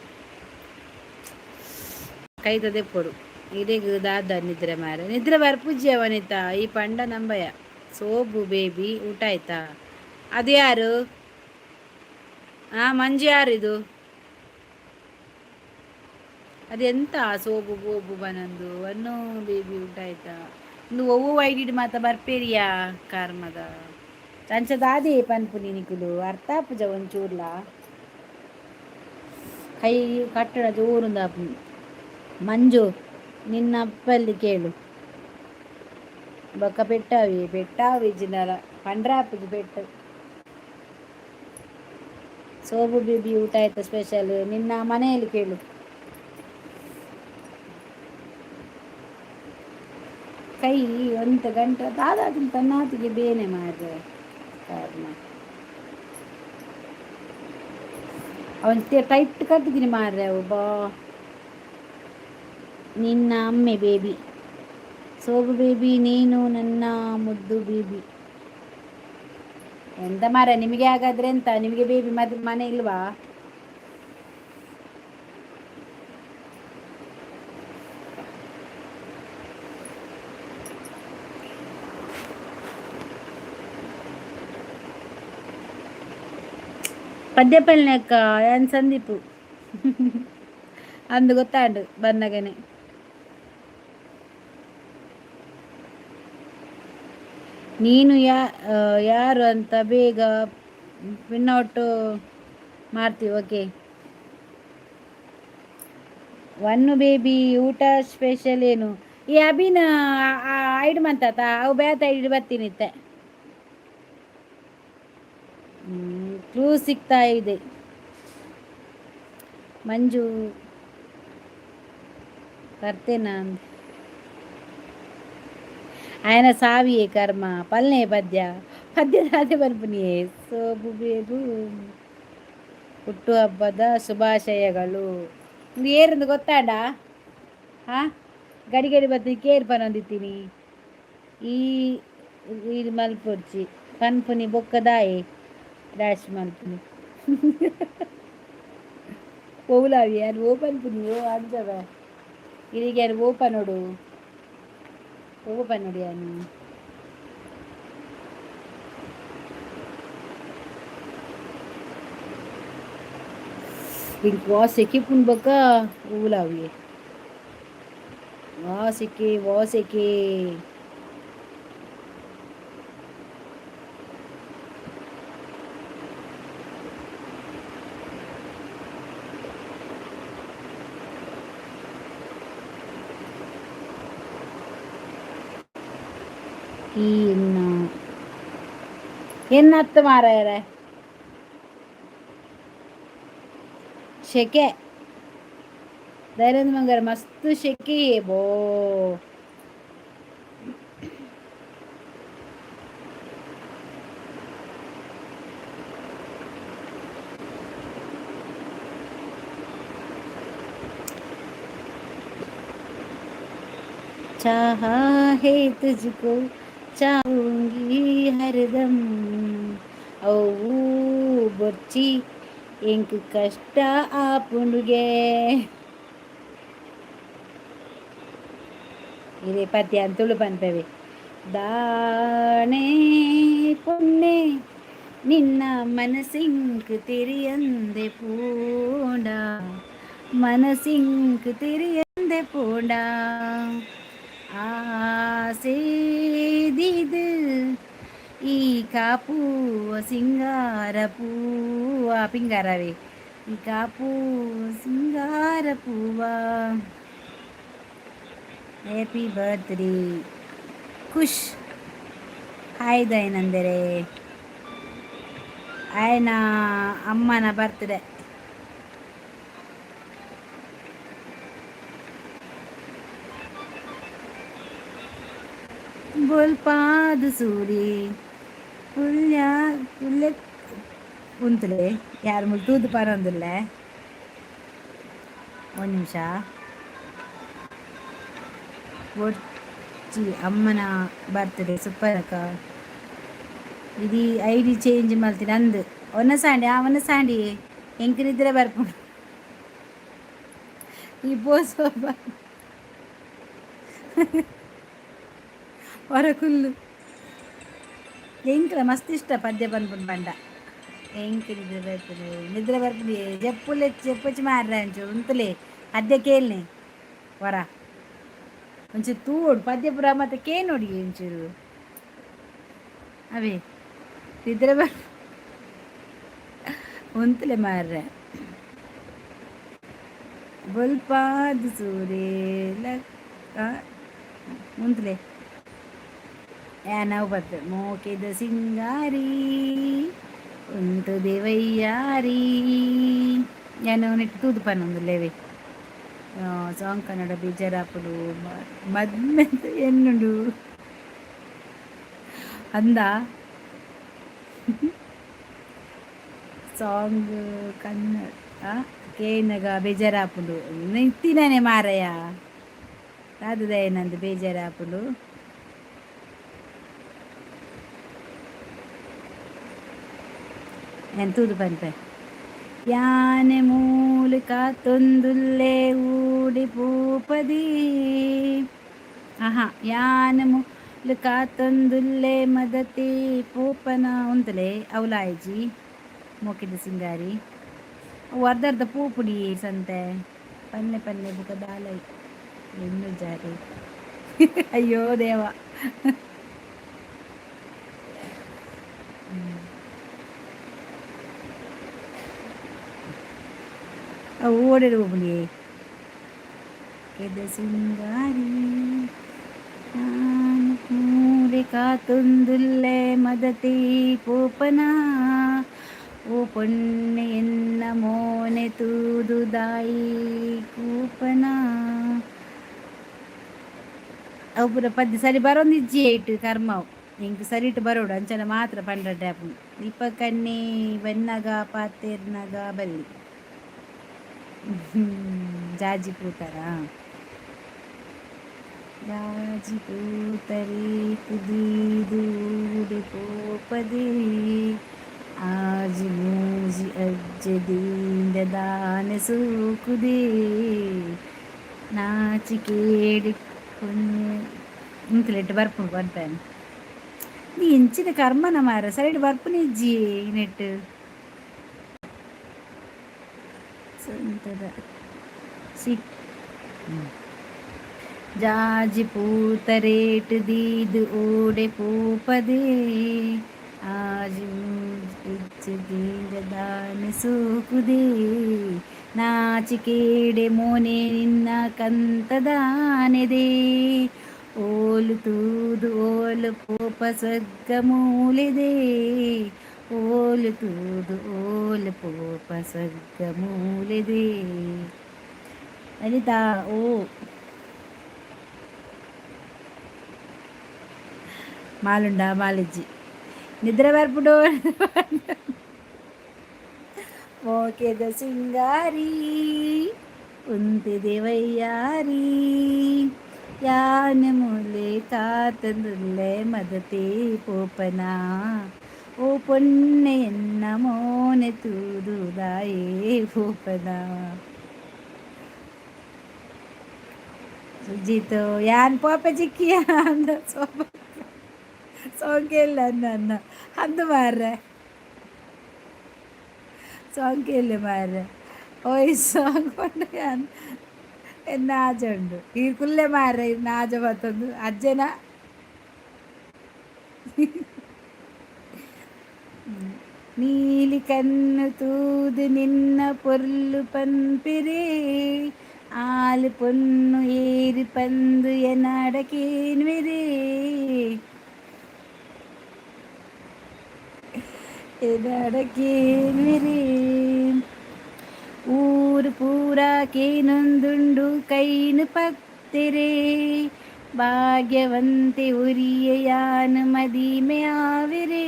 ಕೈತದೆ ಪೊಡು. ಇಡೆಗ್ ದಾದ ನಿದ್ರೆ ಮಾರೆ, ನಿದ್ರೆ ಬರ್ಪುಜ್ಜಿ ಅವನಿತ ಈ ಪಂಡ ನಂಬಯ. ಸೋಬು ಬೇಬಿ ಊಟ ಆಯ್ತಾ? ಅದು ಯಾರು? ಆ ಮಂಜು ಯಾರು ಇದು? ಅದೆಂತ ಸೋಬು ಬೋಬು ಬನಂದು ಅನ್ನು? ಬೇಬಿ ಊಟ ಆಯ್ತಾ? ಒಂದು ಒವ್ವು ಐಡಿಡ್ ಮಾತ ಬರ್ಪೇರಿಯಾ ಕಾರ್ಮದ. ಅಂಚ ದಾದೆ ಪನ್ಪುನಿ ನಿಕುಲು? ಅರ್ಥ ಆಪುಜ ಒಂಚೂರ್ಲ. ಕೈ ಕಟ್ಟಡ ಜೋರುಂದ. ಮಂಜು, ನಿನ್ನ ಅಪ್ಪಲ್ಲಿ ಕೇಳು. ಬೊಕ್ಕ ಪೆಟ್ಟಾವಿ ಪೆಟ್ಟಾವಿ ಜಿನರ ಪಂಡ್ರಾಪುಜಿ ಪೆಟ್ಟು. ಸೋಬು ಬೇಬಿ, ಊಟ ಆಯ್ತಾ? ಸ್ಪೆಷಲ್ ನಿನ್ನ ಮನೆಯಲ್ಲಿ ಕೇಳು. ಕೈ ಒಂತ ಗಂಟೆ ದಾದಾದಿನ ತನ್ನಾತಿಗೆ ಬೇನೆ ಮಾರ್ರೆ. ಕಾರಣ ಅವನ್ ಟೈಟ್ ಕಟ್ಟಿದ್ದೀನಿ ಮಾರ್ರೆ ಅವು. ಬಾ, ನಿನ್ನ ಅಮ್ಮೆ ಬೇಬಿ. ಸೋಬು ಬೇಬಿ, ನೀನು ನನ್ನ ಮುದ್ದು ಬೇಬಿ. ಎಂತ ಮಾರ ನಿಮಗೆ? ಹಾಗಾದ್ರೆ ಎಂತ ನಿಮಗೆ ಬೇಬಿ ಮದ್ ಮನೆ ಇಲ್ವಾ? ಪದ್ಯಪಲ್ನೆ ಅಕ್ಕ, ಏನ್ ಸಂದೀಪು ಅಂದು ಗೊತ್ತಾಂಡು ಬಂದಾಗನೆ. ನೀನು ಯಾರು ಅಂತ ಬೇಗ ಪಿನ್ಔಟ್ ಮಾಡ್ತೀವಿ. ಓಕೆ ಒನ್ನು ಬೇಬಿ, ಊಟ ಸ್ಪೆಷಲ್ ಏನು? ಈ ಅಭಿನ ಐಡ್ ಮಂತಾತ ಅವು ಬೇತ ಐಡ್ ಬರ್ತೀನಿತ್ತೆ. ಕ್ಲೂ ಸಿಗ್ತಾ ಇದೆ ಮಂಜು. ಬರ್ತೇನ ఆయన ಸಾವಿಯೇ ಕರ್ಮ ಪಲ್ನೆ ಪದ್ಯ ಪದ್ಯದ ಬರ್ಪುನಿಯೇ. ಸೋಬು ಬೇಬು, ಹುಟ್ಟುಹಬ್ಬದ ಶುಭಾಶಯಗಳು. ಇದು ಏರಿಂದು ಗೊತ್ತಾಂಡ? ಹಾ, ಗಡಿ ಗಡಿ ಬತ್ತಿ ಕೇರ್ ಪನೊಂದಿತ್ತೀನಿ. ಈ ಇದು ಮಲ್ಪೊಡ್ಚಿ ಪನ್ಪುನಿ ಬೊಕ್ಕದಾಯೆ ಡ್ಯಾಶ್ ಮಲ್ಪುನಿ ಓಲಾವಿ ಯಾರು ಓ ಪನ್ಪುನಿ ಓ ಅಂಜವ ಇದೀಗ ಯಾರು ಓ ಪನೋಡು ಓ ಪನೋಡು ಯಾನು. ಇಂಕ್ ವಾ ಸೆಕೆ ಪುಣ್ ಬೊಕ್ಕ ಓಲಾವಿ ವಾ ಸೆಕೆ ವಾ ಸೆಕೆ. ಈ ಇನ್ನ ಎನ್ನತ್ತು ಮಾರಾಯರೆ ಶೆಕೆ. ದೈನಂದ ಮಂಗಾರ ಮಸ್ತ್ ಶೆಕೆ ಬೋ. चाहा है तुझको, चाहूंगी हरदम. ಅವು ಬೊರ್ಚಿ ಎಂಕ್ ಕಷ್ಟ ಆಪುಂಡುಗೆ. ಇದೇ ಪದ್ಯ ತುಳು ಪನ್ಪೆವೆ. ದಾನೆ ಪೊನ್ನೆ ನಿನ್ನ ಮನಸಿಂಕ್ ತೆರಿಯಂದೆ ಪೋಂಡ, ಮನಸಿಂಕ್ ತೆರಿಯಂದೆ ಪೋಂಡ, ಆಸೇದಿದು ಈ ಕಾಪು ಸಿಂಗಾರ ಪೂವ ಪಿಂಗಾರವೇ, ಈ ಕಾಪು ಸಿಂಗಾರ ಪೂವ. ಹ್ಯಾಪಿ ಬರ್ತ್ಡೇ ಖುಷ್. ಹಾಯ್ ದಯನಂದರೆ, ಆಯನ ಅಮ್ಮನ ಬರ್ತ್ಡೇ. ಬೊಲ್ಪಾದ ಸೂರಿ ಪುಲ್ಯ ಪುಲ್ಯ ಉಂತುಲೆ. ಯಾರು ಮುಲ್ ತೂದು ಪರೊಂದುಲ್ಲೆ. ಒಂದು ನಿಮಿಷ. ಒಚ್ಚಿ ಅಮ್ಮನ ಬರ್ತ್ಡೇ ಸೂಪರ್ ಅಕ್ಕ. ಇದು ಐಡಿ ಚೇಂಜ್ ಮಲ್ತಿನ ಅಂದು ಒನ್ನ ಸಾಂಡಿ. ಆ ಒನ್ನ ಸಾಂಡಿ ಎಂಕ್ ನಿದ್ರೆ ಬರ್ಪುಂಡು. ಈ ಪೋಸ್ ಹೊರಕುಲ್ಲು. ಎಂಕ್ಲ ಮಸ್ತ್ ಇಷ್ಟ ಪದ್ಯ ಪನ್ಪುಂಡು ಪಂಡ. ಎಂಕ್ ನಿದ್ರೆ ಬರ್ಪುಂಡು, ನಿದ್ರೆ ಬರ್ಪುಂಡು. ಜಪ್ಪುಲೆ ಜಪ್ಪುಚಿ ಮಾರ್ರೆ, ಅಂಚು ಉಂತುಲೆ. ಪದ್ಯ ಕೇಳ್ನೆ ವರ ಒಂಚೂರು ತೂವೊಡು. ಪದ್ಯ ಪೂರ ಮತ್ತೆ ಕೇನೋಡಿ ಒಂಚೂರು. ಅವೇ ನಿದ್ರೆ ಬರ್ ಉಂತುಲೆ ಮಾರ್ರೆ. ಬೊಲ್ಪಾದ್ ಸೂರೆ ಮುಂತ್ಲೆ ಯಾನವು ಬತ್ತು ಮೋಕೆದ ಸಿಂಗಾರಿ ಉಂತುದೆ ವೈಯಾರಿ ಯಾನು ನೆಟ್ ತೂದು ಪನ್ನೊಂದುಲ್ಲೇವೆ. ಸಾಂಗ್ ಕನ್ನಡ ಬೇಜಾರಾಪುಂಡು ಮದ್ಮೆ ಎನ್ನುಂಡು ಅಂದ. ಸಾಂಗ್ ಕನ್ನಡ ಕೇನಗ ಬೇಜಾರಾಪುಂಡು. ಇತ್ತಿನಾನೆ ಮಾರಯ್ಯ ದಾದದಯನಂದು ಬೇಜಾರಾಪುಂಡು. ಯಾನ್ ತೂದು ಪನ್ಪೆ. ಯಾನೆ ಮೂಲು ಕಾತೊಂದುಲ್ಲೆ ಊಡಿ ಪೂಪದಿ. ಆಹಾ, ಯಾನೆ ಮೂಲು ಕಾತೊಂದುಲ್ಲೆ ಮದತಿ ಪೂಪನ ಉಂತಲೆ ಅವಲಾಯಿಜಿ ಮೋಕಿದ ಸಿಂಗಾರಿ. ಅವು ಅರ್ಧ ಅರ್ಧ ಪೂಪುಡಿ ಸಂತೆ ಪನ್ನೆ ಪನ್ನೆ ಬುಕ ದಾಲೈ ಎನ್ನು ಜಾರಿ. ಅಯ್ಯೋ ದೇವ. ಅವು ಓಡೆಡು ಪೂಪುಡಿ ಕೆದ ಸಿಂಗಾರಿ. ಮೂಲೆ ಕಾತೊಂದುಲ್ಲೆ ಮದತಿ ಪೂಪನ ಓ ಪೊಣ್ಣೆ ಎನ್ನ ಮೋನೆ ತೂದು ದಾಯಿ ಕೂಪನ. ಅವು ಪೂರ ಪದ್ಯ ಸರಿ ಬರೊಂದಿಜ್ಜಿ ಐಟ್ ಕರ್ಮವು. ಎಂಕ್ ಸರಿಟ್ ಬರೋಡು ಅಂಚನೆ ಮಾತ್ರ ಪಂಡ್ರೆ ಆಪುಂಡು. ದೀಪ ಕಣ್ಣಿ ಬನ್ನಗ ಪಾತೆರ್ನಗ ಬಲ್ಲಿ ಜಾಜಿ ಪೂತರ. ಜಾಜಿ ಪೂತರಿ ಕುದೀದೂಡೆ ಪೋಪದೆ ಆಜಿ ಮೂಜಿ ಅಜ್ಜೆ ದೀಂಡ ದಾನೆ ಸೂಕುದೆ ನಾಚಿಕೇಡಿ ಇಂಕ್ಲೆಟ್ ಬರ್ಪುಂಡು ಪನ್ಪೇನು. ನೀ ಎಂಚಿನ ಕರ್ಮನ ಮಾರ ಸೈಡ್ ಬರ್ಪುನ ಇಜ್ಜಿ ನೆಟ್ ಸಂತದ ಸಿಕ್. ಜಾಜಿ ಪೂತ ರೇಟ್ ದೀದ್ ಓಡೆ ಪೋಪದೆ ಆಜಿ ಮೂಜಿ ದಾನೆ ಸೂಕುದೆ ನಾಚಿಕೇಡೆ ಮೋನೆ ನಿನ್ನ ಕಂತದಾನೆದೆ ಓಲು ತೂದು ಓಲು ಪೋಪ ಸ್ವರ್ಗ ಮೂಲಿದೆ ಓಲು ತೂದು ಓಲು ಪೋಪ ಸ್ವರ್ಗ ಮೂಲಿದೆ. ಲಲಿತಾ ಓ ಮಾಲುಂಡ ಮಾಲಿಜ್ಜಿ ನಿದ್ರೆ ಬರ್ಪುಡು. ಮೋಕೆದ ಸಿಂಗಾರಿ ಉಂತಿದೆ ವೈಯಾರಿ ಯಾನೆ ಮೂಲೆ ಕಾತಂದುಲ್ಲೆ ಮದತೆ ಪೋಪನ ಓ ಪೊನ್ನೆ ಎನ್ನ ಮೋನೆ ತೂದು ದಾಯೇ ಪೋಪನ. ಸುಜಿತ್ ಯಾನ್ ಪೋಪೆ ಚಿಕ್ಕಿಯ ಅಂದ ಸೋಪ ಸೋಂಕೆಲ್ಲ ನನ್ನ ಅಂದು ಮಾರ್ರೆ ಸೋಂಕೆಲ್ಲ ಮಾರ್ರೆ ಓಯ್ ಸಾಂಗ್ ಪಂಡ ಯಾನ್ ಎನ್ನ ಆಜ ಉಂಡು ಈ ಕುಲ್ಲೆ ಮಾರ್ರೆ ಇನ್ನು ಆಜ ಬತ್ತೊಂದು ಅಜ್ಜನ. ನೀಲಿ ಕಣ್ಣು ತೂದು ನಿನ್ನ ಪೊರ್ಲು ಪನ್ಪಿರೇ ಆಲು ಪೊನ್ನು ಏರಿ ಪಂದು ಎನಾಡಕೇನ್ವಿರೇ ಎನಾಡಕೇನ್ವಿರೇ. ಊರು ಪೂರ ಕೇನೊಂದುಂಡು ಕೈನು ಪತ್ತೆರೆ ಭಾಗ್ಯವಂತೆ ಉರಿಯ ಯಾನು ಮದಿಮೆ ಆವಿರೇ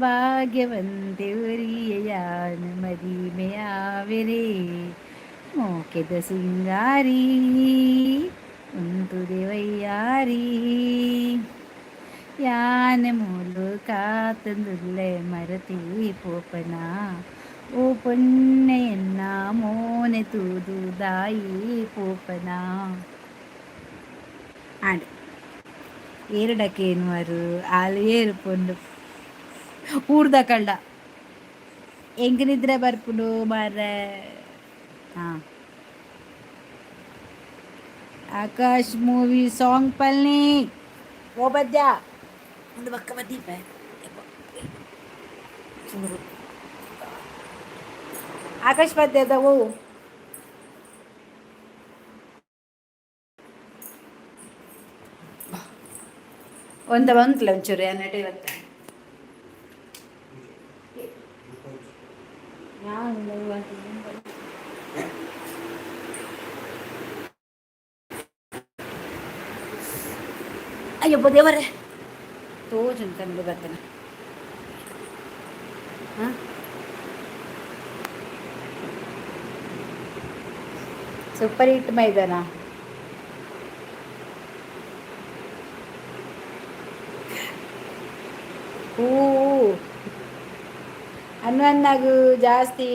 ಭಾಗ್ಯವಂತೆ ಉರಿಯ ಯಾನು ಮದಿಮೆ ಆವಿರೇ ಮೋಕೆದ ಸಿಂಗಾರಿ ಉಂತುದೆ ವೈಯಾರಿ ಯಾನೆ ಮೂಲು ಕಾತಂದುಲ್ಲೆ ಮರತಿ ಪೋಪನ ಓ ಪೊನ್ನೆ ಎನ್ನ ಮೋನೆ ತೂದು ದಾಯಿ ಪೋಪನ. ಆಂಡ್ ಏರಡಕೇನುವರು ಆಲು ಏರು ಪೊಂಡು ಊರ್ದ ಕಳ್ಳ ಎಂಕ್ ನಿದ್ರೆ ಬರ್ಪುಂಡು ಮಾರ್ರೆ. ಹಾಂ, ಆಕಾಶ್ ಮೂವಿ ಸಾಂಗ್ ಪಲ್ನಿ ಓ ಬದ್ಯ ಒಂದು ಬಕ್ಕ ಬದ್ದೀಪ ಚೂರು ಆಕಾಶ್ ಪದ್ಯದ ಓ. ಒಂದ ಒಂತ್ಲೆ ಒಂಚೂರು ಎನ್ನಡೆ ಇವತ್ತು. ಅಯ್ಯಪ್ಪ ದೇವರೇ, ತೋಜುನ್ ಕಂಡು ಬರ್ತೇನೆ. ಹಾಂ, ಸೂಪರ್ ಹಿಟ್ ಮೈದಾನ. ಹೂ ಅನ್ವನ್ನಾಗು ಜಾಸ್ತಿ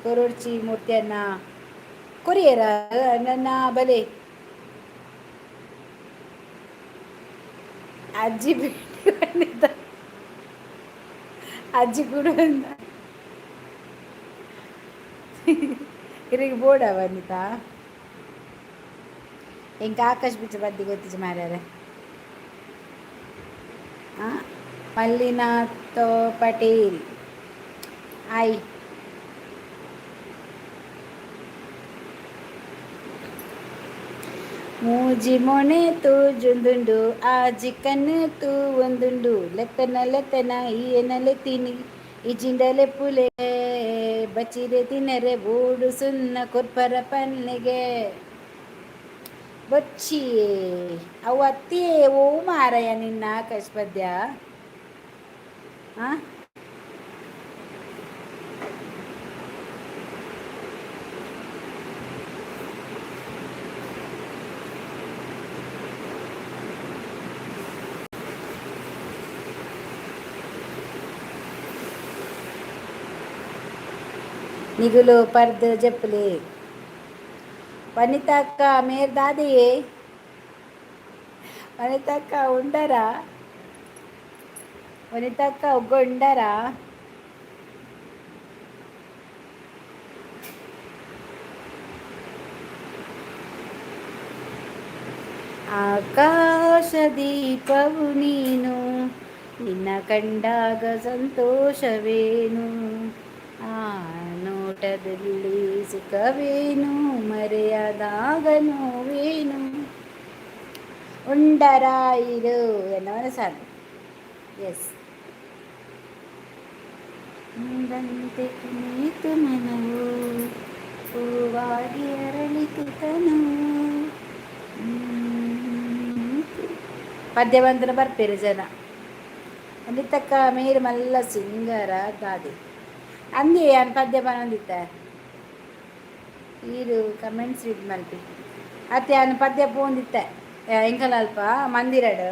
ಕೊರೊಡ್ಚಿ ಮೂರ್ತಿಯನ್ನ ಕೊರಿಯರ ನನ್ನ ಬಲೆ. ಅಜ್ಜಿ ಭೇಟಿ ಬಂದಿದ್ದ, ಅಜ್ಜಿ ಕೂಡ ಬಂದ. ಇರಿಗೆ ಬೋಡ ಬಂದಿತ್ತಾ? ಎಂಕ ಆಕಾಶ್ ಬಿಚ್ಚ ಬದ್ದಿ ಗೊತ್ತಿಜ ಮಾರ್ಯಾರೆ. ಮಲ್ಲಿನಾಥ ಪಟೇಲ್ ಆಯ್. ಮೂಜಿ ಮೊಣೆ ತೋಜೊಂದುಂಡು, ಆಜಿ ಕಣ್ಣು ತೂವೊಂದುಂಡು, ಲೆತ್ತನ ಲೆತ್ತನ ಈಯನ ಲೆತ್ತಿನಿ ಇಜಿಂಡ ಲೆಪ್ಪುಲೆ, ಬಚಿರೆ ತಿನರೆ ಬೋಡು ಸುನ್ನ ಕೊರ್ಪರ ಪನ್ನೆಗೆ ಬೊಚ್ಚಿ. ಅವು ಅತ್ತಿ ಓ ಮಾರಯ್ಯ ನಿನ್ನ ಆಕಾಶ್ ಪದ್ಯ. ಆ ನಿಗುಲು ಪರ್ದು ಜಪ್ಪಲಿ. ವನಿತಕ್ಕ ಮೇರ್ ದಾದೆಯೇ? ವನಿತಕ್ಕ ಉಂಡರಾ? ವನಿತಕ್ಕ ಉಗ್ಗ ಉಂಡರಾ? ಆಕಾಶ ದೀಪವು ನೀನು, ನಿನ್ನ ಕಂಡಾಗ ಸಂತೋಷವೇನು, ಆ ನೋಟದಲ್ಲಿ ಸುಖವೇನು, ಮರೆಯಾದಾಗ ನೋವೇನು. ಉಂಡರಾಯಿರು ಎನ್ನವನ ಸಾಲು. ಎಸ್. ಅಂದಂತೆ ಕುಣಿಯಿತು ಮನವು, ಹೂವಾಗಿ ಅರಳಿತು ತನು. ಪದ್ಯ ಬಂದ್ರೆ ಬರ್ಪೇರು ಜನ. ತಕ್ಕ ಮೇರು ಮಲ್ಲ ಸಿಂಗರ ದಾದಿ ಅಂದಿ ಯಾನ್ ಪದ್ಯ ಬನೊಂದಿತ್ತ. ಈರು ಕಮೆಂಟ್ಸ್ ರೀಡ್ ಮಲ್ಪಿ. ಅತ್ತೆ ಯಾನ್ ಪದ್ಯ ಪೋಂದಿತ್ತೆ ಎಂಕಲಲ್ಪ ಮಂದಿರಡ್.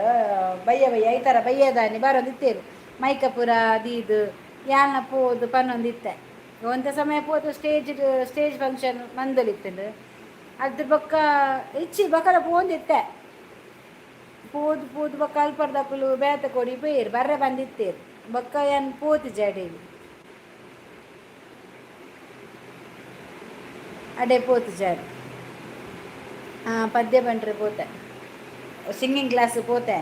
ಬಯ್ಯ ಬಯ್ಯ ಈ ಥರ ಬಯ್ಯದಾನಿ ಬರೋದಿತ್ತೇರು, ಮೈಕಪುರ ದೀದು ಯಾನ ಪೋದು ಪನ್ನೊಂದಿತ್ತೆ. ಒಂತೆ ಸಮಯ ಪೋದು ಸ್ಟೇಜ್ ಸ್ಟೇಜ್ ಫಂಕ್ಷನ್ ಮಂದಲಿತ್ತುಂಡು. ಅದ್ರ ಬೊಕ್ಕ ಇಚ್ಚಿ ಬೊಕ್ಕಲ ಪೋಂದಿತ್ತೆ. ಪೋದು ಪೋದು ಬೊಕ್ಕ ಅಲ್ಪರ್ದಕುಲು ಬೇತೆ ಕೊಡಿ ಪೋಯೆರ್, ಬರ್ರೆ ಬಂದಿತ್ತೇರು. ಬೊಕ್ಕ ಯಾನ್ ಪೋತಿಜೆ ಅಡೇಲಿ ಅಡೆ ಪೋತಿಜಾಡ್. ಪದ್ಯ ಬಂಟ್ರೆ ಪೋತೆ, ಸಿಂಗಿಂಗ್ ಕ್ಲಾಸ್ ಪೋತೆ.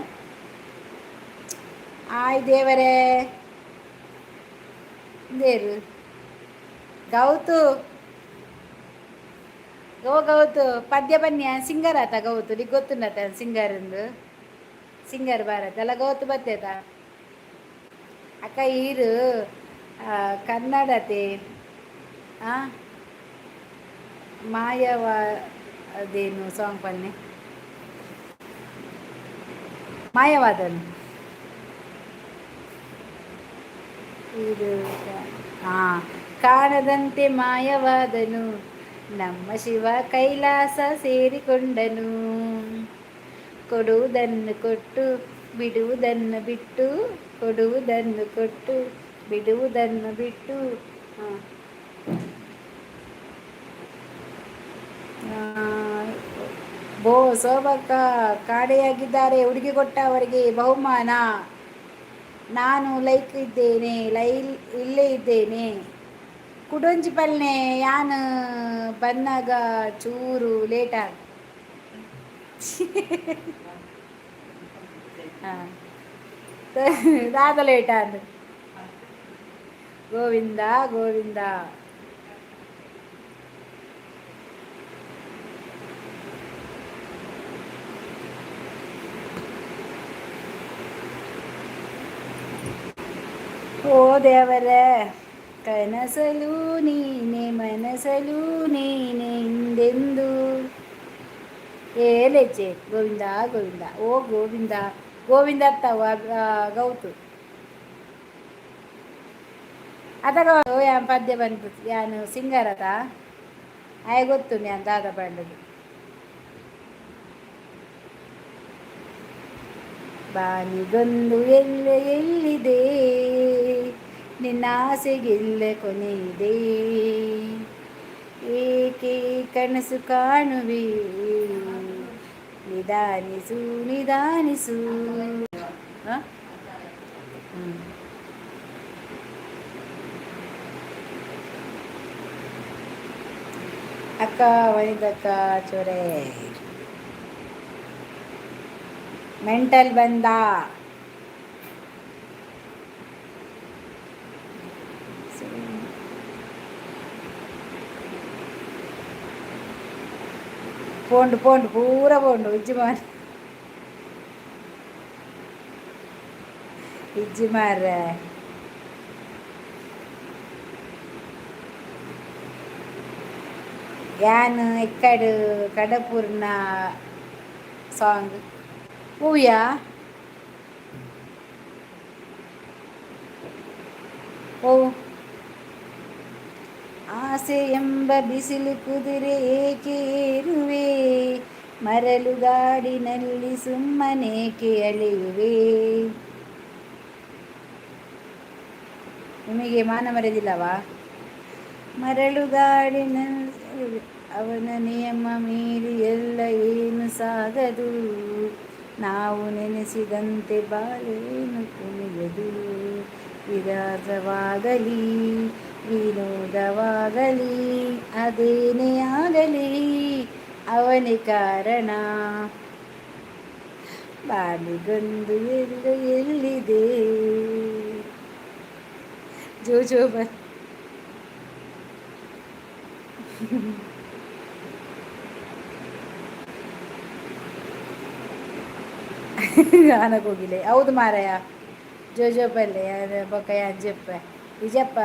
ಆಯ್ ದೇವರೇ, ದೇರು ಗೌತು ಗೋ ಗೌತು ಪದ್ಯ ಬನ್ನಿ. ಸಿಂಗರ್ ಆತ ಗೌತು, ನಿಗ್ ಗೊತ್ತುಂಡತ ಸಿಂಗರ್ ಎಂದು? ಸಿಂಗರ್ ಭಾರತ್ ಅಲ್ಲ ಗೌತು ಬತ್ತೇತ. ಅಕ್ಕ ಈರು ಕನ್ನಡತೆ ಆ ಮಾಯವ ಅದೇನು ಸಾಂಗ್ ಪನ್ನೆ, ಮಾಯವಾದನು ಇದು. ಹಾ, ಕಾಣದಂತೆ ಮಾಯವಾದನು ನಮ್ಮ ಶಿವ, ಕೈಲಾಸ ಸೇರಿಕೊಂಡನು. ಕೊಡುವುದನ್ನು ಕೊಟ್ಟು ಬಿಡುವುದನ್ನು ಬಿಟ್ಟು, ಕೊಡುವುದನ್ನು ಕೊಟ್ಟು ಬಿಡುವುದನ್ನು ಬಿಟ್ಟು. ಹಾಂ, ಬೋ ಶೋಭಕ್ಕ ಕಾಡೆಯಾಗಿದ್ದಾರೆ. ಹುಡುಗಿ ಕೊಟ್ಟ ಅವರಿಗೆ ಬಹುಮಾನ. ನಾನು ಲೈಕ್ ಇದ್ದೇನೆ, ಲೈ ಇಲ್ಲೇ ಇದ್ದೇನೆ. ಕುಡೊಂಜಿ ಪಲ್ನೆ ಯಾನ್ ಬನ್ನಾಗ ಚೂರು ಲೇಟ್ ಆಗ. ಹಾಂ, ದಾದ ಲೇಟ್ ಆಂಡ್. ಗೋವಿಂದ ಗೋವಿಂದ. ಓ ದೇವರೇ, ಕನಸಲು ನೀನೆ, ಮನಸಲು ನೀನೆ ಹಿಂದೆಂದು ಏಲೇಚೆ. ಗೋವಿಂದ ಗೋವಿಂದ, ಓ ಗೋವಿಂದ ಗೋವಿಂದ ಅತ್ತವ ಗೌತು ಅತಗ ಯಾನ್ ಪದ್ಯ ಬಂತು. ಯಾನು ಸಿಂಗರ್ ಅತ, ಆಯ್ ಗೊತ್ತು ಯಾನ್ ದಾದ ಪಂಡದು. ಬಾನಿಗೊಂದು ಎಲ್ಲೆ ಎಲ್ಲಿದೆ? ನಿನ್ನ ಆಸೆಗೆಲ್ಲ ಕೊನೆ ಇದೆ? ಏಕೆ ಕನಸು ಕಾಣುವೆ? ನಿಧಾನಿಸು, ನಿಧಾನಿಸು. ಹ? ಅಕ್ಕ, ವನಿತಕ್ಕ, ಚೊರೆ ಮೆಂಟಲ್ ಬಂದ. ಪೋಂಡು ಪೋಂಡು, ಪೂರ ಪೋಂಡು. ಇಜ್ಜಿ ಮಾರ್, ಇಜ್ಜಿ ಮಾರ್ರೆ. ಯಾನ್ ಎಕ್ಕಡು ಕಡಪೂರ್ನ ಸಾಂಗ್ ಹೂಯಾ. ಓ ಆಸೆ ಎಂಬ ಬಿಸಿಲು ಕುದುರೆ ಏಕೆ ಏರುವೆ? ಮರಳುಗಾಡಿನಲ್ಲಿ ಸುಮ್ಮನೇಕೆ ಅಲೆಯುವೆ? ನಿಮಗೆ ಮಾನ ಮರೆದಿಲ್ಲವಾ? ಮರಳುಗಾಡಿನಲ್ಲಿ ಅವನ ನಿಯಮ ಮೀರಿ ಎಲ್ಲ ಏನು ಸಾಗದು. ನಾವು ನೆನೆಸಿದಂತೆ ಬಾಳೇನು ಕುಣಿಯದು. ವಿರಾಸವಾಗಲಿ, ವಿನೋದವಾಗಲಿ, ಅದೇನೇ ಆಗಲಿ, ಅವನೇ ಕಾರಣ. ಬಾಳಿಗೊಂದು ಎಲ್ಲೆ ಎಲ್ಲಿದೆ? ಜೋ ಜೋ ಬ ಗಾನ ಕೋಗಿಲೆ. ಹೌದು ಮಾರಾಯ, ಜೋ ಜೋ ಪಲ್ಲೆ ಬೊಕ್ಕ ಯಾನ್ ಜೆಪ್ಪೆ ನಿಜಪ್ಪ.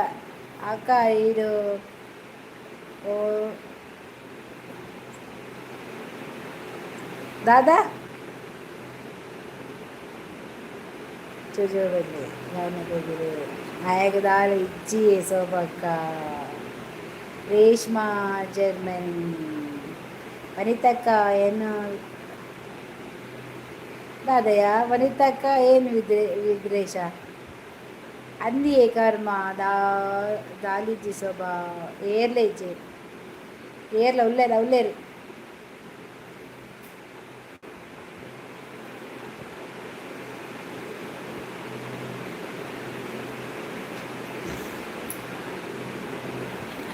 ಅಕ್ಕ, ಇದು ಓ ದಾದಾ ಜೋ ಜೋ ಬಲ್ಲೆ ಗಾನ ಕೋಗಿಲೆ. ನಾಯಕ ದಾಲ ಇಜ್ಜಿ ಸೋಬಕ್ಕ. ರೇಷ್ಮಾ ಜರ್ಮನ್, ವನಿತಕ್ಕ ಏನು ದಾದಯ್ಯ? ವನಿತಕ್ಕ ಏನು ವಿಗ್ರೇಶ ಅಂದಿಯೇ ಕರ್ಮ ದಾ ದಾಲಿಜ್ಜಿ ಶೋಭಾ. ಏರ್ಲೆ ಇಜ್ಜಿ, ಏರ್ಲ ಉಲ್ಲೇರ ಉಲ್ಲೇರು.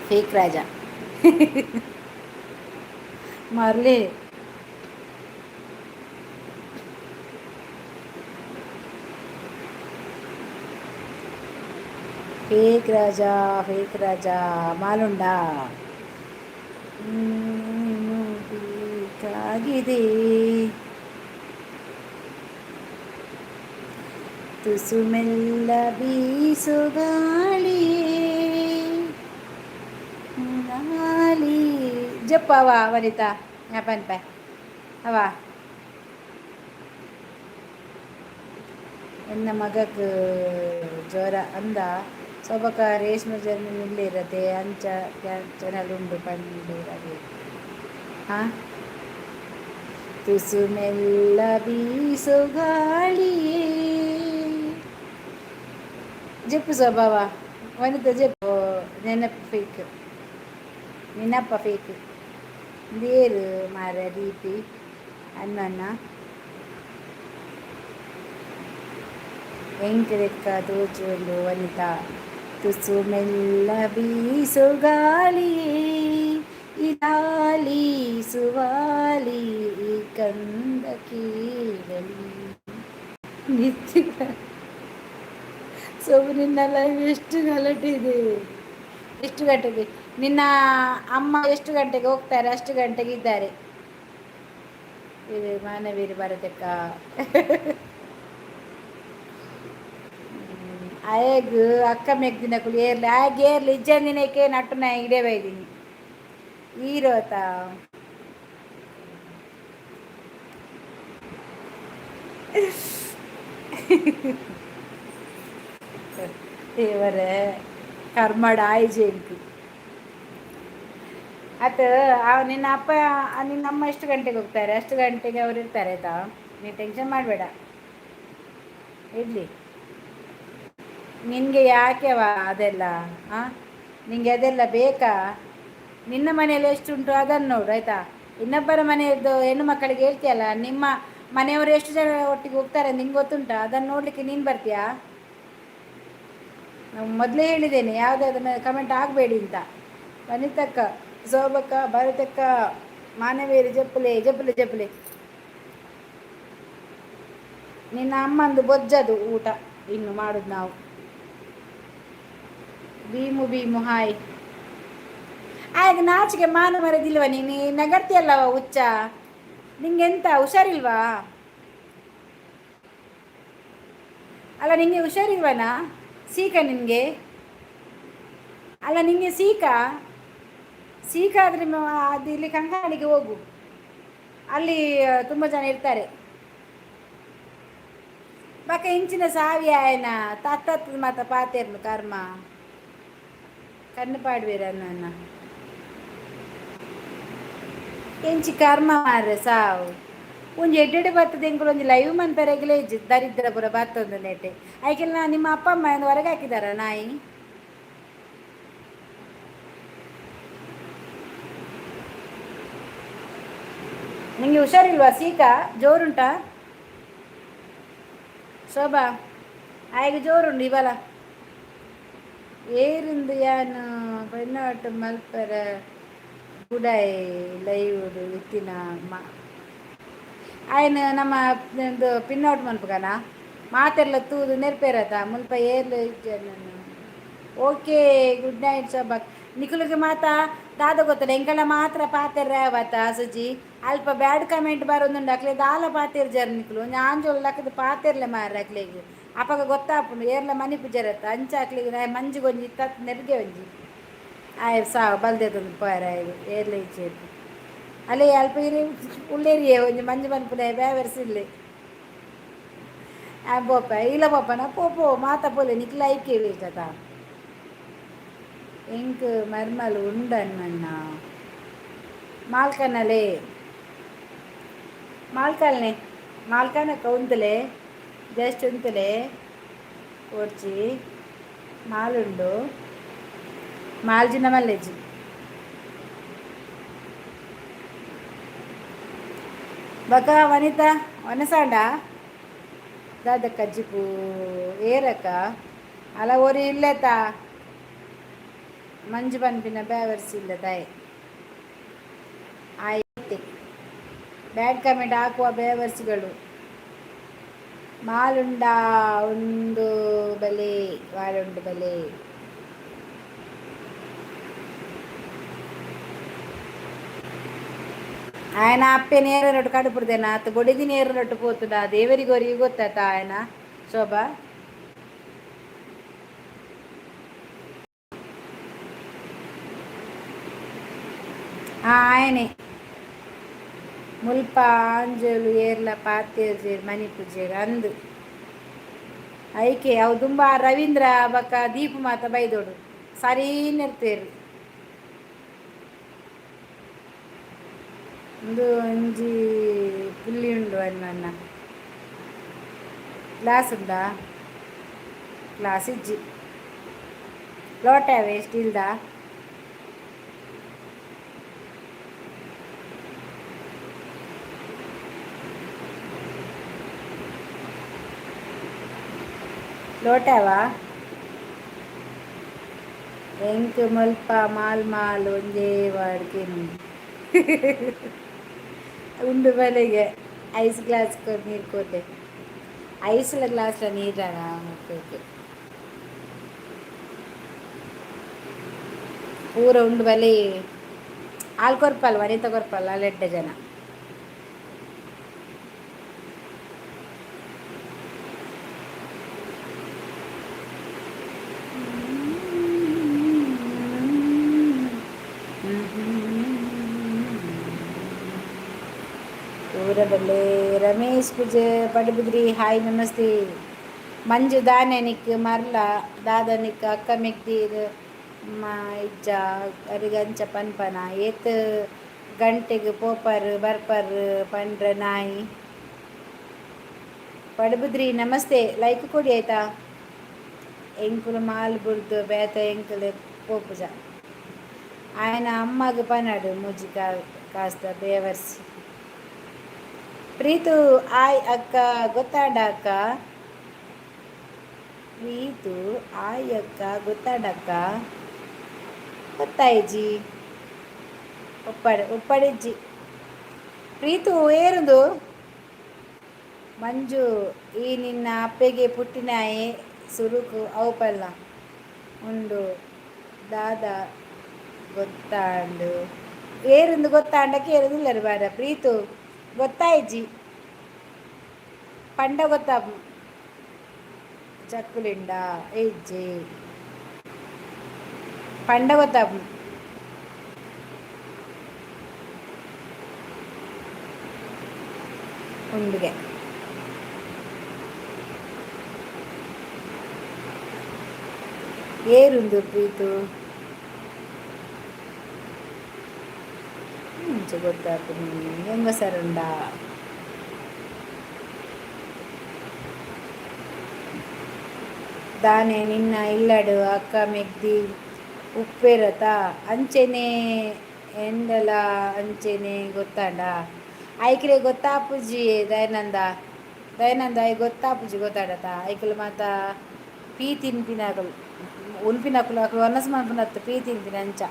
ಫೇಕ್ ರಾಜ ಮಾರ್ಲಿ. ಫೇಕ್ ರಾಜ, ಫೇಕ್ ರಾಜ ಮಾಲುಂಡ. ನೀನು ಬೇಕಾಗಿದೆ. ತುಸು ಮೆಲ್ಲ ಬೀಸು ಗಾಳಿಯೇ, ಗಾಳಿ ಜಪ್ಪ. ಅವ ವನಿತಾ ಪನ್ಪೆ ಅವ. ಎನ್ನ ಮಗಕ್ ಜ್ವರ ಅಂದ. ಸೊಬಕ ರೇಷ್ಮೆ ಜರ್ಮನ್ ಇರತ್ತೆ ಅಂಚ ಚಾನಲ್ ಉಂಡು ಪಂಡಿರದೆ. ಹಾ, ತುಸು ಮೆಲ್ಲ ಬೀಸು ಗಾಳಿಯೇ. ಜಪ್ಪು ಸ್ವಭಾವ ವನಿತ ಜಪ್ಪು. ನೆನಪು ಫೇಕ್, ನಿನ್ನಪ್ಪ ಫೇಕ್ ದೇರು ಮಾರ ದೀಪಿ ಅನ್ನ ಎಂಕ್ ಲೆಕ್ಕ ತೋಜುಂಡು ವನಿತಾ. ತುಸು ಮೆಲ್ಲ ಬೀಸು ಗಾಳಿಯೇ, ಇದಾಲಿ ಸುವಾಲಿ, ಈ ಕಂದ ಕೇಳಲಿ ನಿತ್ಯ. ಸೊ ನಿನ್ನ ಲೈವ್ ಎಷ್ಟು ಗಲಾಟೆ ಇದೆ. ಎಷ್ಟು ಗಂಟೆಗೆ ನಿನ್ನ ಅಮ್ಮ ಎಷ್ಟು ಗಂಟೆಗೆ ಹೋಗ್ತಾರೆ, ಅಷ್ಟು ಗಂಟೆಗೆ ಇದ್ದಾರೆ. ಇದು ಮಾನವೀರ್ ಭಾರತಕ್ಕ. ಆಯಗ್ ಅಕ್ಕ ಮೆಗ್ದಿನಕುಲು ಏರ್ಲಿ ಆಯಗ್ ಏರ್ಲಿ ಇಜ್ಜಂದಿನಕ್ಕೆ ನಟ್ಟು ನಾ ಇಡೇ ಬೈದಿನಿ ಈರೋತ. ದೇವರೇ, ಕರ್ಮಡ ಆಯ್ಜೆಂಕು ಆತ. ನಿನ್ನ ಅಪ್ಪ ನಿನ್ನ ಅಮ್ಮ ಎಷ್ಟು ಗಂಟೆಗೆ ಹೋಗ್ತಾರೆ? ಅಷ್ಟು ಗಂಟೆಗೆ ಅವ್ರು ಇರ್ತಾರೆ, ಆಯ್ತಾ? ನೀನು ಟೆನ್ಷನ್ ಮಾಡಬೇಡ. ಇರಲಿ. ನಿನಗೆ ಯಾಕೆವಾ ಅದೆಲ್ಲ? ಹಾಂ, ನಿನಗೆ ಅದೆಲ್ಲ ಬೇಕಾ? ನಿನ್ನ ಮನೆಯಲ್ಲಿ ಎಷ್ಟುಂಟು ಅದನ್ನು ನೋಡು, ಆಯಿತಾ? ಇನ್ನೊಬ್ಬರ ಮನೆಯದ್ದು ಹೆಣ್ಣು ಮಕ್ಕಳಿಗೆ ಹೇಳ್ತೀಯಲ್ಲ, ನಿಮ್ಮ ಮನೆಯವರು ಎಷ್ಟು ಜನ ಒಟ್ಟಿಗೆ ಹೋಗ್ತಾರೆ ನಿಂಗೆ ಗೊತ್ತುಂಟಾ? ಅದನ್ನು ನೋಡಲಿಕ್ಕೆ ನೀನು ಬರ್ತೀಯಾ? ನಾವು ಮೊದಲೇ ಹೇಳಿದ್ದೇನೆ, ಯಾವುದಾದ್ರೂ ಕಮೆಂಟ್ ಆಗಬೇಡಿ ಅಂತ. ವನಿತಕ್ಕ, ಸೋಬಕ್ಕ, ಭಾರತಕ್ಕ, ಮಾನವೇರಿ, ಜಪ್ಪಲೆ ಜಪ್ಪಲೆ ಜಪ್ಪಲೆ. ನಿನ್ನ ಅಮ್ಮಂದು ಬೊಜ್ಜದು ಊಟ ಇನ್ನು ಮಾಡೋದು ನಾವು. ಭೀಮು ಭೀಮು ಹಾಯ್. ಆಗ ನಾಚಿಕೆ ಮಾನ ಮರದಿಲ್ವ? ನೀನು ನಗರ್ತಿಯಲ್ಲವ ಹುಚ್ಚ, ನಿಂಗೆ ಎಂತ ಹುಷಾರಿಲ್ವಾ? ಅಲ್ಲ, ನಿಂಗೆ ಹುಷಾರಿಲ್ವನಾ? ಸೀಕ ನಿನಗೆ? ಅಲ್ಲ, ನಿಂಗೆ ಸೀಕ? ಸೀಕ ಆದರೆ ಅದು ಇಲ್ಲಿ ಕಂಕನಾಡಿಗೆ ಹೋಗು, ಅಲ್ಲಿ ತುಂಬ ಜನ ಇರ್ತಾರೆ. ಬಕ ಇಂಚಿನ ಸಾವಿ ಆಯನ ತತ್ತ ಮಾತ ಪಾತೇರ್ನು ಕರ್ಮ ಕಣ್ಣು ಪಾಡ್ವೀರ ನನ್ನ ಎಂಚಿ ಕರ್ಮ ಮಾರ್ರೆ ಸಾವು. ಒಂಜಿ ಎಡ್ಡೆಡೆ ಬರ್ತದೆ ಎಂಕುಲು ಒಂಜಿ ಲೈವ್ ಮನ್ಪೆರೆಗ್ಲೇ ಇಜ್ಜಿ. ದರಿದ್ರ ಪೂರ ಬತ್ತೊಂದು ನೆಟ್ಟೆ. ಐಕೆಲ್ಲ ನಿಮ್ಮ ಅಪ್ಪ ಅಮ್ಮ ಒಂದು ಹೊರಗೆ ಹಾಕಿದಾರ ನಾಯಿ. ನಿಂಗೆ ಹುಷಾರಿಲ್ವಾ? ಸೀಕ ಜೋರುಂಟಾ ಶೋಭಾ? ಆಯ್ಗೆ ಜೋರುಂಡು ಇವಲ ಏರಿಂದು ಯಾನು ಪೆನ್ನಾಟು ಮಲ್ಪರ ಗುಡಾಯಿ ಲೈವ್ ಇತ್ತಿನ ಆಯ್ನ ನಮ್ಮ ಒಂದು ಪಿನ್ನೌಟ್ ಮನ್ಪುಗನ ಮಾತೆಲ್ಲ ತೂದು ನೆರ್ಪೇರತ ಮುಲ್ಪ ಏರ್ಲು. ಓಕೆ, ಗುಡ್ ನೈಟ್ ಶೋಭಾ. ನಿಕುಲಿಗೆ ಮಾತಾ ದಾದ ಗೊತ್ತಲ್ಲ, ಎಂಕಲ ಮಾತ್ರ ಪಾತೆರ್ರೆ ಆವತ್ತ ಸುಜಿ. ಅಲ್ಪ ಬ್ಯಾಡ್ ಕಮೆಂಟ್ ಬರೋದುಂಡು ಅಕ್ಲೆ ದಾಲ ಪಾತೆರ್ ಜರ್. ನಿಕುಲು ಒಂಜಿ ಆಂಜೋಲು ಲಕ್ಕದ ಪಾತೆರ್ಲೆ ಮಾರ್ರೆ. ಅಕ್ಲೆಗ್ ಅಪಗ ಗೊತ್ತಾಪುಂಡು ಏರ್ಲ ಮನಿಪು ಜರತ್ತ ಅಂಚ. ಅಕ್ಲೆಗ್ ಮಂಜಿಗೊಂಜಿ ತತ್ ನೆರಿಗೆ ಒಂಜಿ ಆಯ್ ಸಾವು ಬಲ್ದೇತೊಂದು ಪೋಯರ. ಆಯ್ಗೆ ಏರ್ಲ ಇಚ್ಚೇರು ಅಲ್ಲೇ ಅಲ್ಪ ಇರಿ ಉಳ್ಳೇರಿಯೇ ಒಂಜಿ ಮಂಜು ಮನ್ಪುನೆ ಬೇವರ್ಸ್ ಇಲ್ಲೆ. ಆ ಬೋಪ ಇಲ್ಲ ಬೋಪನ ಪೋ ಪೋ ಮಾತ ಪೋಲೆ. ನಿಕ್ಲ ಐಕೆ ವೇಕತ ಎಂಕ್ ಮರ್ಮಲ್ ಉಂಡನ್ನ ಮಾಲ್ಕನಲೇ ಮಾಲ್ಕಲ್ನೆ ಮಾಲ್ಕನಕ್ಕ ಉಂತಲೆ ಜಸ್ಟ್ ಉಂತಲೆ ಓಡ್ಚಿ ಮಾಲುಂಡು ಮಾಲ್ಜಿನ ಮಲ್ಲೆಜ್ಜಿ. ಬಕ ವನಿತಾ ವನಸಾಂಡ ದಾದ ಕಜ್ಜಿಪು ಏರಕ್ಕ ಅಲ ಒರಿ ಇಲ್ಲೇತ ಮಂಜು ಪನ್ಪಿನ ಬೇವರ್ಸ್ ಇಲ್ಲ ತಾಯಿ. ಆಯ್ತು, ಬ್ಯಾಡ್ ಕಮೆಂಟ್ ಹಾಕುವ ಬೇವರ್ಸ್ಗಳು. ಮಾಲುಂಡ ಉಂಡು ಬಲೆ ವಾಲುಂಡು ಬಲೆ. ఆయన ಅಪ್ಪೆ ನೇರ ರೊಟ್ಟು ಕಡುಪುಡ್ದೇನ ಅತ್ತ ಬೊಡಿದಿ ನೇರ ರೊಟ್ಟು ಪೋತುಡ ದೇವರಿಗೋರಿಗೆ ಗೊತ್ತಾತ ఆయన ಶೋಭಾ. ఆయనే ಮುಲ್ಪ ಆಂಜೋಲು ಏರ್ಲ ಪಾತೇರ್ಜೇರ್ ಮಣಿಪುಜೇರ್ ಅಂದು ಐಕೆ ಅವು ದುಂಬ ರವೀಂದ್ರ ಬಕ್ಕ ದೀಪು ಮಾತ ಬೈದೋಡು ಸರಿ ನೆರ್ತೇರು. ಒಂದು ಒಂಜಿ ಪುಲ್ಲಿ ಉಂಡು ಅನ್ನ ಗ್ಲಾಸ್ ಉಂಡಾ? ಗ್ಲಾಸ್ ಇಜ್ಜಿ. ಲೋಟ ಸ್ಟೀಲ್ದ? ಲೋಟವಾ? ಎಂಕ್ ಮುಲ್ಪ ಮಾಲ್ ಮಾಲ್ ಒಂಜೇ ವಾಡ್ಕೇನು ಉಂಡು ಬಲೆಗೆ ಐಸ್ ಗ್ಲಾಸ್ ನೀರು ಕೊರ್ಲೆ. ಐಸ್ಲ ಗ್ಲಾಸ್ಲ ನೀರಾನ ಓಕೆ. ಪೂರ ಉಂಡು ಬಲೆ. ಆಲ್ ಕೊರ್ಪಲ್ ವನಿತ ಕೊರ್ಪಲ್ಲ ಅಲ್ಲೆಡ್ಡೆ ಜನ. ಬರಬಲ್ಲೆ. ರಮೇಶ್ ಪೂಜೆ ಪಡುಬಿದ್ರಿ, ಹಾಯ್, ನಮಸ್ತೆ. ಮಂಜು ದಾನೆ ನಿಕ್ ಮರ್ಲ ದಾದ ನಿಕ್ ಅಕ್ಕ ಮೆಗ್ದೀರ್ ಇಜ್ಜ ಅರಿಗಂಚ ಪನ್ಪನ? ಏತ್ ಗಂಟೆಗೆ ಪೋಪರ್ ಬರ್ಪರ್ ಪಂಡ್ರ ನಾಯಿ. ಪಡುಬಿದ್ರಿ ನಮಸ್ತೆ, ಲೈಕ್ ಕೊಡಿ ಆಯ್ತಾ. ಎಂಕುಲು ಮಾಲ್ ಬುಡ್ದು ಬೇತೆ ಎಂಕುಲು ಪೋಪುಜ. ಆಯನ ಅಮ್ಮಗ್ ಪನಡು ಮೂಜಿ ಕಾಸ್ದ ಬೇವರ್ಸಿ. ಪ್ರೀತು ಆಯ್ ಅಕ್ಕ, ಗೊತ್ತಾಂಡ ಅಕ್ಕ? ಪ್ರೀತು ಆಯ್ ಅಕ್ಕ, ಗೊತ್ತಾಂಡ ಅಕ್ಕ? ಗೊತ್ತಾಯ್ಜಿ. ಒಪ್ಪಡೆ ಒಪ್ಪಡಿಜ್ಜಿ ಪ್ರೀತು ಏರುಂದು. ಮಂಜು ಈ ನಿನ್ನ ಅಪ್ಪೆಗೆ ಪುಟ್ಟಿನಾಯೆ ಸುರುಕು ಅವು ಪಲ್ಲ ಉಂಡು ದಾದ ಗೊತ್ತಾಂಡು ಏರುಂದು ಗೊತ್ತಾಂಡಕ್ಕೆ ಏರುದಿಲ್ಲರು ಬಾರ. ಪ್ರೀತು ಗೊತ್ತಾಯ್ಜಿ ಪಂಡ ಗೊತ್ತಾ ಚಕ್ಕುಲಿಂಡ ಇಜ್ಜಿ ಪಂಡ ಗೊತ್ತಾ. ಉಂಡುಗೆ ಏರುಂದು ಪ್ರೀತು ಮುಂಚೆ ಗೊತ್ತಾಗ್ತದೆ ಹೆಂಗಸರುಂಡ. ದಾನೆ ನಿನ್ನ ಇಲ್ಲಡು ಅಕ್ಕ ಮೆಗ್ದಿ ಉಪ್ಪೇರತ ಅಂಚೆನೆ ಎಂಡಲ ಅಂಚೆನೆ ಗೊತ್ತಾಂಡ ಐಕ್ಲೆ ಗೊತ್ತಾಪುಜಿ ದಯಾನಂದ ದಯಾನಂದ I ಗೊತ್ತಾಪುಜಿ ಗೊತ್ತಾಡತ. ಐಕ್ಲು ಮಾತ ಪೀ ತಿನ್ಪಿನಕುಲು ಉನ್ಪಿನಕುಲು, ಅಕುಲು ವನಸ್ ಮನ್ಪುನತ್ತು ಪೀ ತಿನ್ಪಿನ ಅಂಚ.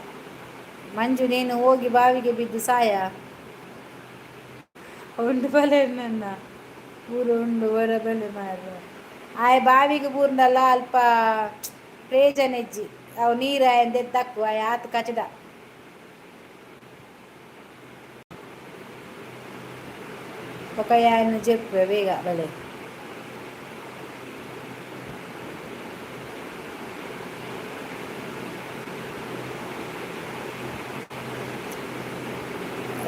ಮಂಜು ನೀನು ಹೋಗಿ ಬಾವಿಗೆ ಬಿದ್ದು ಸಾಯ. ಉಂಡು ಬಲೆ ನನ್ನ ಊರು ಉಂಡು ಹೊರ ಬಲೆ ಮಾರ. ಆಯ್ ಬಾವಿಗೆ ಬೂರ್ನಲ್ಲ ಅಲ್ಪ ಪ್ರಯೋಜನ ಇಜ್ಜಿ. ಅವು ನೀರು ಆಯಂದೆ ತಕ್ಕು ಆಯ್ ಆತು ಕಚಡ. ಬೊಕ ಯಾನ್ ಜೆಪ್ಪುವೆ ಬೇಗ ಬಲೆ.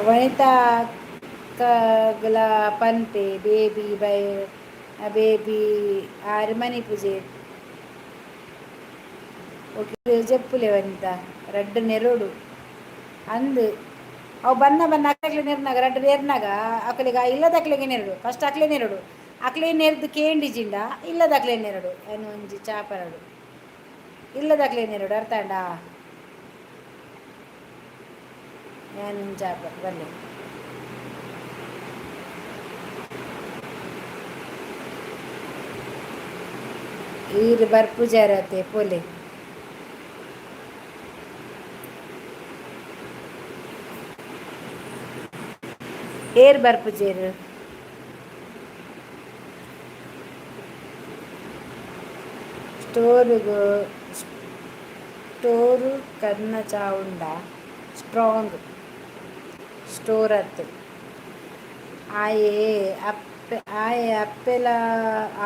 ವನಿತಾ ಅಕ್ಕಗ್ಲ ಪನ್ಪೆ ಬೇಬಿ ಬೈ ಬೇಬಿ ಆರ್ ಮನಿಪುಜೆರ್. ಓಕೆ ಜೆಪ್ಪುಲೆ ವನಿತಾ ರಡ್ಡ್ ನೆರೊಡು ಅಂದ್. ಅವು ಬನ್ನ ಬನ್ನ ಅಕ್ಲೆ ನೆರ್ನಾಗ ರಡ್ಡ್ ನೆರ್ನಾಗ ಅಕ್ಲೆಗ್ ಇಲ್ಲದಕ್ಲೆಗೆ ನೆರಡು ಫಸ್ಟ್ ಅಕ್ಲೆ ನೆರಡು. ಅಕ್ಲೆ ನೆರ್ದು ಕೇಂಡಿಜಿಂಡ ಇಲ್ಲದಕ್ಲೆ ನೆರಡು ಏನು ಒಂಜಿ ಚಾಪರಡು ಇಲ್ಲದಕ್ಲೆ ನೆರಡು ಅರ್ಥ ಆಂಡಾ? ಯಾನ್ ಚಾಪ ಬಲ್ಲೆ. ಈರ್ ಬರ್ಪುಜಾರತೆ ಪೋಲೆ. ಏರ್ ಬರ್ಪುಜೆರ್? ಸ್ಟೋರುಗು ಸ್ಟೋರು ಕರ್ನ ಚಾವುಂಡ ಸ್ಟ್ರಾಂಗ್ ಸ್ಟೋರ್ ಅತ್. ಆಯೆ ಅಪ್ಪೆ ಆಯೆ ಅಪ್ಪೆಲ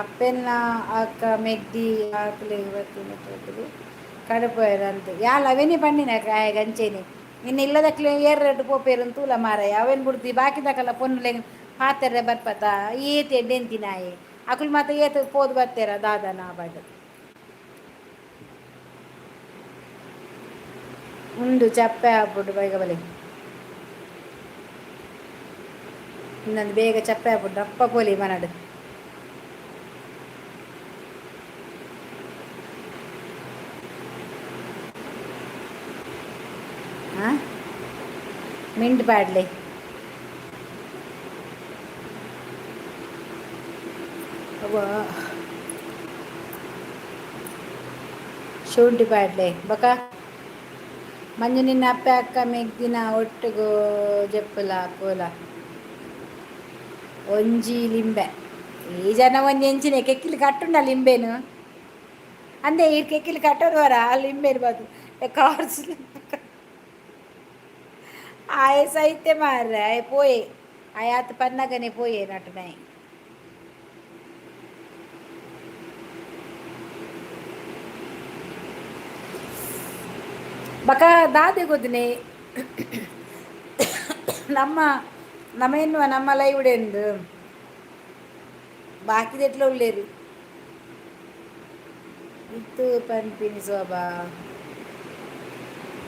ಅಪ್ಪೆಲ್ನ ಅಕ್ಕ ಮೆಗ್ದಿ ಅಕ್ಲೆಗ್ ಬತ್ತಿನ ಕಡಪುವೆರ್ ಅಂದ್ ಯಾಲ್ ಅವೇನೇ ಪಂಡಿನ ಆಯಗ್ ಅಂಚೆನೆ ನಿನ್ನ ಇಲ್ಲದಕ್ಲೆ ಏರ್ ರಡ್ಡ್ ಪೋಪೆರ್ ತೂಲ ಮಾರಾಯ ಅವೆನ್ ಬುಡ್ದು ಬಾಕಿದಕಲ್ಲ ಪೊನ್ನುಲೆಗ್ ಪಾತೆರ್ರೆ ಬರ್ಪತ ಏತ್ ಎಡ್ಡೆಂತಿನಾಯೆ ಅಕುಲು ಮಾತ ಏತ್ ಪೋದು ಬತ್ತೆರ ದಾದನ ಬಡ್ ಉಂಡು ಚಪ್ಪೆ ಆಪುಂಡು ಬೇಗ ಬಲೆ. ಇನ್ನೊಂದು ಬೇಗ ಚಪ್ಪೆ ಆಪುಂಡು ರಪ್ಪ ಪೋಲಿ ಮನಡ್. ಆ ಮಿಂಟ್ ಪಾಡ್ಲೆ. ಅವ್ವ ಶುಂಠಿ ಪಾಡ್ಲೆ. ಬೊಕ ಮಂಜು ನಿನ್ನ ಅಪ್ಪೆ ಅಕ್ಕ ಮೆಗ್ದಿನ ಒಟ್ಟುಗು ಜೆಪ್ಪುಲ ಕೋಲ ಒಂಜಿ ಲಿಂಬೆ. ಈ ಜನ ಒಂಜಿ ಎಂಚಿನ ಕೆಕ್ಕಿಲು ಕಟ್ಟುಂಡ ಲಿಂಬೆನು ಅಂದೆ ಈ ಕೆಕ್ಕಿಲು ಕಟ್ಟೋರು ವರ ಆ ಲಿಂಬೆನು ಬದು ಕಾರ್ಸ್ ಆಯೆ ಸೈತೆ ಮಾರ್ರೆ. ಆಯೆ ಪೋಯೆ ಆಯೆ ಆತ್ ಪನ್ನಗನೆ ಪೋಯೆ ನಟುನಾಯೆ. ಬಕ ದಾದೆ ಗೊತ್ತನೆ ನಮ್ಮ ನಮ್ಮ ಎನ್ನುವ ನಮ್ಮ ಲೈವ್ ಎಂದು ಬಾಕಿದೆಟ್ಲ ಉಳ್ಳೇರು ಇತ್ತು ಪನ್ಪಿನಿ ಶೋಭಾ.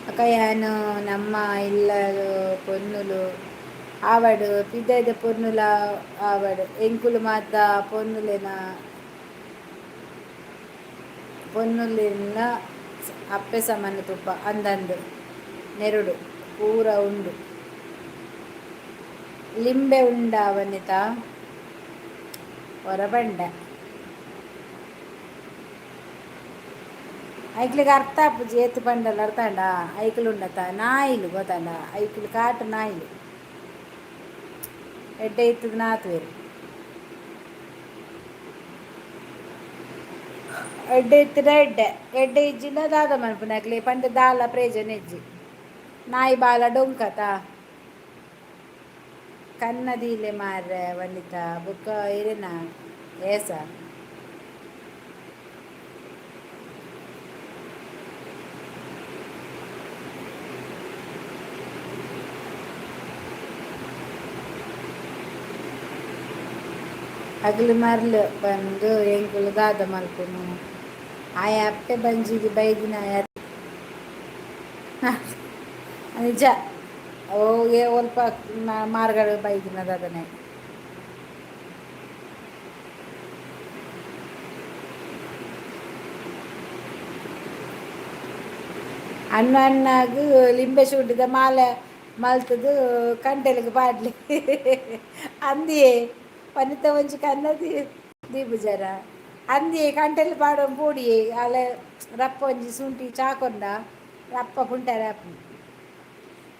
ಅಕ್ಕ, ಯಾನು ನಮ್ಮ ಇಲ್ಲಲು ಪೊನ್ನುಲು ಆವಡ್, ಪಿದಯ್ದ ಪೊನ್ನುಲ ಆವಡ್, ಎಂಕುಲು ಮಾತ ಪೊನ್ನುಲೆನ ಪೊನ್ನುಲೆನ್ಲ ಅಪ್ಪೆ ಸಮಾನ ತೂಪ. ಅಂದಂದ್, ನೆರೊಡು ಪೂರ ಉಂಡು. ಲಿಂಬೆ ಉಂಡಾ ವನಿತಾ? ಒರ ಪಂಡೆ. ಐಕ್ಲಿಗೆ ಅರ್ಥ ಆಪುಜಿ, ಏತ್ ಪಂಡಲ. ಅರ್ಥ ಆಂಡ? ಐಕ್ಲು ಉಂಡತ ನಾಯಿಲು, ಗೊತ್ತಂಡ? ಐಕ್ಲು ಕಾಟು ನಾಯಿಲು. ಎಡ್ಡೆ ಇತ್ತದ ನಾತುವೆರು, ಎಡ್ಡೆ ಇತ್ತಿನ ಎಡ್ಡೆ, ಎಡ್ಡೆ ಇಜ್ಜಿಂಡ ದಾದ ಮನ್ಪುನ? ಅಕ್ಲೆ ಪಂಡ ದಾಲ ಪ್ರಯೋಜನ ಇಜ್ಜಿ. ನಾಯಿ ಬಾಲ ಡೊಂಕತ. ಕನ್ನದೀಲೆ ಮಾರ್ರೆ ವನಿತಾ. ಬುಕ್ಕ ಇರೆನ ಏಸ? ಅಗಲು ಮರ್ಲು ಪಂದು ಎಂಕುಲು ದಾದ ಮಲ್ಪುನು? ಆಯ ಅಪ್ಪೆ ಬಂಜಿಗ್ ಬೈದಿನಾಯ. ನಿಜ, ಓ ಏ ಒಲ್ಪ ಮಾರ್ಗಡ್ ಬೈದಿನ ದಾದನೆ. ಅಣ್ಣ ಅಣ್ಣಗ್ ಲಿಂಬೆ ಶುಂಠಿದ ಮಾಲೆ ಮಲ್ತದು ಕಂಟೆಲ್ಗ್ ಪಾಡ್ಲಿ. ಅಂದಿಯೇ ಪನಿತ ಒಂಜಿ ಕನ್ನದಿ ದೀಪುಜರ ಅಂದಿಯೇ ಕಂಟೆಲ್ ಪಾಡೊಂದು ಪೋಡಿಯೇ. ಅಲೆ ರಪ್ಪ ಒಂಜಿ ಶುಂಠಿ ಚಾಕೊಂಡ ರಪ್ಪ ಪುಂಟರೆ ಆಪುಂಡು.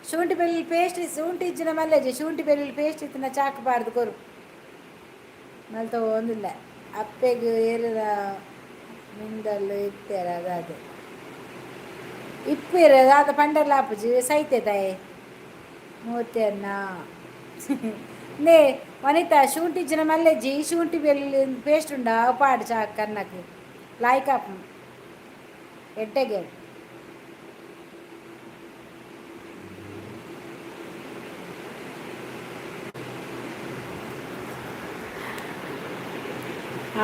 ಶುಂಠಿ ಬೆಳ್ಳುಳ್ಳಿ ಪೇಸ್ಟ್, ಶುಂಠಿ ಇಜ್ಜಿನ ಮಲ್ಲೆಜಿ, ಶುಂಠಿ ಬೆಳ್ಳುಳ್ಳಿ ಪೇಸ್ಟ್ ಇತ್ತಿನ ಚಾಕು ಪಾಡ್ದು ಕೊರು. ಮಲ್ತ ಒಂದಿಲ್ಲ. ಅಪ್ಪೆಗ್ ಏರೆನ ಮುಂದಲ್ಲು ಇತ್ತೆರ ಅದಾದ ಇಪ್ಪೇರು ದಾದ ಪಂಡರ್ಲ ಆಪುಜಿ. ಸೈತೆ ತಾಯೆ ಮೂರ್ತಿ ಅನ್ನ ನೇ. ವನಿತಾ, ಶುಂಠಿ ಇಜ್ಜಿನ ಮಲ್ಲೆಜ್ಜಿ, ಶುಂಠಿ ಬೆಳ್ಳುಳ್ಳಿ ಪೇಸ್ಟ್ ಉಂಡ ಅವು ಪಾಡು ಚಾಕ್ ಕನ್ನಕ್ ಲಾಯ್ಕ್ ಆಪುಂಡು ಎಡ್ಡೆಗೆ.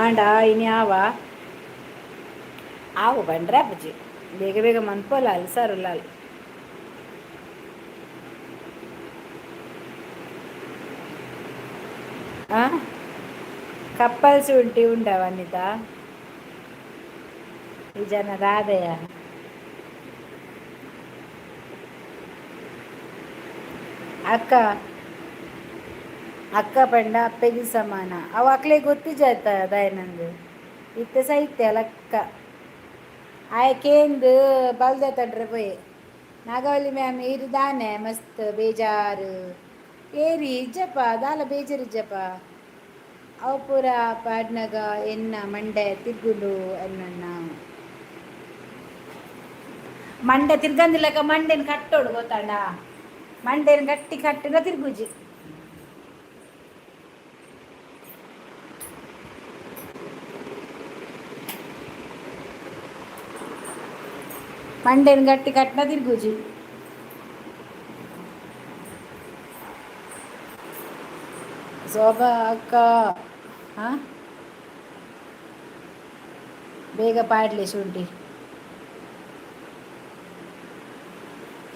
ಆಂಡ ಇನಿ ಆವ ಆವು ಬಂಡ್ರೆ ಆಪುಜಿ. ಬೇಗ ಬೇಗ ಮನ್ಪೊಲ ಅಲ್ ಸರುಲಾಲ್. ಆ ಕಪ್ಪಲ್ ಶುಂಠಿ ಉಂಡ ವನಿತಾ? ಈ ಜನ ದಾದೆಯ? ಅಕ್ಕ, ಅಕ್ಕ ಪಂಡ ಅಪ್ಪೆಗೆ ಸಮಾನ. ಅವು ಅಕ್ಲೆಗ್ ಗೊತ್ತಿಜಾತ ದಾಯೆನಂದು. ಇತ್ತೆ ಸೈತೆ ಲಕ್ಕ ಆಯೆ ಕೇಂದ್ ಬಲ್ದೆ ತಡ್ರೆ ಪೋಯೆ. ನಾಗವಲ್ಲಿ ಮ್ಯಾಮ್, ಇರು ದಾನೆ ಮಸ್ತ್ ಬೇಜಾರು. ಏರಿ ಇಜ್ಜಪ್ಪ, ದಾಲ ಬೇಜಾರು ಇಜ್ಜಪ್ಪ. ಅವು ಪೂರ ಪಾಡ್ನಗ ಎನ್ನ ಮಂಡೆ ತಿರ್ಗುಂಡು ಎನ್ನಣ್ಣ. ಮಂಡೆ ತಿರ್ಗಂದಿಲ್ಲಕ ಮಂಡೆನ್ ಕಟ್ಟೋಡು, ಗೊತ್ತಾಂಡ? ಮಂಡೆನ್ ಗಟ್ಟಿ ಕಟ್ಟಿನ ತಿರ್ಗುಜಿ. ಮಂಡೆನ್ ಗಟ್ಟಿ ಕಟ್ಟಿನ ತಿರ್ಗುಜಿ. ಶೋಭಾ ಅಕ್ಕ, ಹಾಂ, ಬೇಗ ಪಾಡ್ಲಿ ಶುಂಠಿ.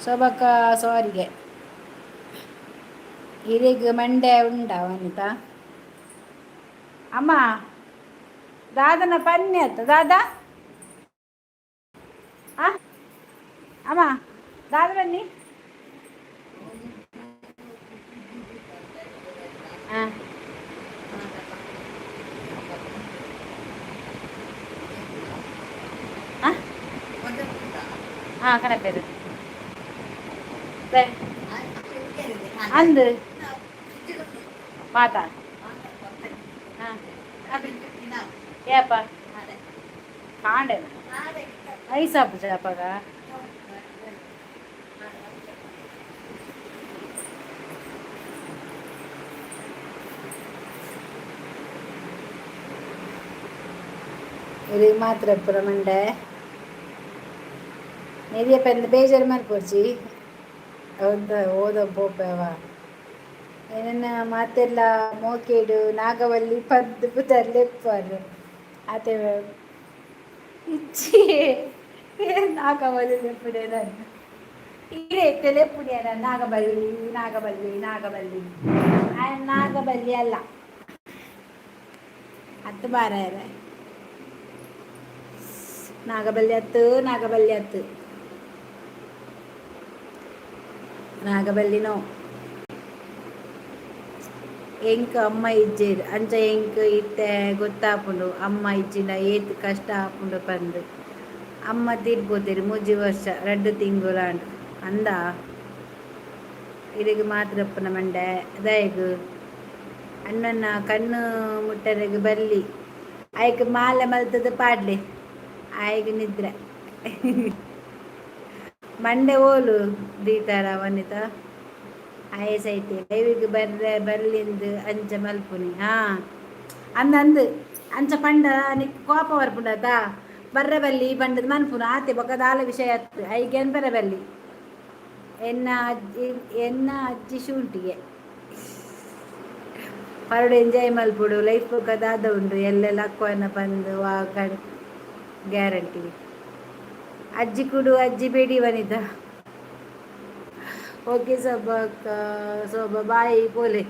ಶೋಭಕ್ಕ, ಸಾರಿಗೆ. ಇರೆಗ್ ಮಂಡೆ ಉಂಡ ವನಿತಾ? ಅಮ್ಮ, ದಾದನ ಪನ್ನಿ ಅತ್ತ ದಾದಾ? ಆ ಅಮ್ಮ, ದಾದ ಬನ್ನಿ. ಹಾಂ ಹಾಂ ಹಾಂ ಕಣಪೇರು ಅಂದು ಮಾತಾ. ಹಾಂ, ಏಪ ಕಾಂಡೆ ಐಸ್ ಆಪುಜ ಅಪಗ. ಇದು ಮಾತ್ರ ಪೂರ ಮಂಡೆ ನೆರಿಯ ಪೆಂದ. ಬೇಜಾರು ಮಲ್ಪೊಡ್ಚಿ. ಒಂದು ಓದ ಪೋಪೆವ. ಎನನ ಮಾತೆರ್ಲ ಮೋಕೆಡು ನಾಗವಲ್ಲಿ ಪಂದ್ ಪುದರ್ ಲೆಪ್ಪುವರ್ ಆತೆ. ಇಜ್ಜಿ, ನಾಗವಲ್ಲಿ ಲೆಪ್ಪುನೆ ನನ್. ಈರೆ ಇತ್ತೆ ಲೆಪ್ಪುನೆ ನಾಗಬಲ್ಲಿ, ನಾಗಬಲ್ಲಿ, ನಾಗಬಲ್ಲಿ. ಆಯನ್ ನಾಗಬಲ್ಲಿ ಅಲ್ಲ ಅತ್ತು ಮಾರಾಯರೆ. ನಾಗಬಲ್ಲಿ ಅತ್ತು, ನಾಗಬಲ್ಲಿ ಅತ್ತು, ನಾಗಬಲ್ಲಿನೋ. ಎಂಕ್ ಅಮ್ಮ ಇಜ್ಜೆರ್, ಅಂಚ ಎಂಕ್ ಇತ್ತೆ ಗೊತ್ತಾಪುಂಡು ಅಮ್ಮ ಇಜ್ಜಿಂಡ ಏತ್ ಕಷ್ಟ ಆಪುಂಡು ಪಂದ್. ಅಮ್ಮ ತೀರ್ ಪೋತೆರ್ 3 ವರ್ಷ 2 ತಿಂಗುಲಾಂಡ್. ಅಂದ ಇರೆಗ್ ಮಾತ್ರ ಉಪ್ಪುನ ಮಂಡೆ ದಾಯೆಗ್? ಅಣ್ಣನ ಕಣ್ಣು ಮುಟ್ಟರೆಗ್ ಬಲ್ಲಿ, ಆಯ್ಕ್ ಮಾಲೆ ಮಲ್ತದ ಪಾಡ್ಲೆ, ಆಯ್ಗ್ ನಿದ್ರೆ. ಮಂಡೆ ಓಲು ದೀತಾರ ವನಿತಾ? ಆಯೆ ಸೈತೆ ಲೈವಿಗ್ ಬರ್ರೆ ಬರ್ಲಿಂದ್ ಅಂಚ ಮಲ್ಪುನಿ. ಹಾ, ಅಂದ ಅಂದ್, ಅಂಚ ಪಂಡ ನಿಕ್ ಕೋಪ ಬರ್ಪುಂಡತ. ಬರ್ರೆ ಬಲ್ಲಿ ಪಂಡದ್ ಮನ್ಪುನು ಆತೆ, ಬೊಕ್ಕ ದಾಲ ವಿಷಯ ಅತ್ತು. ಐಗೆ ಬರ ಬಲ್ಲಿ. ಎನ್ನ ಅಜ್ಜಿ, ಎನ್ನ ಅಜ್ಜಿ ಶುಂಠಿಗೆ ಪರಡು. ಎಂಜಾಯ್ ಮಲ್ಪೊಡು ಲೈಫ್. ಬೊಕ್ಕ ದಾದ ಉಂಡು? ಎಲ್ಲೆಲ್ಲ ಅಕ್ವನ ಪಂದ್ ವಾ ಗ್ಯಾರಂಟಿ? ಅಜ್ಜಿ ಕುಡು, ಅಜ್ಜಿ ಬೇಡಿ ವನಿತಾ. ಓಕೆ ಸೋಬಾ ಅಕ್ಕ, ಸೋಬಾ, ಬಾಯ್. ಪೋಲೆ.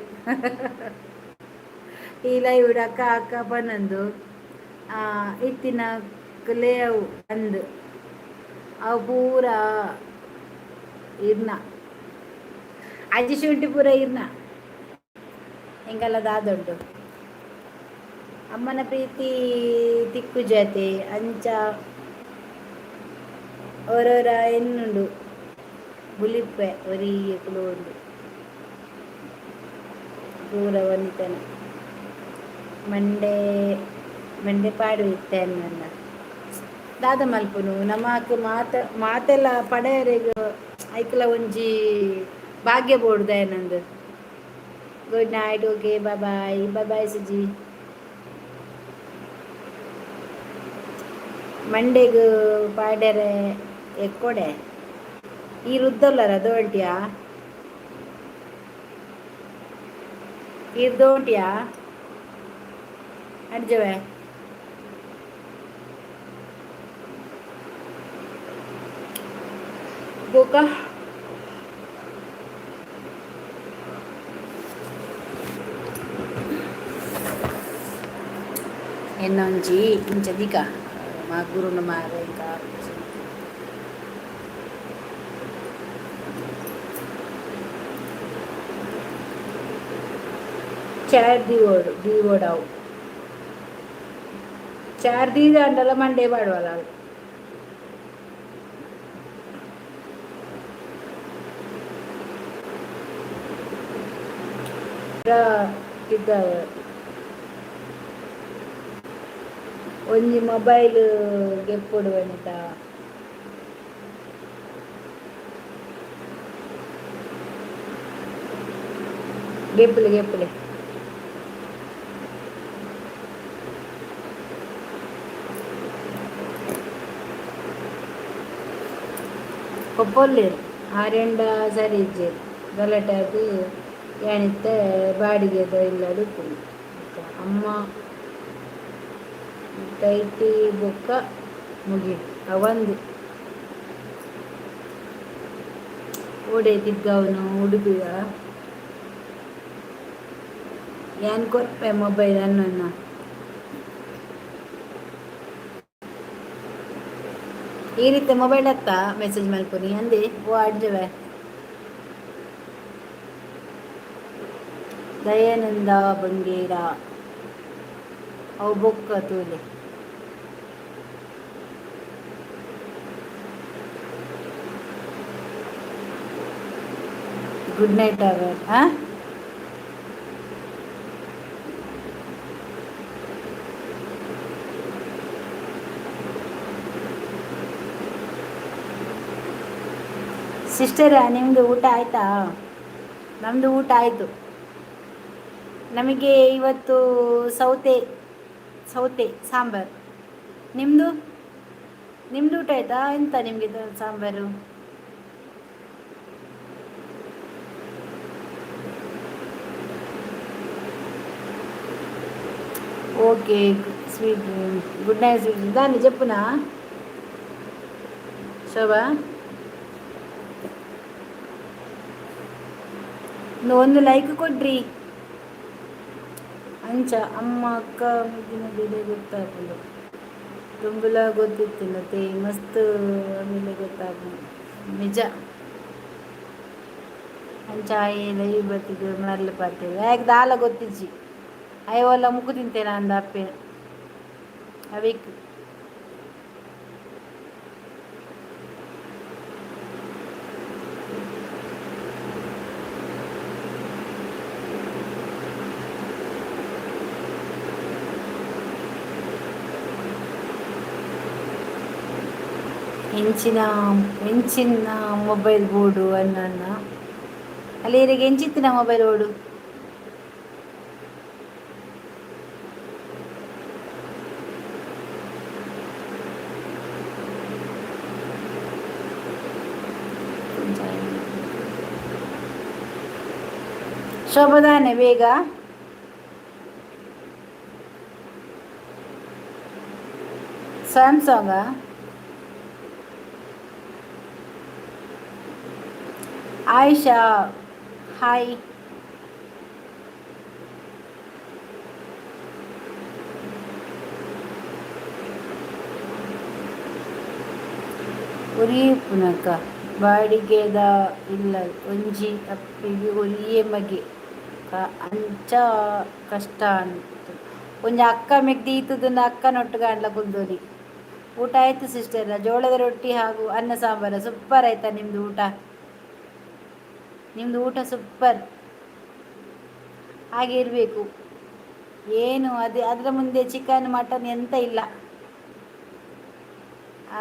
ಈ ಲೈವ್ ಅಕ್ಕ ಅಕ್ಕ ಪನ್ನೊಂದು ಇತ್ತಿನ ಅವು ಅಂದ್, ಅವು ಪೂರ ಇರ್ನ ಅಜ್ಜಿ ಶುಂಠಿ ಪೂರ ಇರ್ನ. ಎಂಕಲ್ಲ ದಾದುಂಡು? ಅಮ್ಮನ ಪ್ರೀತಿ ತಿಕ್ಕುಜತೆ, ಅಂಚ ಒರೊರ ಎನ್ನುಂಡು ಬುಲಿಪ್ಪೆ ಒರಿಯೆ ಕುಲೋಂದು ಪೂರ. ವನಿತನ ಮಂಡೆ ಮಂಡೆ ಪಾಡು ಇತ್ತೆ ಅನ್ನಲ್ಲ. ದಾದ ಮಲ್ಪುನು? ನಮಕ್ ಮಾತ ಮಾತೆಲ್ಲ ಪಡೆಯರೆಗ್ ಐಕ್ಲ ಒಂಜಿ ಭಾಗ್ಯ ಬೋಡು Dayanand. Good night. Okay, bye bye, bye Suji. ಮಂಡೆಗ್ ಪಾಡ್ಯರೆ ಎಕ್ಕೊಡೆ. ಈ ರುದ್ದೊಲ್ಲರ ದೋಂಟಿಯಾ? ಈರ್ ದೋಂಟಿಯಾ ಅಡ್ಜವೆ? ಬೊಕ ಎನ್ನೊಂಜಿ ಇಂಚ ದಿಕ ಮಾ ಗುರುನ ಮಾರೆ ಎಂಕ. ಚೇರ್ ದೀವೋಡು, ದೀವೋಡವು. ಚೇರ್ ದೀದಾಂಡಲ ಮಂಡೆ ಪಾಡುವಲ್ಲ. ಇದ್ದಾವೆ. ಒಂಜಿ ಮೊಬೈಲ್ ಗೆಪ್ಪೊಡು ವನಿತಾ. ಗೆಪ್ಪುಲೆ, ಗೆಪ್ಪುಲೆ. ಕೊಪ್ಪೊಲ್ಲೆರ್ ಆರೆಂಡ ಸರಿ ಇಜ್ಜೆರ್, ಗಲಾಟೆ ಆದ್ ಯಾನಿತ್ತೆ ಬಾಡಿಗೆದ ಇಲ್ಲಡ್ ಉಪ್ಪುನಿ. ಅಮ್ಮ ತೈತಿ ಬೊಕ್ಕ ಮುಗಿಂಡ್ ಅವಂದ್. ಓಡೆ ತಿರ್ಗಾವುನು? ಉಡುಪಿಗ. ಯಾನ್ ಕೊರ್ಪೆ ಮೊಬೈಲ್ ಅನ್ನನ್ನ. ಈ ರೀತಿ ಮೊಬೈಲ್ ಅತ್ತ ಮೆಸೇಜ್ ಮಲ್ಪುನಿ ಅಂದೆ. ಓ ಅಡ್ಜವೆ. ದಯಾನಂದ ಬಂಗೇರ ಅವು ಬೊಕ್ಕ ತೂಲೆ. ಗುಡ್ ನೈಟ್ ಅವರ್. ಹಾಂ, ಸಿಸ್ಟರ್, ನಿಮ್ಮದು ಊಟ ಆಯಿತಾ? ನಮ್ಮದು ಊಟ ಆಯಿತು. ನಮಗೆ ಇವತ್ತು ಸೌತೆ, ಸೌತೆ ಸಾಂಬಾರು. ನಿಮ್ಮದು ನಿಮ್ಮದು ಊಟ ಆಯಿತಾ? ಎಂತ ನಿಮಗೆ sambar? Okay, sweet, good night sweet. ದಾನೆ ಜಪ್ಪುನಾ ಶೋಭಾ? ಒಂದು ಲೈಕ್ ಕೊಡ್ರಿ. ಅಂಚ ಅಮ್ಮ ಅಕ್ಕ ಮುದ್ದಿನ ಬೆಲೆ ಗೊತ್ತಾಪುಂಡು. ದುಂಬುಲ ಗೊತ್ತಿತ್ತಿನ ತೇ ಮಸ್ತ್ ಆಮೇಲೆ ಗೊತ್ತಾಪುಂಡು ನಿಜ. ಅಂಚ ಆಯೆ ಲೈವ್ ಬತ್ತಿದ್ ಮರ್ಲ್ ಪಾತೆರ್ ಆಯ್ಕ್ ದಾಲ ಗೊತ್ತಿಜ್ಜಿ. ಆಯೆ ಓಲ ಮುಕ್ಕು ತಿಂತೇನ ಅಂದ ಅಪ್ಪೆ ಅವೇಕ್. ಎಂಚಿನ ಎಂಚಿನ ಮೊಬೈಲ್ ಬೋಡು ಅನ್ನ ಅಲ್ಲಿ ಇರೆಗ್ ಎಂಚಿತ್ತಿನ ಮೊಬೈಲ್ ಬೋಡು? ಶೋಭದಾನೆ ಬೇಗ. ಸ್ಯಾಮ್ಸಂಗಾ? ಆಯಿಷಾ ಹಾಯ್. ಒರಿಯೇ ಪುನಕ ಬಾಡಿಗೆದ ಇಲ್ಲಲ್ ಒಂಜಿ ಅಪ್ಪೆಗ್ ಒರಿಯೆ ಮಗೆ ಅಂಚ ಕಷ್ಟ ಅಂದ್. ಒಂಜಿ ಅಕ್ಕ ಮೆಗ್ದಿ ಇತ್ತುದುಂಡ ಅಕ್ಕನೊಟ್ಟುಗಾಂಡ್ಲ ಕುಲ್ದೊಲಿ. ಊಟ ಆಯ್ತು ಸಿಸ್ಟರ್. ಜೋಳದ ರೊಟ್ಟಿ ಹಾಗೂ ಅನ್ನ ಸಾಂಬಾರು. ಸೂಪರ್. ಆಯ್ತಾ ನಿಮ್ದು ಊಟ? ನಿಮ್ಮದು ಊಟ ಸೂಪರ್. ಹಾಗೆ ಇರಬೇಕು. ಏನು ಅದೇ ಅದರ ಮುಂದೆ ಚಿಕನ್ ಮಟನ್ ಎಂತ ಇಲ್ಲ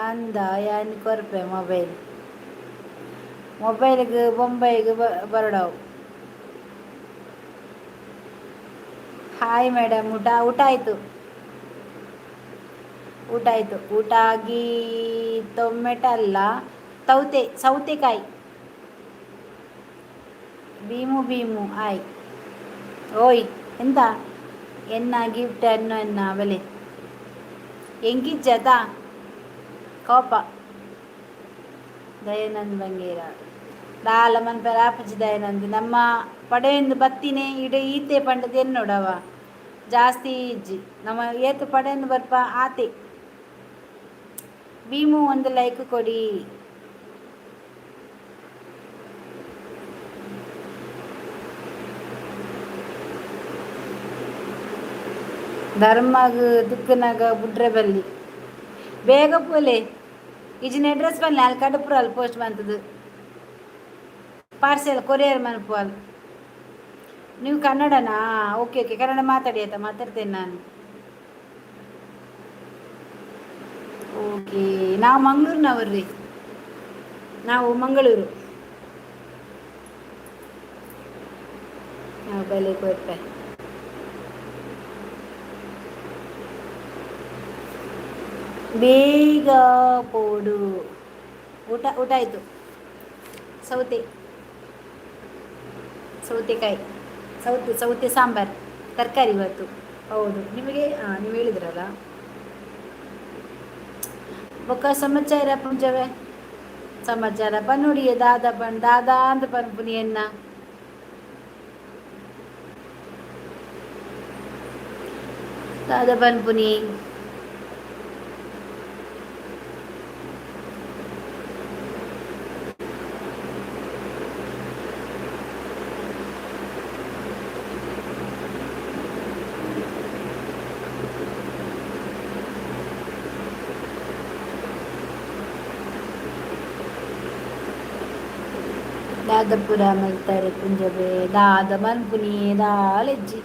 ಅಂದ. ಯಾನ್ ಕೊರ್ಪೆ ಮೊಬೈಲ್. ಮೊಬೈಲ್ಗೆ ಬೊಂಬೈಗೆ ಬರಡವು. ಹಾಯ್ ಮೇಡಮ್, ಊಟ? ಊಟ ಆಯಿತು, ಊಟ ಆಯಿತು. ಊಟ ಆಗಿ ಟೊಮೆಟೊ ಅಲ್ಲ, ತೌತೆ, ಸೌತೆಕಾಯಿ. ಭೀಮು ಭೀಮು ಆಯ್. ಓಯ್, ಎಂತ ಎನ್ನ ಗಿಫ್ಟ್ ಅನ್ನು ಎನ್ನ ಬೆಲೆ ಎಂಕಿಜ್ಜತಾ ಕೋಪ. ದಯಾನಂದ್ ಬಂಗೇರ ದಾಲ ಮನ್ಪೆರ ಆಪುಜಿ ದಯಾನಂದ್. ನಮ್ಮ ಪಡೆಯೊಂದು ಬತ್ತಿನೇ ಇಡ ಈತೆ ಪಂಡದ ಎನ್ನೋಡವ ಜಾಸ್ತಿ ಇಜ್ಜಿ. ನಮ್ಮ ಏತು ಪಡೆಯೊಂದು ಬರ್ಪ ಆತೆ. ಭೀಮು, ಒಂದು ಲೈಕ್ ಕೊಡಿ. ಧರ್ಮಗ್ ದುಕ್ಕನಾಗ ಬುಡ್ರೆ ಬಲ್ಲಿ. ಬೇಗ ಪೋಲೆ. ಇಜಿನ ಅಡ್ರೆಸ್ ಬನ್ನಿ ಅಲ್ಲಿ ಕಡುಪುರ ಅಲ್ಲಿ ಪೋಸ್ಟ್ ಬಂತದ್ದು ಪಾರ್ಸೆಲ್ ಕೊರಿಯರ್ ಮನ್ಪು. ನೀವು ಕನ್ನಡನಾ? ಓಕೆ ಓಕೆ, ಕನ್ನಡ ಮಾತಾಡಿ ಆಯ್ತಾ? ಮಾತಾಡ್ತೇನೆ ನಾನು. ಓಕೆ, ನಾವು ಮಂಗಳೂರಿನವ್ರಿ. ನಾವು ಮಂಗಳೂರು. ನಾವು ಬಲೆ ಕೊರ್ಪೆ. ಬೇಗ ಪೋಡು. ಊಟ ಊಟ ಆಯಿತು. ಸೌತೆ, ಸೌತೆಕಾಯಿ, ಸೌತೆ ಸೌತೆ ಸಾಂಬಾರು, ತರಕಾರಿ ಇವತ್ತು. ಹೌದು, ನಿಮಗೆ ಹಾಂ ನೀವು ಹೇಳಿದ್ರಲ್ಲ. ಬೊಕ್ಕ ಸಮಾಚಾರ ಪುಂಜವೆ? ಸಮಾಚಾರ ಪನ್ನುಡಿಯ ದಾದ ಪಣ್ ದಾದಾ ಅಂದ್ ಪನ್ಪುನಿ ಎನ್ನ ದಾದ ಪನ್ಪುನಿ? ದಾದಪುರ ಮಲ್ತಾರೆ ಪುಂಜಬೆ? ದಾದ ಮನ್ಪುನಿ ದಾಲೆಜ್ಜಿ.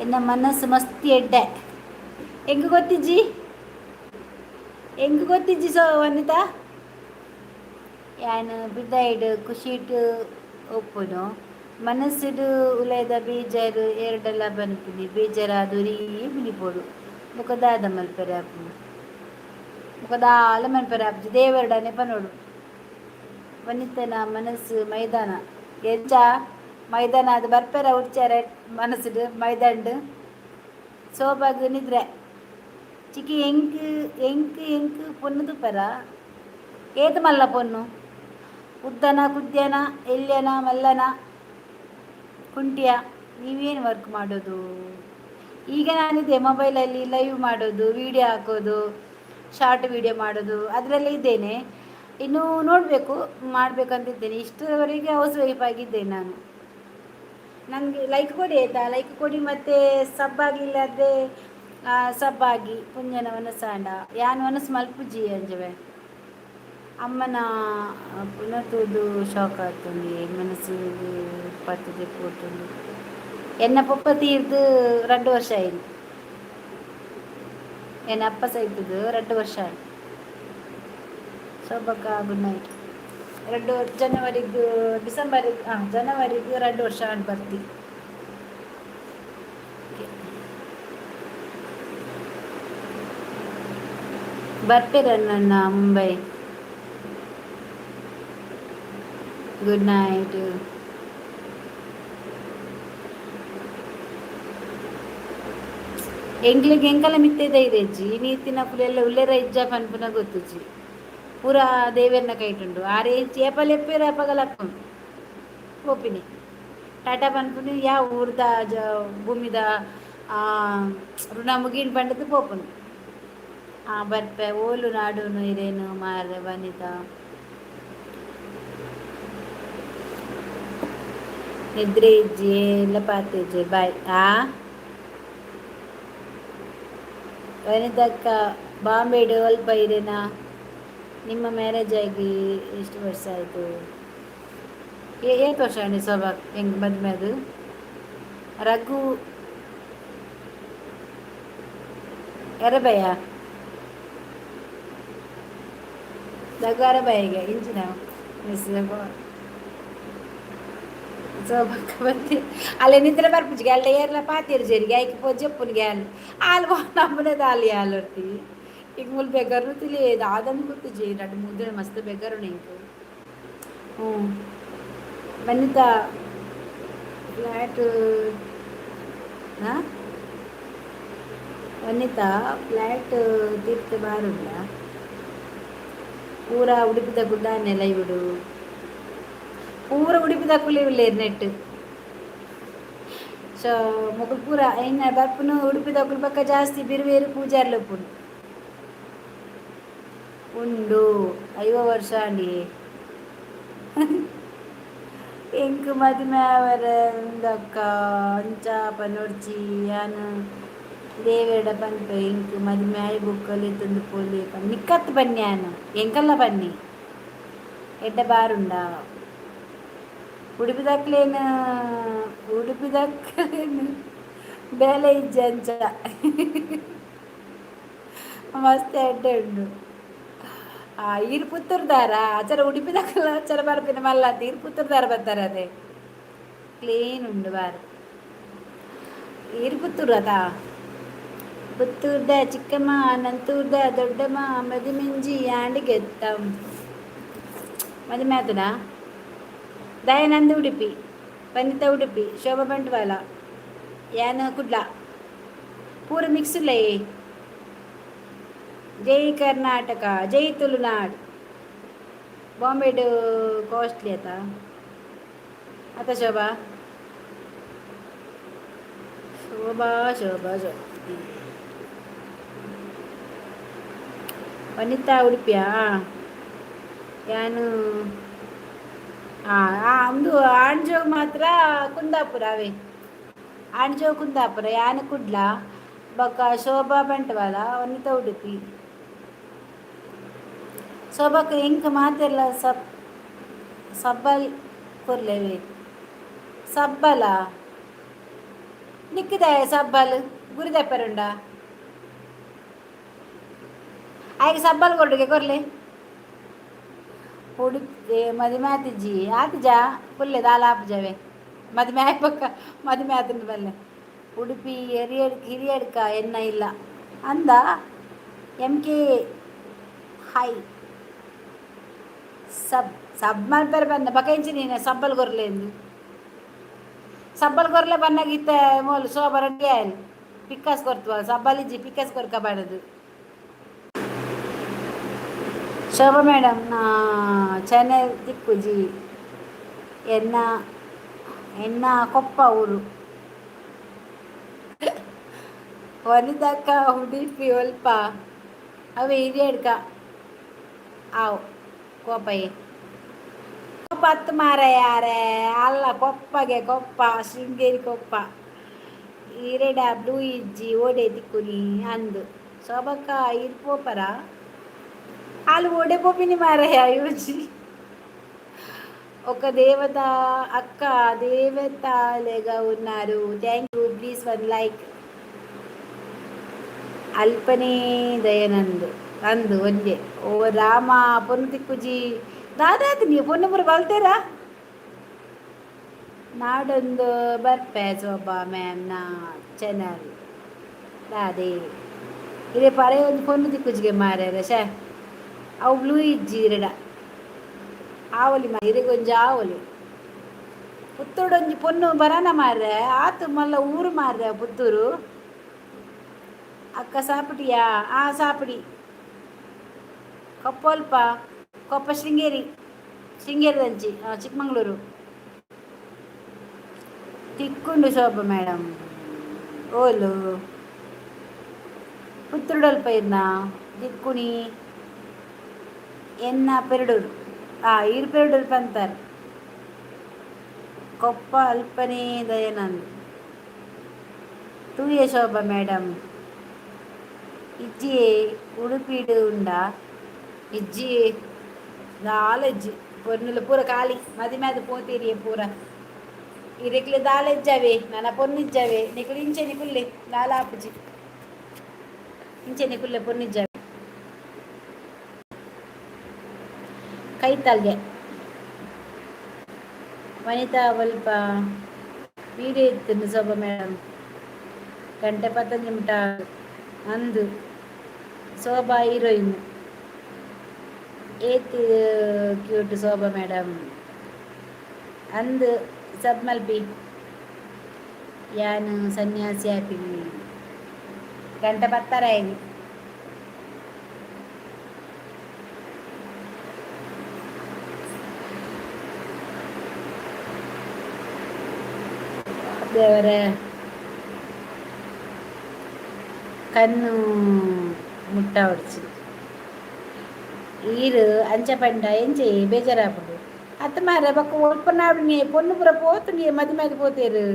ಎನ್ನ ಮನಸ್ಸು ಮಸ್ತಿ ಎಡ್ಡೆ. ಎಂಕ್ ಗೊತ್ತಿಜ್ಜಿ, ಎಂಕ್ ಗೊತ್ತಿಜ್ಜಿ. ಸೊ ವನಿತಾ, ಯಾನ್ ಪಿದಾಯ್ಡ್ ಖುಷಿಟ್ ಉಪ್ಪುನು. ಮನಸ್ಸುಡು ಉಲೈದ ಬೇಜಾರು ಏರ್ಡಲ ಬನ್ಪುನಿ. ಬೇಜಾರಾದ್ ಒರೀ ಬುಲಿಪೊಡು. ಬೊಕ ದಾದ ಮಲ್ಪೆರೆ ಆಪುಂಡು? ಬೊಕ ದಾಲ ಮನ್ಪೆರೆ ಆಪುಜಿ. ದೇವೆರ್ಡನೆ ಪನೊಡು. ವನಿತನ ಮನಸ್ಸು ಮೈದಾನ. ಎಂಚ ಮೈದಾನ? ಅದು ಬರ್ಪೆರ ಉರ್ಚಾರ ಮನಸ್ಸುಡು ಮೈದಾಂಡ್. ಸೋಬಾಗ್ ನಿದ್ರೆ. ಚಿಕ್ಕಿ, ಎಂಕ್ ಎಂಕ್ ಎಂಕ್ ಪೊನ್ನು ತೂಪರ. ಏತ್ ಮಲ್ಲ ಪೊನ್ನು? ಉದ್ದನ, ಕುದ್ಯನ, ಎಲ್ಯನ, ಮಲ್ಲನ, ಕುಂಟಿಯ? ನೀವೇನು ವರ್ಕ್ ಮಾಡೋದು? ಈಗ ನಾನಿದೆ ಮೊಬೈಲಲ್ಲಿ ಲೈವ್ ಮಾಡೋದು, ವೀಡಿಯೋ ಹಾಕೋದು, ಶಾರ್ಟ್ ವೀಡಿಯೋ ಮಾಡೋದು, ಅದರಲ್ಲೇ ಇದ್ದೇನೆ. ಇನ್ನು ನೋಡಬೇಕು, ಮಾಡಬೇಕಂತಿದ್ದೇನೆ. ಇಷ್ಟರವರೆಗೆ ಹೌಸ್ ವೈಫ್ ಆಗಿದ್ದೇನೆ ನಾನು. ನನಗೆ ಲೈಕ್ ಕೊಡಿ, ಆಯಿತಾ? ಲೈಕ್ ಕೊಡಿ ಮತ್ತು ಸಬ್ ಆಗಲಿಲ್ಲ ಆದರೆ ಸಬ್ ಆಗಿ. ಪುಂಜನ ವನಸಾಂಡ ಯಾನ್ ವನಸ್ ಮಲ್ಪುಜಿ ಅಂಜವೆ. ಅಮ್ಮನ ಪುನತೂದು ಶಾಕ್ ಆತುಂಡು, ಮನಸ್ಸು ಪತ್ತುದೆ ಪೋತುಂಡು. ಎನ್ನ ಪೊಪ್ಪ ತೀರ್ದು 2 ವರ್ಷ ಆಯ್ತು. ಎನ್ನ ಅಪ್ಪ ಸೈತದು 2 ವರ್ಷ ಆಯ್ತು. ಶೋಭಕ್ಕ, ಗುಡ್ ನೈಟ್. 2 ಜನವರಿಗೆ, ಡಿಸೆಂಬರಿಗೆ, ಹಾಂ, ಜನವರಿಗೆ 2 ವರ್ಷ ಆಂಡ್ ಬರ್ತಿ. Okay. ಬರ್ಪೇರ ನನ್ನ ಮುಂಬೈ. Good night. ಎಂಕ್ಲೆಗ್ ಎಂಕಲ ಮಿತ್ತೆದ ಇರೆಜ್ಜಿ ನೀತಿನ ಎಲ್ಲ ಉಲ್ಲೇರ ಇಜ್ಜ ಪನ್ಪುನ ಗೊತ್ತುಜ್ಜಿ. ಪೂರ ದೇವೆರ್ನ ಕೈಟುಂಡು. ಆರ್ ಏಪ ಲೆಪ್ಪೇರು ಅಪಗ ಲಪ್ಪುನು ಪೋಪಿನಿ, ಟಾಟಾ ಪನ್ಪುನಿ. ಯಾ ಊರ್ದ ಜ ಭೂಮಿದ ಋಣ ಮುಗಿಂಡ್ ಪಂಡದು ಪೋಪುನು. ಬರ್ಪೆ. ಓಲು ನಾಡುನು ಇರೇನು ಮಾರ್ರೆ ವನಿತಾ? ನಿದ್ರೆ ಇಜ್ಜಿ, ಎಲ್ಲ ಪಾತಿಜ್ಜಿ. ಬಾಯ್. ಆ ವನಿತಕ್ಕ, ಬಾಂಬೆಡ್ ಅಲ್ಪ ಇರೇನಾ? ನಿಮ್ಮ ಮ್ಯಾರೇಜ್ ಆಗಿ ಎಷ್ಟು ವರ್ಷ ಆಯಿತು? ಏತ್ ವರ್ಷ ಆಂಡ್ ಶೋಭಾ ಎಂಕ್ ಮದ್ಮೆ ಅದು? ರಘು ಎರಬಯ್ಯ, ರಘು ಅರಬಯ್ಯಗೆ ಇಂಚಿನ ಮಿಸ್ ಶೋಭಕ್ಕ ಬಂದು ಅಲ್ಲೇ ನಿದ್ರೆ ಬರ್ಪುಜಿ. ಅಲ್ಲ ಏರ್ಲ ಪಾತಿರು ಜರಿಗೆ ಐಕ್ ಪೋ ಜೆಪ್ಪುನು ಗ್ಯಾಲ್ ಆಲ್ ನಮ್ಮನೆ ದಾಲಿ ಆಲೊರ್ತಿ. ಈಗ ಮುಲ್ ಬೆಗರ್ನು ತಿಳಿಯದು ಆದನ್ನು ಗೊತ್ತುಜಿ. 2-3 ದಿನ ಮಸ್ತ್ ಬೆಗರುನು ಎಂಕ್. ಹ್ಞೂ ವನಿತಾ, ಫ್ಲ್ಯಾಟ್. ಹಾಂ ವನಿತಾ, ಫ್ಲ್ಯಾಟ್ ತಿರ್ತ್ ಬಾರುಂಡ. ಪೂರ ಉಡುಪಿದ ಗುಡ್ಡಾನೆ ಲೈವುಡು. ಪೂರ ಉಡುಪಿದಕುಲು ಉಲ್ಲೇರ್ ನೆಟ್. ಸೊ ಮೊಕುಲು ಪೂರ ಐನ ಬರ್ಪುನು ಉಡುಪಿದಕುಲು ಬೊಕ್ಕ ಜಾಸ್ತಿ ಬಿರುವೇರು ಪೂಜಾರ್ಲು ಉಪ್ಪುನು. ಉಂಡು, 50 ವರ್ಷ ಆಂಡಿ. ಎಂಕ್ ಮದಿಮೆ ಆವರೆ ಉಂಡಕ್ಕ, ಅಂಚ ಪನೊಡ್ಚಿ. ಯಾನ್ ದೇವೆರ್ಡ ಪನ್ಪೆ, ಎಂಕ್ ಮದಿಮೆ ಆಯಿ ಬೊಕ್ಕ ಲೆತ್ತೊಂದು ಪೋಲೆ ಪನ್. ನಿಕ್ಕತ್ ಬನ್ನಿ ಯಾನ್, ಎಂಕಲ್ಲ ಬನ್ನಿ. ಎಡ್ಡೆ ಬಾರುಂಡ ಉಡುಪಿದಕ್ಲೇನು? ಉಡುಪಿದಕ್ಲೇನು ಬೇಲೆ ಇಜ್ಜಿ ಅಂಚ. ಮಸ್ತ್ ಎಡ್ಡೆ ಉಂಡು. ಈರ್ ಪುತ್ತೂರ್ದಾರ? ಆಚರ ಉಡುಪಿದಕಲ್ಲ ಆಚರ ಬರ್ಪಿನ ಮಲ್ಲ. ಈರ್ ಪುತ್ತೂರ್ದಾರ ಬರ್ತಾರೆ ಅದೇ. ಕ್ಲೀನ್ ಉಂಡು ಬಾರ್. ಈರ್ ಪುತ್ತೂರು ಅತಾ? ಪುತ್ತೂರ್ದ ಚಿಕ್ಕಮ್ಮ, ನಂತೂರ್ದ ದೊಡ್ಡಮ್ಮ, ಮದಿಮಿಂಜಿ ಆಂಡ್ ಗೆತ್ತಂ. ಮದಿಮೆ ಆತನಾ? ದಯಾನಂದ ಉಡುಪಿ, ವನಿತಾ ಉಡುಪಿ, ಶೋಭಾ ಬಂಟ್ವಾಳ, ಯಾನ ಕುಡ್ಲ. ಪೂರ ಮಿಕ್ಸ್ ಉಲ್ಲೇ. ಜೈ ಕರ್ನಾಟಕ, ಜೈ ತುಳುನಾಡ್. ಬಾಂಬೆಡ್ ಕಾಸ್ಟ್ಲಿ ಆತ ಆತ ಶೋಭಾ? ಶೋಭಾ, ಶೋಭಾ, ಶೋಭಾ. ವನಿತಾ ಉಡುಪಿಯಾ? ಯಾನು ಒಂದು ಆಣ್ಜೋಗ್ ಮಾತ್ರ ಕುಂದಾಪುರ ಅವೇ. ಆಣ್ಜೋಗ್ ಕುಂದಾಪುರ, ಯಾನು ಕುಡ್ಲ, ಬೊಕ್ಕ ಶೋಭಾ ಬಂಟ್ವಾಳ, ವನಿತಾ ಉಡುಪಿ. ಶೋಭಾಕ್ ಎಂಕ್ ಮಾತೆರ್ಲ ಸಬ್ ಸಬ್ಬಲ್ ಕೊರ್ಲೆವೆ. ಸಬ್ಬಲ ನಿಕ್ಕಿದ ಸಬ್ಬಲ್ ಗುರಿದಪ್ಪರುಂಡ ಆಯ್ಕೆ ಸಬ್ಬಲ್ ಕೊಡುಗೆ ಕೊರ್ಲೆ. ಉಡುಪಿ ಮದಿಮೆ ಆತಿಜ್ಜಿ? ಆತಿಜಾ ಪುಲ್ಲೆ ದಾಲ ಆಪುಜವೆ. ಮದಿಮೆ ಆಯ್ಪಕ್ಕ ಮದಿಮೆ ಆತಂಡ ಬಲ್ಲೆ. ಉಡುಪಿ ಹಿರಿಯಡ್ಕ, ಹಿರಿಯಡ್ಕ ಎನ್ನ ಇಲ್ಲ ಅಂದ. M K high sub sub ಮಲ್ಪೆರೆ ಬನ್ನ ಬಕ ಇಂಚಿ ನೀನೆ ಸಬ್ಬಲ್ ಕೊರ್ಲೆ ಎಂದು. ಸಬ್ಬಲ್ ಕೊರ್ಲೆ ಬನ್ನಾಗ ಇತ್ತ ಮೋಲು ಶೋಭ ರೆಡಿ ಆಯ್ಲು. ಪಿಕ್ಕಾಸ್ ಕೊರ್ತುವ ಸಬ್ಬಲಿಜ್ಜಿ ಪಿಕ್ಕಾಸ್ ಕೊರ್ಕ ಬಾಡದು. ಶೋಭಾ ಮೇಡಮ್ ಚಾನೆಲ್ ತಿಕ್ಕುಜಿ. ಎನ್ನ ಎನ್ನ ಕೊಪ್ಪ ಊರು. ವನಿತಕ್ಕ ಉಡುಪಿ ಒಲ್ಪ? ಅವೆ ಹಿರಿಯಡ್ಕ ಆವು ಕೋಪಯ್ಯ. ಕೊಪ್ಪ ಹತ್ತು ಮಾರ ಯಾರೇ ಅಲ್ಲ, ಕೊಪ್ಪಗೆ ಕೊಪ್ಪ, ಶೃಂಗೇರಿ ಕೊಪ್ಪ. ಈರೆಡ ಬ್ಲೂ ಇಜ್ಜಿ ಓಡೆ ತಿಕ್ಕುನಿ ಅಂದು. ಶೋಭಕ್ಕ ಇರ್ ಪೋಪರ? ಅಲ್ಲಿ ಓಡೆ ಪೋಪಿನಿ ಮಾರಯ್ಯ ಯೂಜಿ. ఒక దేవత అక్క దేవతలేగా ఉన్నారు. Thank you. Please one like. ಅಲ್ಪನೇ ದಯನಂದು ಅಂದು ಒಂಜೆ. ಓ ರಾಮ, ಪೊನ್ನು ತಿಕ್ಕುಜಿ ದಾದಾತಿ. ನೀವು ಪೊನ್ನು ಪೂರ ಬಲ್ತೇರಾ? ನಾಡೊಂದು ಬರ್ಪೆ ಶೋಭಾ ಮ್ಯಾಮ್ನ ಚಾನಲ್ ದಾದೆ ಇದೇ ಪರೆ ಒಂದು ಪೊನ್ನು ತಿಕ್ಕುಜಿಗೆ ಮಾರ್ಯಾರ. ಶೇ, ಅವು ಬ್ಲೂ ಇಜ್ಜಿ ಇರಡ ಆವಲಿ ಇರೆಗೊಂಜಿ ಆವಲಿ. ಪುತ್ತೂಡೊಂಜಿ ಪೊನ್ನು ಬರಾನ ಮಾರ್ರೆ, ಆತು ಮಲ್ಲ ಊರು ಮಾರ್ರೆ ಪುತ್ತೂರು. ಅಕ್ಕ ಸಾಪಿಡಿಯಾ? ಆ ಸಾಪಿಡಿ. ಕೊಪ್ಪಲ್ಪ? ಕೊಪ್ಪ ಶೃಂಗೇರಿ, ಶೃಂಗೇರಿ ದಂಚಿ ಚಿಕ್ಕಮಂಗ್ಳೂರು. ತಿಕ್ಕುಂಡು ಶೋಭಾ ಮೇಡಮ್. ಓಲು ಪುತ್ತೂಡಲ್ಪ ಇರ್ನ ದಿಕ್ಕುಣಿ? ಎನ್ನ ಪೆರಡೂರು. ಆ ಇರು ಪೆರಡೂರು ಪಂತಾರೆ. ಕೊಪ್ಪ ಅಲ್ಪನೇ ದಯಾನಂದ್ ತೂಯೆ. ಶೋಭಾ ಮೇಡಮ್ ಇಜ್ಜಿ ಉಡುಪಿಡು ಉಂಡಾ? ಇಜ್ಜಿ, ದಾಲ ಇಜ್ಜಿ. ಪೊನ್ನುಲು ಪೂರ ಖಾಲಿ, ಮದಿಮೆ ಪೋತೀರಿ ಪೂರ. ಇರೆಕ್ಲೆ ದಾಲ ಇಜ್ಜಾವೆ, ನನ್ನ ಪೊನ್ನಿಜ್ಜಾವೆ. ನಿಕುಲು ಇಂಚೆ ನಿಕುಲ್ಲೆ ದಾಲ ಆಪುಜಿ. ಇಂಚೆ ನಿಕುಲ್ಲೆ ಪೊನ್ನಿಜ್ಜಾವೆ. ಕೈತಲ್ಗೆ ವನಿತಾ ಒಲ್ಪ ವೀಡಿಯೋ ಇತ್ತು ಶೋಭಾ ಮೇಡಮ್. ಗಂಟೆ ಪತ್ತೊಂಜಿ ಮುಟ ಅಂದು. ಶೋಭಾ ಹೀರೋಯಿನ್ ಏತ್ ಕ್ಯೂಟ್ ಶೋಭಾ ಮೇಡಮ್ ಅಂದು. ಸಬ್ ಮಲ್ಪಿ. ಯಾನ್ ಸನ್ಯಾಸಿ ಆಪಿನಿ. ಗಂಟೆ ಪತ್ತರ ಆಯ್ನಿ. ದೇವರೇ, ಕಣ್ಣು ಮುಟ್ಟ ಹೊಡ್ಚಿ. ಈರು ಅಂಚ ಪಂಡ ಎಂಚೆ ಬೇಜಾರಾಪುಂಡು ಅತ್ತ ಮಾರೆ. ಬೊಕ್ಕ ಒಲ್ಪ ನಾಡುನಿ ಪೊನ್ನು ಪೂರ ಪೋತುಂಡಿ. ಮದಿಮೆ ಪೋತೇರು,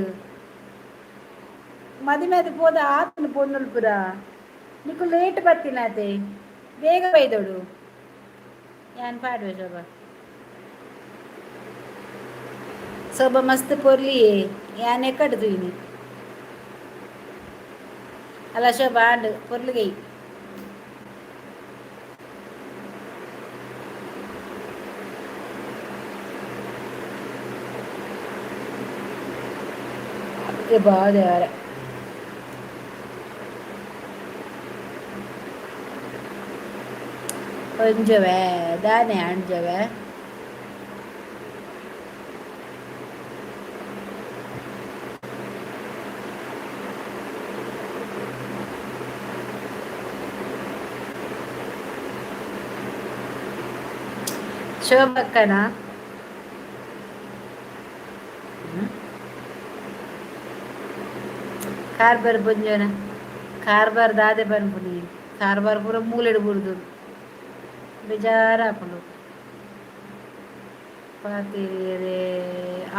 ಮದಿಮೆ ಪೋದ ಆತನು ಪೊನ್ನುಲು ಪೂರ. ನಿಕ್ಕು ಲೇಟ್ ಬತ್ತಿನಾತೆ, ಬೇಗ ಬೈದೋಡು. ಯಾನ್ ಪಾಡುವೆ ಶೋಭಾ. ಶೋಭಾ ಮಸ್ತ್ ಪೊರ್ಲಿಯೇ. ಯಾನ್ ಎಕ್ಕಡ್ ತೂಯಿನಿ ಅಲ್ಲ ಶೋಭಾ ಆಂಡ್ ಪೊರ್ಲುಗೈ. ದೇವರೇ, ಒಂಜವೆ ದಾನೆ ಅಂಜವೆ. ಶೋಭಕ್ಕನ ಕಾರ್ಬಾರ್ ಬೊಂಜೋನ ಕಾರ್ಬಾರ್ ದಾದೆ ಪನ್ಪುನಿ? ಕಾರ್ಬಾರ್ ಪೂರ ಮೂಲೆಡ್ ಬುಡ್ದು ಬೇಜಾರಾಪುಂಡು. ಪಾತೆರಿಯರೆ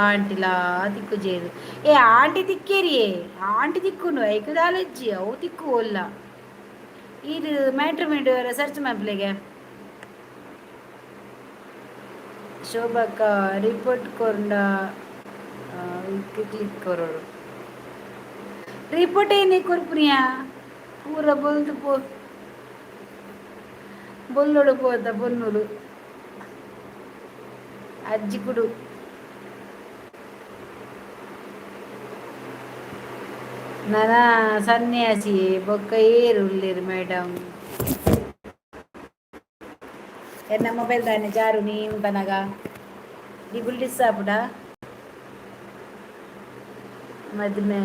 ಆಂಟಿಲಾ ತಿಕ್ಕುಜೇರು. ಏ ಆಂಟಿ ತಿಕ್ಕೇರಿಯೇ, ಆಂಟಿ ತಿಕ್ಕುನು. ಐಕ್ ದಾಲಜ್ಜಿ ಅವು ತಿಕ್ಕು ಒಲ್ಲ. ಇದು ಮ್ಯಾಟ್ರಿಮೋನಿ ಸರ್ಚ್ ಮಲ್ಪುಲೆಗೆ. ಶೋಭಕ್ಕ ರಿಪೋರ್ಟ್ ಕೊರ್ಂಡ ಕ್ಲಿಕ್ ಕೊರೊಡು. ರಿಪೋರ್ಟ್ ಏನೇ ಕೊರ್ಪುನಿಯಾ? ಪೂರ ಬೊಲ್ದು ಪೋ ಬೊಲ್ಲೊಡು ಪೋತ ಪೊನ್ನುಲು. ಅಜ್ಜಿ ಕುಡು ನನ ಸನ್ಯಾಸಿ ಬೊಕ್ಕ ಏರು ಉಲ್ಲೆರ್ ಮೇಡಮ್? ಎನ್ನ ಮೊಬೈಲ್ ದಾನೆ ಜಾರು ನೀ ಉಂತನಗ ನಿಗುಲ್ಡಿಸ್ಸಾಪುಡ. ಮದ್ಮೆ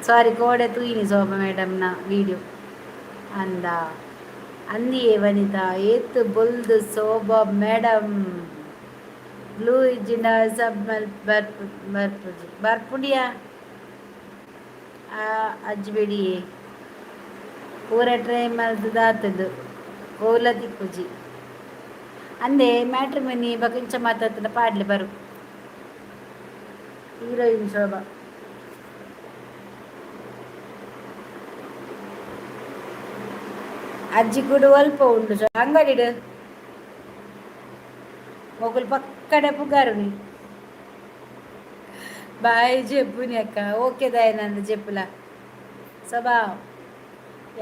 ಸಾರಿ, ಕೋಡೆ ತೂಯಿನಿ ಶೋಭಾ ಮೇಡಮ್ನ ವಿಡಿಯೋ ಅಂದ. ಅಂದಿಯೇ ವನಿತಾ, ಏತ್ ಬೊಲ್ದು ಶೋಭಾ ಮೇಡಮ್. ಬ್ಲೂ ಇಜ್ಜಿಂಡ ಸಬ್ ಮಲ್ ಬರ್ಪು ಬರ್ಪುಜಿ ಬರ್ಪುಂಡಿಯಾ. ಅಜ್ಜಿ ಪೂರ ಟ್ರೈ ಮಲ್ತದಾತದು ಓಲ ತಿಕ್ಕುಜಿ ಅಂದೆ. ಮ್ಯಾಟ್ರಿಮನಿ ಬಕಿಂಚ ಮಾತಾಡ್ತದ ಪಾಡ್ಲೆ ಬರು ಹೀರೋಯಿನ್ ಶೋಭಾ. ಅಜ್ಜಿ ಕೂಡ ಅಲ್ಪ ಉಂಡು ಅಂಗಡಿಡು ಮೊಗುಲು ಪಕ್ಕಡೆ ಪುಗಾರುನಿ. ಬಾಯ್ ಜೆಪ್ಪುನಿ ಅಕ್ಕ. ಓಕೆ ದಯಾನಂದ, ಜೆಪ್ಪುಲ. ಶೋಭಾ,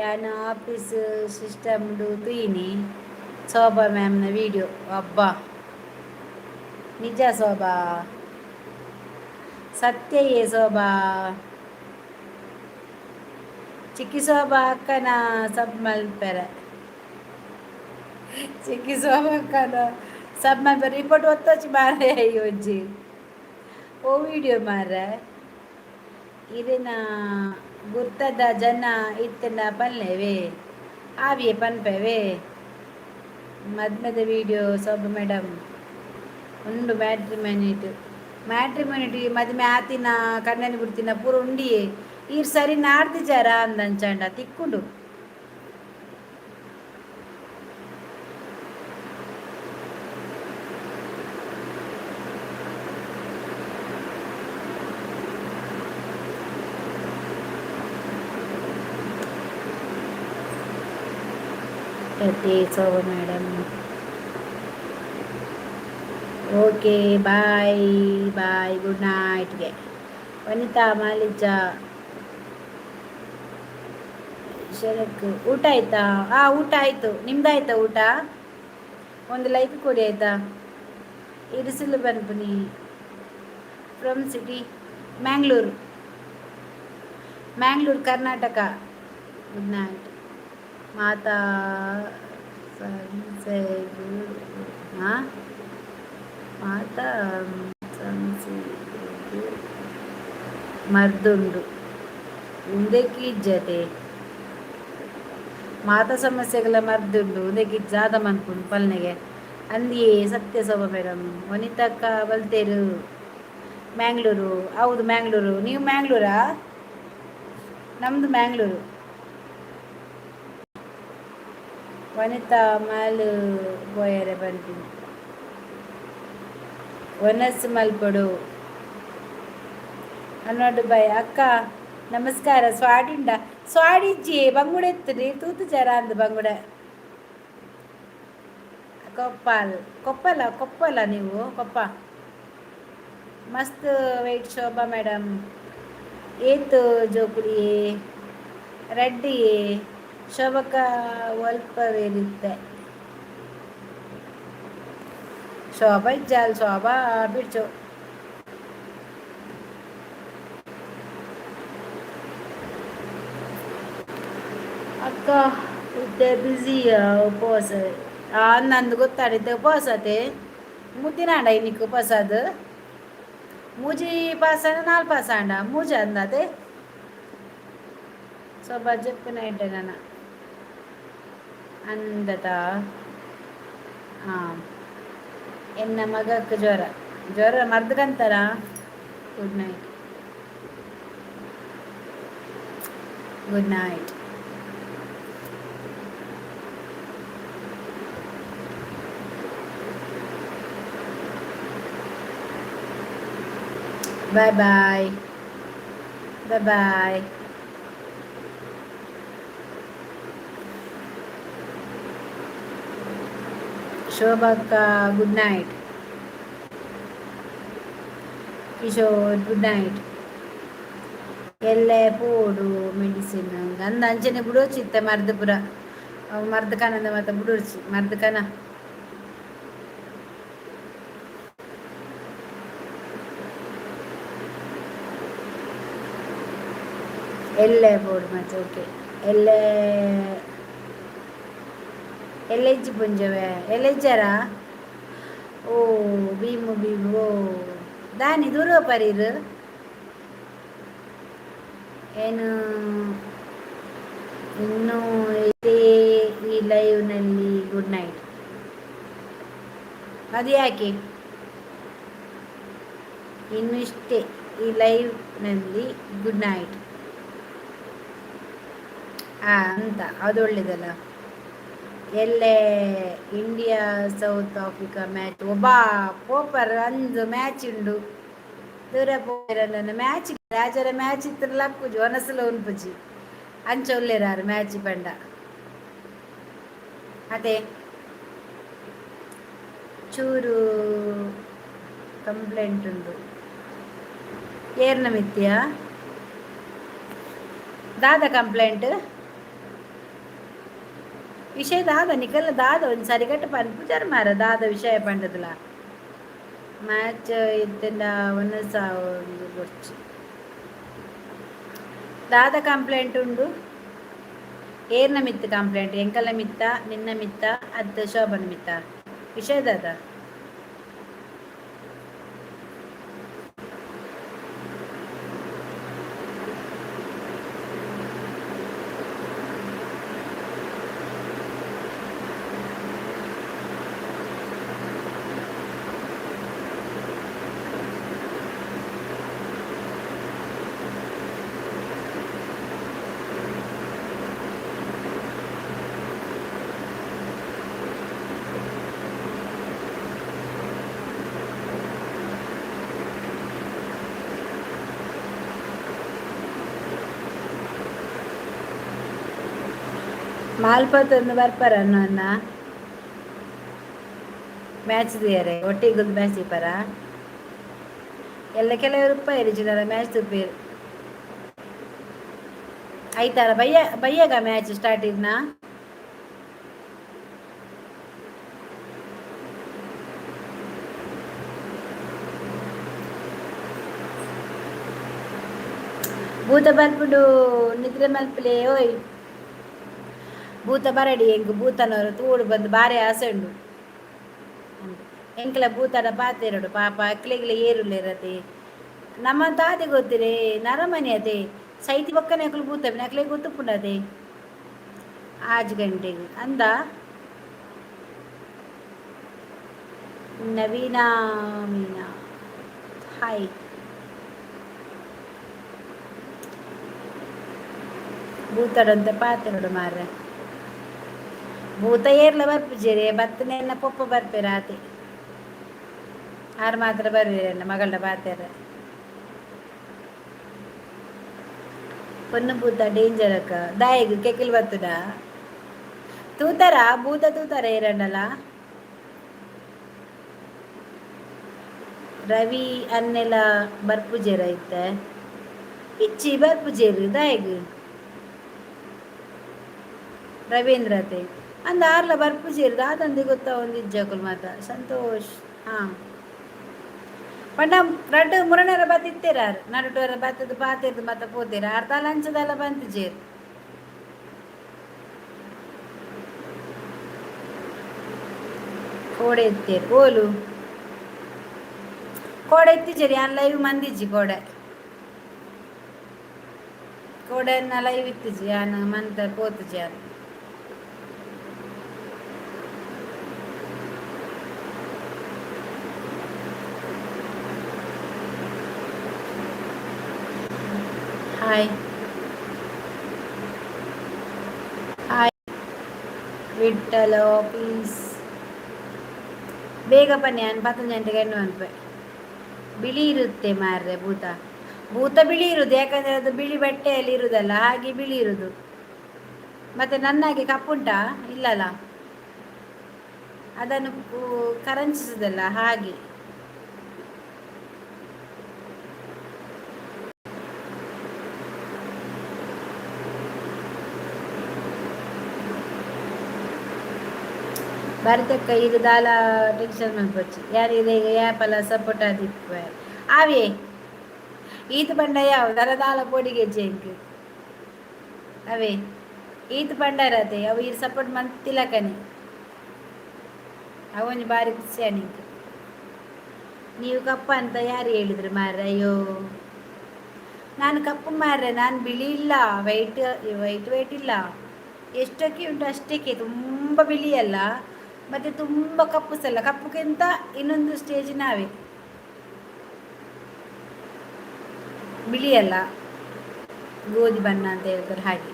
ಯಾನ್ ಆಫೀಸ್ ಸಿಸ್ಟಮ್ ತೂಯಿನಿ ಶೋಭಾ ಮ್ಯಾಮ್ನ ವಿಡಿಯೋ. ಅಬ್ಬಾ, ನಿಜ ಶೋಭಾ, ಸತ್ಯ ಶೋಭಾ. ಚಿಕ್ಕಿ ಶೋಭಾ ಅಕ್ಕನ ಸಬ್ ಮಲ್ಪೆರೆ, ಚಿಕ್ಕಿ ಶೋಭಾ ಅಕ್ಕನ ಸಬ್ ಮಲ್ಪೆರೆ. ರಿಪೋರ್ಟ್ ಒತ್ತೊಚ್ಚಿ ಮಾರ್ರೆ. ಒಂಜಿ ಓ ವಿಡಿಯೋ ಮಾರ್ರೆ. ಇರೆನ ಗುರ್ತದ ಜನ ಇತ್ತಂಡ ಪನ್ಲೆವೆ, ಆವಿಯೆ ಪನ್ಪೆವೆ. ಮದ್ಮೆದ ವಿಡಿಯೋ ಶೋಭಾ ಮೇಡಮ್ ಉಂಡು. ಮ್ಯಾಟ್ರಿಮನಿಟ್ ಮ್ಯಾಟ್ರಿಮನಿಟಿ ಮದ್ಮೆ ಆತಿನ ಕಣ್ಣನಿ ಬಿಡ್ತಿನ ಪೂರ ಉಂಡಿಯೇ. ಈರ್ ಸರಿ ನಾಡ್ದಿಜಾರ ಅಂದಂಚಾಂಡ ತಿಕ್ಕುಂಡು. Shobha madam, okay, bye bye, good ನೈಟ್ಗೆ. ವನಿತಾ ಮಾಲಿಜ ಶರಕ್, ಊಟ ಆಯ್ತಾ? ಊಟ ಆಯಿತು. ನಿಮ್ದಾಯ್ತಾ ಊಟ? ಒಂದು ಲೈಕ್ ಕೊಡಿ ಆಯ್ತಾ? ಇರಿಸಿಲು ಬನ್ಪುನಿ. From city? Mangalore, Mangalore, Karnataka. Good night. ಮಾತಾ ಹಾಂ, ಮಾತಾ ಮರ್ದುಂಡು ಉಂದೆಕ್ ಇಜ್ಜತೆ. ಮಾತ ಸಮಸ್ಯೆಗಳ ಮರ್ದುಂಡು ಉಂದೆಕ್ ಜಾದ ಮನ್ಪುಂಡು ಪಲ್ನೆಗೆ ಅಂದಿಯೇ. ಸತ್ಯ ಶೋಭಾ ಮೇಡಮ್. ವನಿತಕ್ಕ ಬಲ್ತೇರು. ಮ್ಯಾಂಗ್ಳೂರು, ಹೌದು, ಮ್ಯಾಂಗ್ಳೂರು. ನೀವು ಮ್ಯಾಂಗ್ಳೂರಾ? ನಮ್ಮದು ಮ್ಯಾಂಗ್ಳೂರು. ವನಿತಾ ಮಾಲು ಪೋಯರೆ ಪನ್ಪಿನಿ. ಒನಸ್ ಮಲ್ಪೊಡು ಅನ್ನೋಡು. ಬಾಯ್ ಅಕ್ಕ, ನಮಸ್ಕಾರ. ಸ್ವಾಡಿಂಡ ಸ್ವಾಡಿಜ್ಜಿ ಬಂಗುಡೆ ಎತ್ತುನಿ ತೂತು ಜರ ಅಂದು ಬಂಗುಡೆ. ಕೊಪ್ಪಾಲ್ ಕೊಪ್ಪಲ ಕೊಪ್ಪಲ ನೀವು ಕೊಪ್ಪ. ಮಸ್ತ್ ವೆಯ್ಟ್ ಶೋಭಾ ಮೇಡಮ್. ಏತು ಜೋಕುಲಿಯೇ ರೆಡ್ಡಿಯೇ. ಶೋಭಕ್ಕ ಒಲ್ಪವೇರಿತ್ತೆ? ಶೋಭಾ ಇಜ್ಜಾಲ್, ಶೋಭಾ ಬಿಡ್ಚು. ಅಕ್ಕ, ಇತ್ತೆ ಬ್ಯುಸಿಯ ಉಪವಾಸ ನಂದು ಗೊತ್ತಾಡಿದ್ದೆ. ಉಪವಾಸ ಅತೆ ಮುದ್ದಿನಾಂಡ ಇನ್ನಿಕ್ ಉಪವಾಸ. ಅದು ಮೂಜಿ ಪಾಸಾಂಡ, ನಾಲ್ ಪಾಸಾಂಡ, ಮೂಜ ಅಂದತೆ. ಸ್ವಲ್ಪ ಜಪ್ಪುನ ಇಡ್ಡೆ ನನ್ನ ಅಂದತ. ಹಾಂ, ಎನ್ನ ಮಗಕ್ಕೆ ಜ್ವರ ಜ್ವರ ಮರ್ದ್ಕಂತಾರ. Good night, good night. Bye bye, bye bye. ಶೋಭಕ್ಕ good night. Kishore, good night. ಎಲ್ಲೆ ಪೋಡು ಮೆಡಿಸಿನ್ ಅಂದ ಅಂಚನೆ ಬುಡೋಚಿತ್ತೆ ಮರ್ದ್ ಪುರ ಮರ್ದ್ ಕನಂದ ಮತ್ತೆ ಬುಡೋಚಿ ಮರ್ದ್ ಕನ. ಎಲ್ಲೆ ಬೋರ್ಡ್ ಮತ್ತೆ ಓಕೆ. ಎಲ್ಲೆ ಎಲ್ಲೆಜ್ಜಿ ಪುಂಜವೆ ಎಲ್ಲೆಜ್ಜಾರಾ? ಓ ಭೀಮು ಭೀಮು, ಓ ದಾನಿ ದೂರ ಪರೀರು. ಏನು ಇನ್ನೂ ಇದೇ ಈ ಲೈವ್ನಲ್ಲಿ. Good night. ಅದು ಯಾಕೆ? ಇನ್ನು ಇಷ್ಟೇ ಈ ಲೈವ್ನಲ್ಲಿ, ಗುಡ್ ನೈಟ್ ಅಂತ. ಅದು ಒಳ್ಳೇದಲ್ಲ. ಎಲ್ಲೇ ಇಂಡಿಯಾ ಸೌತ್ ಆಫ್ರಿಕಾ ಮ್ಯಾಚ್ ಒಬ್ಬ ಪೋಪರ್ ಅಂದು ಮ್ಯಾಚ್ ಉಂಡು. ದೂರ ಪೋರ ಮ್ಯಾಚ್ ರಾಜರ ಮ್ಯಾಚ್ ಇತ್ತಿರ ಲಕ್ಕುಜಿ ಒನಸಲ ಉನ್ಪುಜಿ. ಅಂಚ ಉಲ್ಲೇರಾರು ಮ್ಯಾಚ್ ಪಂಡ. ಅದೇ ಚೂರು ಕಂಪ್ಲೇಂಟ್ ಉಂಡು. ಏರ್ನ ಮಿತ್ಯ ದಾದ ಕಂಪ್ಲೇಂಟ್? ವಿಷಯ ದಾದ ನಿಕಲ್ನ ದಾದ ಒಂಜಿ ಸರಿಗಟ್ಟ ಪನ್ಪುಜಾರ್ ಮಾರ. ದಾದ ವಿಷಯ ಪಂಡದಲ? ಮ್ಯಾಚ್ ಇತ್ತಿಂಡ ಒನಸ ಒಂದು ಬೊಡ್ಚಿ. ದಾದ ಕಂಪ್ಲೇಂಟ್ ಉಂಡು? ಏರ್ನ ಮಿತ್ತು ಕಂಪ್ಲೇಂಟ್? ಎಂಕಲ್ನ ಮಿತ್ತ, ನಿನ್ನ ಮಿತ್ತ, ಅತ್ತ ಶೋಭನ ಮಿತ್ತ? ವಿಷಯ ದಾದ? ಮಾಲ್ಪತ್ತೊಂದು ಬರ್ಪರ ಅನ್ನ ಮ್ಯಾಚ್ ದಿಯರೆ ಒಟ್ಟಿಗೆ ಮ್ಯಾಚ್ ದೀಪರ. ಎಲ್ಲ ಕೆಲವರು ಉಪ್ಪಾಯಿರು ಚಿನ್ನರ ಮ್ಯಾಚ್ ತುಪ್ಪೇರು. ಐತಾರ ಬಯ್ಯ ಬಯ್ಯಗ ಮ್ಯಾಚ್ ಸ್ಟಾರ್ಟ್ ಇದ್ನ. ಭೂತ ಬರ್ಪುಂಡು, ನಿದ್ರೆ ಮಲ್ಪಲೆ ಓಯ್. ಭೂತ ಬರಡಿ ಎಂಕ್. ಭೂತನವರು ತೂಡು ಬಂದು ಬಾರಿ ಆಸೆ ಉಂಡು ಎಂಕ್ಲ. ಭೂತಡ ಪಾತೆರಡು ಪಾಪ ಅಕ್ಲೆಗ್ಲ ಏರುಲ್ಲೇರತೆ. ನಮ್ಮ ತಾದಿ ಗೊತ್ತಿರೇ ನರಮನಿ ಅದೇ ಸೈತಿ ಪಕ್ಕನೆ ಅಕ್ಲು ಭೂತ ಅಕ್ಲೆಗ್ ಗೊತ್ತುಪ್ಪುಂಡದೆ. ಆಜ್ ಗಂಟೆಗೆ ಅಂದ. ನವೀನಾ ಮೀನಾ, ಹಾಯ್. ಭೂತಡಂತ ಪಾತೆರಡು ಮಾರ್ರೆ. ಭೂತ ಏರ್ಲ ಬರ್ಪುಜೆರೆ. ಬತ್ತನೆನ್ನ ಪೊಪ್ಪ ಬರ್ಪೆರ್ ಆತೆ. ಆರ್ ಮಾತ್ರ ಬರ್ವೇರೆನ್ನ ಮಗಳಡ ಪಾತೆರ. ಪೊನ್ನು ಭೂತ ಡೇಂಜರ್ ಅಕ್ಕ. ದಾಯೆಗ್? ಕೆಕಿಲ್ ಬತ್ತುಡ? ತೂತಾರ? ಭೂತ ತೂತಾರ ಏರಂಡಲ? ರವಿ ಅನ್ನೆಲ ಬರ್ಪುಜೆರ ಇತ್ತೆ? ಇಚ್ಚಿ, ಬರ್ಪುಜೆರ್. ದಾಯೆಗ್? ರವೀಂದ್ರತೆ ಅಂದ ಆರ್ಲ ಬರ್ಪುಜೆರ್. ದಾದಂದಿ ಗೊತ್ತಾ ಒಂದು ಇಜ್ಜಕುಲು ಮಾತ. ಸಂತೋಷ್. ಹಾಂ, ಪಂಡ ರಡ್ಡ್ ಮುರಣರ ಬತ್ತಿತ್ತೆರ್ ಆರ್. ನಡುಟೋರ ಬತ್ತದ ಪಾತೆರ್ದು ಮತ್ತ ಪೋತೆರ್. ಆರ್ ದಾಲ ಅಂಚದಾಲ ಬಂತಿಜೆರ್. ಕೋಡೆ ಇತ್ತೆರ್. ಓಲು ಕೋಡೆ ಇತ್ತಿಜೆರ್? ಯಾನ್ ಲೈವ್ ಮಂದಿಜ್ಜಿ ಕೋಡೆ. ಕೋಡೆ ಲೈವ್ ಇತ್ತಿಜಿ. ಯಾನ್ ಮಂತ ಪೋತುಜಿ ಯಾನ್. ಹಾಯ್ ಹಾಯ್ ವಿಠಲ ಪ್ಲೀಸ್ ಬೇಗ ಬನ್ನಿ. ನಾನು ಪತ್ತೊಂದು ಗಂಟೆಗೆ ಎಣ್ಣೆ ಅನ್ಪೆ. ಬಿಳಿ ಇರುತ್ತೆ ಮಾರ್ರೆ ಭೂತ. ಭೂತ ಬಿಳಿ ಇರುವುದು ಯಾಕಂದರೆ ಅದು ಬಿಳಿ ಬಟ್ಟೆಯಲ್ಲಿ ಇರುವುದಲ್ಲ, ಹಾಗೆ ಬಿಳಿ ಇರುವುದು. ಮತ್ತೆ ನನ್ನಾಗೆ ಕಪ್ಪುಂಟಾ? ಇಲ್ಲಲ್ಲ. ಅದನ್ನು ಕರಂಚಿಸುದಲ್ಲ ಹಾಗೆ. ಭಾರತಕ್ಕ ಈಗ ದಾಲ ಟೆನ್ಷನ್ ಮನ್ಪೊಚ್ಚಿ. ಯಾರು ಈಗ ಯಾಪಲ ಸಪೋರ್ಟ್ ಆದಿಪ್ಪೆ ಆವೇ. ಈತ್ ಪಂಡ ಯಾವ ದರ ದಾಲ ಪೋಡಿಗೆ ಎಂಕ್ ಅವೇ. ಈತ್ ಪಂಡರತೆ ಅವು ಈರ್ ಸಪೋರ್ಟ್ ಮಂತಿಲಕನೆ. ಅವೊಂಜಿ ಬಾರಿ ಖುಷಿ ನಿಂಕ್. ನೀವು ಕಪ್ಪ ಅಂತ ಯಾರು ಹೇಳಿದ್ರು ಮಾರ್ರೆ? ಅಯ್ಯೋ, ನಾನು ಕಪ್ಪು ಮಾರ್ರೆ, ನಾನು ಬಿಳಿ ಇಲ್ಲ, ವೈಟ್ ವೈಟ್ ವೈಟ್ ಇಲ್ಲ. ಎಷ್ಟಕ್ಕೆ ಉಂಟು ಅಷ್ಟಕ್ಕೆ, ತುಂಬ ಬಿಳಿ ಅಲ್ಲ ಮತ್ತು ತುಂಬ ಕಪ್ಪು ಸಹ ಅಲ್ಲ. ಕಪ್ಪುಗಿಂತ ಇನ್ನೊಂದು ಸ್ಟೇಜ್ ನಾವೇ ಬಿಳಿಯಲ್ಲ, ಗೋಧಿ ಬಣ್ಣ ಅಂತ ಹೇಳ್ತಾರೆ ಹಾಗೆ.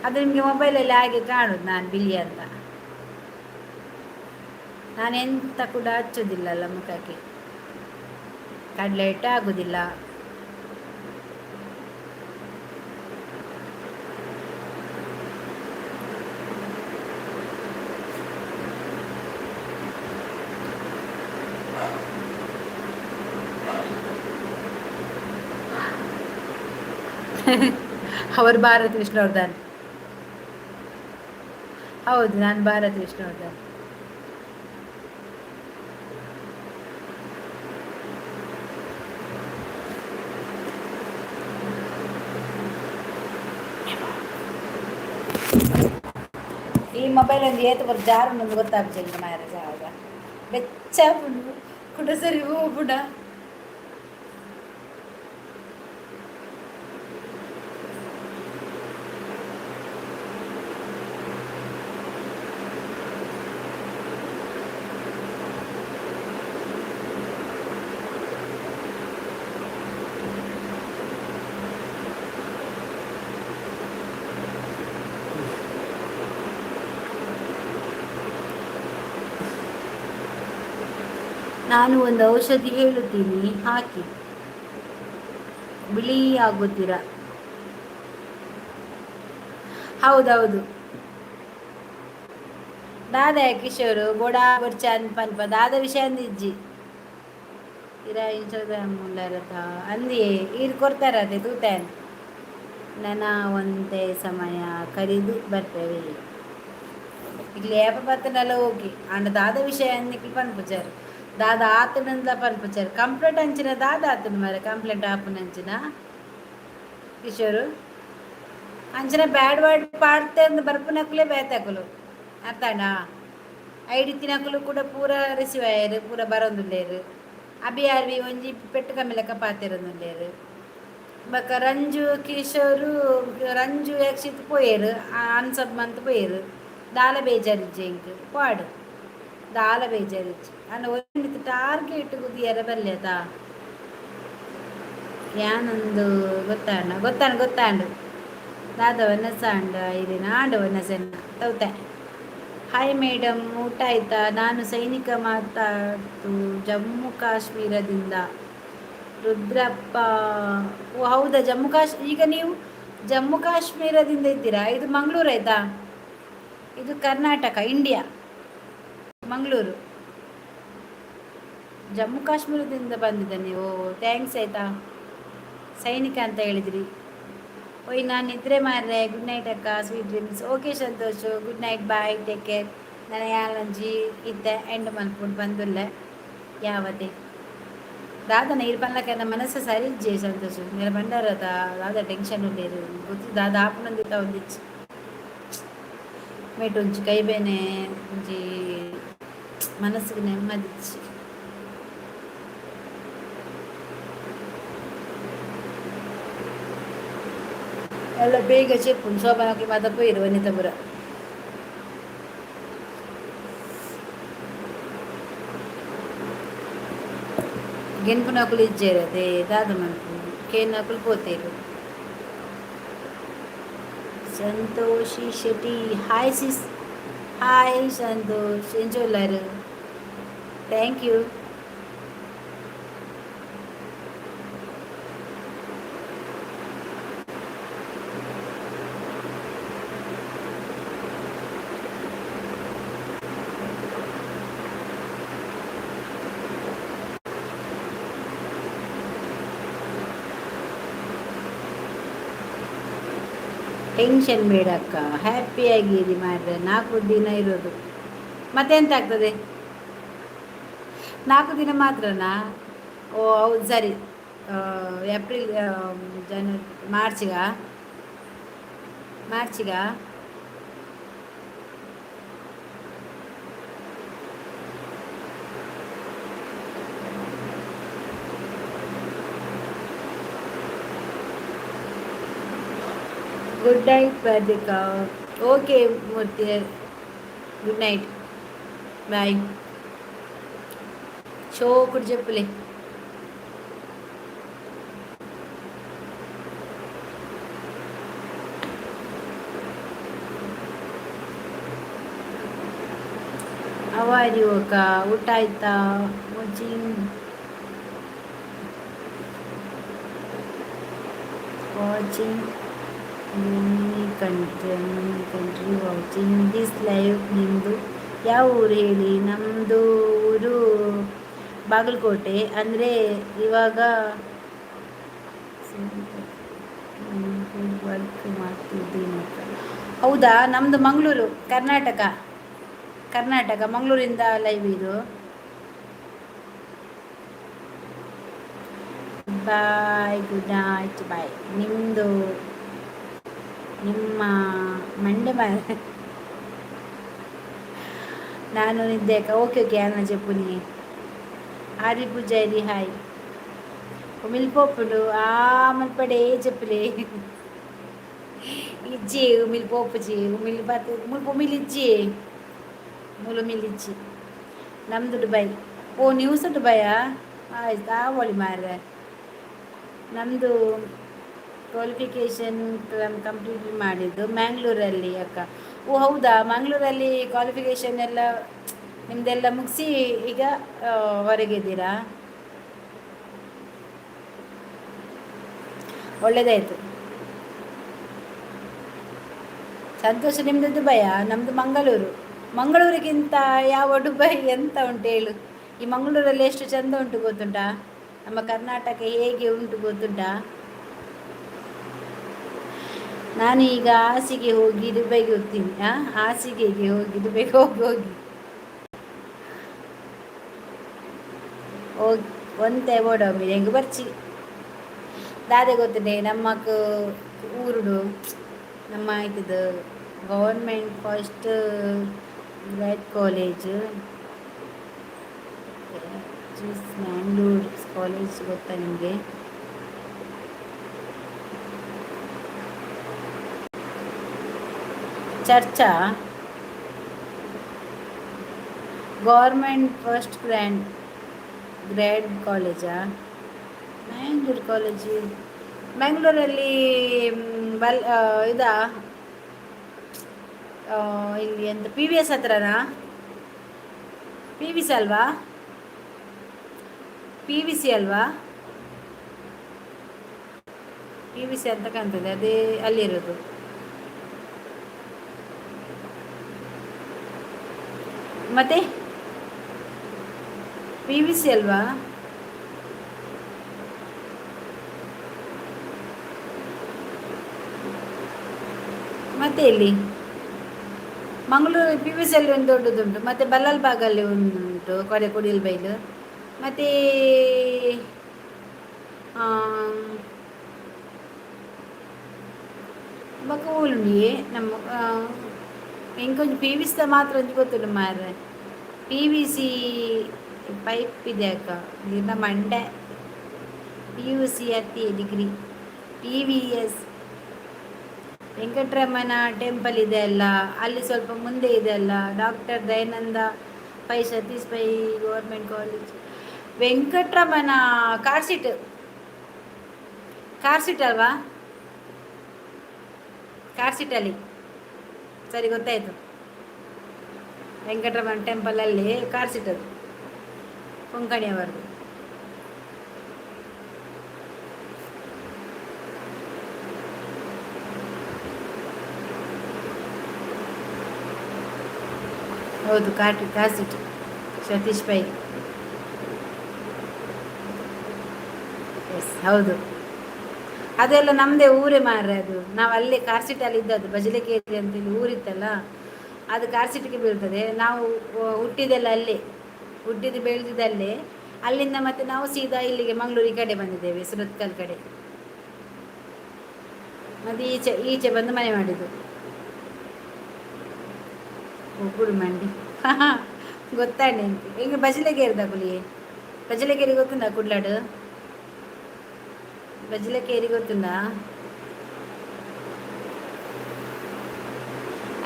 ಅದು ನಿಮಗೆ ಮೊಬೈಲಲ್ಲಿ ಹಾಗೆ ಕಾಣುದು ನಾನು ಬಿಳಿ ಅಂತ. ನಾನು ಎಂತ ಕೂಡ ಹಚ್ಚೋದಿಲ್ಲಲ್ಲ ಮುಖಕ್ಕೆ, ಕಡಲೆ ಹಿಟ್ಟು ಆಗೋದಿಲ್ಲ. ಅವರು ಭಾರತ್ ವಿಷ್ಣುವರ್ಧನ್. ಹೌದು, ನಾನು ಭಾರತ್ ವಿಷ್ಣುವರ್ಧನ್. ಈ ಮೊಬೈಲ್ ಒಂದು ಏತು ಬರ್ ಜಾರು ನಮ್ಗೆ ಗೊತ್ತಾಗ್ತದೆ ಮ್ಯಾರೇಜ್ ಆವಾಗ ಬೆಚ್ಚ ಕುಡ ಸರಿ ಹೋಗ್ಬಿಡ. ನಾನು ಒಂದು ಔಷಧಿ ಹೇಳುತ್ತೀನಿ, ಹಾಕಿ, ಬಿಳಿ ಆಗುತ್ತೀರ. ಹೌದೌದು ದಾದ ಕಿಶೋರ್ ಬೋಡಾ ಬೊಡ್ಚ ಪನ್ಪ ದಾದ ವಿಷಯ ಅಂದಿಜ್ಜಿ ಇರ ಇನ್ಸ್ಟಾಗ್ರಾಮ್ ಉಳ್ಳಾರತ ಅಂದಿಯೇ ಈರ್ ಕೊಡ್ತಾರತೆ ತೂತೇನ್ ನನ್ನ ಒಂದೇ ಸಮಯ ಕರಿದು ಬರ್ತೇವೆ. ಇಲ್ಲಿ ಏಪ ಬತ್ತನಲ್ಲ ಹೋಗಿ ಅಂಡ ದಾದ ವಿಷಯ ಅಂದಿಕ್ಲು ಪನ್ಪುಚಾರು ದಾದ ಆತನಂದ ಪನ್ಪುಚಾರು ಕಂಪ್ಲೇಂಟ್ ಅಂಚಿನ ದಾದ ಆತನ ಮಾರೆ ಕಂಪ್ಲೇಂಟ್ ಆಪುನಂಚಿನ ಕಿಶೋರು ಅಂಚಿನ ಬ್ಯಾಡ್ ವರ್ಡ್ ಪಾಡ್ತೆ ಅಂದ್ ಬರ್ಪುನಕುಲೇ ಬೇತಾಕುಲು ಅರ್ಥಾಂಡ. ಐಡಿ ತಿನಕುಲು ಕೂಡ ಪೂರ ರಿಸೀವ್ ಆಯೆರ್, ಪೂರ ಬರೋಂದುಲ್ಲೇರು. ಅಬಿ ಆರ್ ವಿ ಒಂಜಿ ಪೆಟ್ಟು ಕಮ್ಮಿಲೆಕ್ಕ ಪಾತೆರೊಂದುಲ್ಲೇರು. ಬೊಕ್ಕ ರಂಜು ಕಿಶೋರು ರಂಜು ಯಕ್ಷಿತ್ ಪೋಯೆರ್, ಅನ್ಸಬ್ ಮಂತ್ ಪೋಯೆರ್. ದಾಲ ಬೇಜಾರಿಜ್ಜೆ ಎಂಕ್ ಪಾಡ್ ದಾಲ ಬೇಜಾರಿಜ್ಜಿ. ಅಂಡ ಒಂಜಿ ಟಾರ್ಗೆಟ್ ಕುದಿಯರ ಬಲ್ಯತ ಯಾನೊಂದು ಗೊತ್ತಾಂಡ ಗೊತ್ತಾಂಡ್ ಗೊತ್ತಾಂಡು ದಾದ ವನಸಾಂಡ ಇರಿನ ಆಂಡ ವನಸೆನ ತೌತೆ. ಹಾಯ್ ಮೇಡಮ್, ಊಟ ಆಯ್ತಾ? ನಾನು ಸೈನಿಕ ಮಾತಾಡ್ತು ಜಮ್ಮು ಕಾಶ್ಮೀರದಿಂದ ರುದ್ರಪ್ಪ. ಓ ಹೌದಾ, ಜಮ್ಮು ಈಗ ನೀವು ಜಮ್ಮು ಕಾಶ್ಮೀರದಿಂದ ಇದ್ದೀರಾ? ಇದು ಮಂಗಳೂರು ಆಯ್ತಾ? ಇದು ಕರ್ನಾಟಕ, ಇಂಡಿಯಾ, ಮಂಗಳೂರು. ಜಮ್ಮು ಕಾಶ್ಮೀರದಿಂದ ಬಂದಿದ್ದ ನೀವು? Thanks ಆಯ್ತಾ. ಸೈನಿಕ ಅಂತ ಹೇಳಿದ್ರಿ. ಓಯ್, ನಾನು ನಿದ್ರೆ ಮಾರ್ರೆ. ಗುಡ್ ನೈಟ್ ಅಕ್ಕ, sweet dreams. Okay Santosh, good night, bye, take care. ನನ್ನ ಯಾಲಂಜಿ ಇದ್ದೆ ಎಂಡ್ ಮಲ್ಪುಂಡು ಬಂದುಲ್ಲೆ ಯಾವತ್ತೆ ದಾದನ ಇರ್ ಪನ್ಲಕ್ಕ ಮನಸ್ಸು ಸರಿ ಇಜ್ಜೆ ಸಂತೋಷ್. ಮೇರೆ ಬಂಡಾರದ ದಾದ ಟೆನ್ಷನ್ ಉಳ್ಳೇರು ಗೊತ್ತು. ದಾದ ಆಪುನಂದಿತ್ತ ಒಂದಿಚ್ಚು ಮೇಟ್ ಒಂಜಿ ಕೈ ಬೇನೆ ಒಂಜಿ ಮನಸ್ಸಿಗೆ ನೆಮ್ಮದಿಚ್ಚಿ. ಎಲ್ಲ ಬೇಗ ಚೆಪ್ಪುಂಡು ಶೋಭಾನಕ್ಕೆ ಮಾತ ಪೋಯಿರು ವನಿತಪುರ. ಗೆನ್ಪುನಕುಲು ಇಜ್ಜೆರ್ ಅದೇ ದಾದ ಮನ್ಪು ಕೇನಕುಲು ಪೋತೇರು. Santoshi Shetty, hi sis. Hi Santosh, ಎಂಚ ಉಲ್ಲರ್? Thank you. Tension ಬೇಡಕ್ಕ, ಹ್ಯಾಪಿಯಾಗಿರಿ ಮಾರ್ರೆ. 4 ದಿನ ಇರೋದು, ಮತ್ತೆಂತ ಆಗ್ತದೆ? 4 ದಿನ ಮಾತ್ರನಾ? ಓ ಹೌದು, ಸರಿ. April, January, ಮಾರ್ಚಿಗ ಮಾರ್ಚಿಗ Good night Radhika. Okay Murthy, good night, bye. ಶೋಕುಡು చెప్పులే. How are you ಅಕ್ಕ? ಊಟ ಆಯ್ತಾ? Watching watching country country watching this live. ನಿಮ್ಮದು ಯಾವ ಊರು ಹೇಳಿ? ನಮ್ಮದು ಊರು ಬಾಗಲಕೋಟೆ. ಅಂದರೆ ಇವಾಗ ವರ್ಕ್ ಮಾಡ್ತಿದ್ದೀನಿ. ಹೌದಾ? ನಮ್ಮದು ಮಂಗಳೂರು, ಕರ್ನಾಟಕ. ಕರ್ನಾಟಕ ಮಂಗಳೂರಿಂದ ಲೈವ್ ಇದು. Bye, good night, bye. ನಿಮ್ಮದು ನಿಮ್ಮ ಮಂಡೆ. ನಾನು ನಿದ್ದೆ. ಓಕೆ ಓಕೆ, ಅನ್ನ చెప్పుని. ಆದಿ ಪೂಜಾರಿ ಹಾಯ್. ಉಮಿಲ್ ಪೋಪುಂಡು. ಆ ಮಲ್ಪಡೆ చెప్పులే. ಇಜ್ಜಿ ಉಮಿಲ್ ಪೋಪುಜಿ. ಉಮಿಲ್ ಬಾತ್ ಮುಲ್ಪ ಉಮಿಲ್ ಇಜ್ಜಿ, ಮೂಲು ಉಮಿಲ್ ಇಜ್ಜಿ. ನಮ್ಮದು ದುಬೈ. ಓ, ನೀವು ಸಹ ದುಬೈಯಾ? ಆಯ್ತು, ಆವೊಳಿ ಮಾರ್ರೆ. ನಮ್ಮದು ಕ್ವಾಲಿಫಿಕೇಷನ್ ಕಂಪ್ಲೀಟ್ ಮಾಡಿದ್ದು ಮ್ಯಾಂಗ್ಳೂರಲ್ಲಿ ಅಕ್ಕ. ಓ ಹೌದಾ? ಮಂಗಳೂರಲ್ಲಿ ಕ್ವಾಲಿಫಿಕೇಷನ್ ಎಲ್ಲ ನಿಮ್ಮದೆಲ್ಲ ಮುಗಿಸಿ ಈಗ ಹೊರಗಿದ್ದೀರಾ? ಒಳ್ಳೆಯದಾಯಿತು, ಸಂತೋಷ. ನಿಮ್ಮದು ದುಬೈಯಾ? ನಮ್ಮದು ಮಂಗಳೂರು. ಮಂಗಳೂರಿಗಿಂತ ಯಾವ ದುಬೈ ಎಂತ ಉಂಟು ಹೇಳು? ಈ ಮಂಗಳೂರಲ್ಲಿ ಎಷ್ಟು ಚಂದ ಉಂಟು ಗೊತ್ತುಂಟಾ? ನಮ್ಮ ಕರ್ನಾಟಕ ಹೇಗೆ ಉಂಟು ಗೊತ್ತುಂಟಾ? ನಾನು ಈಗ ಹಾಸಿಗೆ ಹೋಗಿ ದುಬೈಗೆ ಹೋಗ್ತೀನಿ. ಹಾಸಿಗೆಗೆ ಹೋಗಿ ದುಬೈಗೆ ಹೋಗಿ ಹೋಗಿ ಹೋಗಿ ಒಂತೆ ಓಡೋಮಿ ಹೆಂಗೆ ಬರ್ಚಿ ದಾದೆ ಗೊತ್ತುಂಡೆ. ನಮ್ಮಕ್ ಊರುಡು ನಮ್ಮ ಆಯ್ತದ government first grade college Mangalore college ಗೊತ್ತಾ ನಿಮಗೆ? ಚರ್ಚಾ ಗೌರ್ಮೆಂಟ್ ಫಸ್ಟ್ ಗ್ರ್ಯಾಡ್ ಕಾಲೇಜಾ? ಮ್ಯಾಂಗ್ಳೂರ್ ಕಾಲೇಜು ಮ್ಯಾಂಗ್ಳೂರಲ್ಲಿ ಬಲ್ ಇದಾ? ಇಲ್ಲಿ ಎಂತ ಪಿ ವಿ ಎಸ್ ಹತ್ರನಾ? ಪಿ ವಿ ಸಿ ಅಲ್ವಾ? ಪಿ ವಿ ಸಿ ಅಲ್ವಾ? ಪಿ ವಿ ಸಿ ಅಂತ ಕಾಣ್ತದೆ, ಅದೇ ಅಲ್ಲಿರೋದು. ಮತ್ತೆ ಪಿ ವಿ ಸಿ ಅಲ್ವಾ? ಮತ್ತೆ ಎಲ್ಲಿ? ಮಂಗಳೂರು ಪಿ ವಿ ಸಿಯಲ್ಲಿ ಒಂದು ದೊಡ್ಡದುಂಟು, ಮತ್ತು ಬಲ್ಲಾಲ್ಬಾಗಲ್ಲಿ ಒಂದುಂಟು, ಕೊಡೆ ಕೊಡಿಯಲ್ಬೈಲು, ಮತ್ತು ಬೊಕ್ಕ ಓಲುಂಡಿಯೇ ನಮ್ಮ ಇಂಕೊಂಜಿ ಪಿ ವಿ ಸಿದ ಮಾತ್ರ ಒಂಜಿ ಗೊತ್ತುಂಡು ಮಾರ್ರೆ. ಪಿ ವಿ ಸಿ ಪೈಪ್ ಇದೆ ಅಕ್ಕ ಇನ್ನ ಮಂಡೆ. ಪಿ ಯು ಸಿ ಅತ್ತಿ degree P V S Venkataramana temple ಇದೆ ಅಲ್ಲ, ಅಲ್ಲಿ ಸ್ವಲ್ಪ ಮುಂದೆ ಇದೆ ಅಲ್ಲ. Doctor Dayananda pi, Satish pi government college, Venkataramana car seat, car seat ಅಲ್ವಾ? ಕಾರ್ ಸೀಟಲ್ಲಿ ಸರಿ, ಗೊತ್ತಾಯಿತು. ವೆಂಕಟರಮಣ ಟೆಂಪಲಲ್ಲಿ ಕಾರ್ ಸೀಟ್ ಅದು ಕೊಂಕಣಿಯವರದು. ಹೌದು, car car seat Satish pi. S, ಹೌದು, ಅದೆಲ್ಲ ನಮ್ಮದೇ ಊರೇ ಮಾರ್ರೆ ಅದು. ನಾವು ಅಲ್ಲೇ ಕಾರ್ ಸೀಟಲ್ಲಿ ಇದ್ದದ್ದು. ಬಜಲೇಕೇರಿ ಅಂತೇಳಿ ಊರಿತ್ತಲ್ಲ, ಅದು ಕಾರ್ ಸೀಟಿಗೆ ಬೀಳ್ತದೆ. ನಾವು ಹುಟ್ಟಿದೆಲ್ಲ ಅಲ್ಲೇ, ಹುಟ್ಟಿದ್ದು ಬೆಳೆದಿದ್ದಲ್ಲೇ. ಅಲ್ಲಿಂದ ಮತ್ತೆ ನಾವು ಸೀದಾ ಇಲ್ಲಿಗೆ ಮಂಗಳೂರು ಈ ಕಡೆ ಬಂದಿದ್ದೇವೆ, ಸುರತ್ಕಲ್ ಕಡೆ. ಮತ್ತು ಈಚೆ ಈಚೆ ಬಂದು ಮನೆ ಮಾಡಿದ್ದು. ಒಬ್ಬರು ಮಂಡಿ ಗೊತ್ತಾಂಡೆ ಹಿಂಗೆ. ಬಜಲೆಗೇರಿದ ಕುಲಿ ಬಜಲೆಗೇರಿ ಗೊತ್ತುಂಡ? ಕುಡ್ಲಾಡು ಬಜಲೆಕೇರಿ ಗೊತ್ತುಂಡಾ?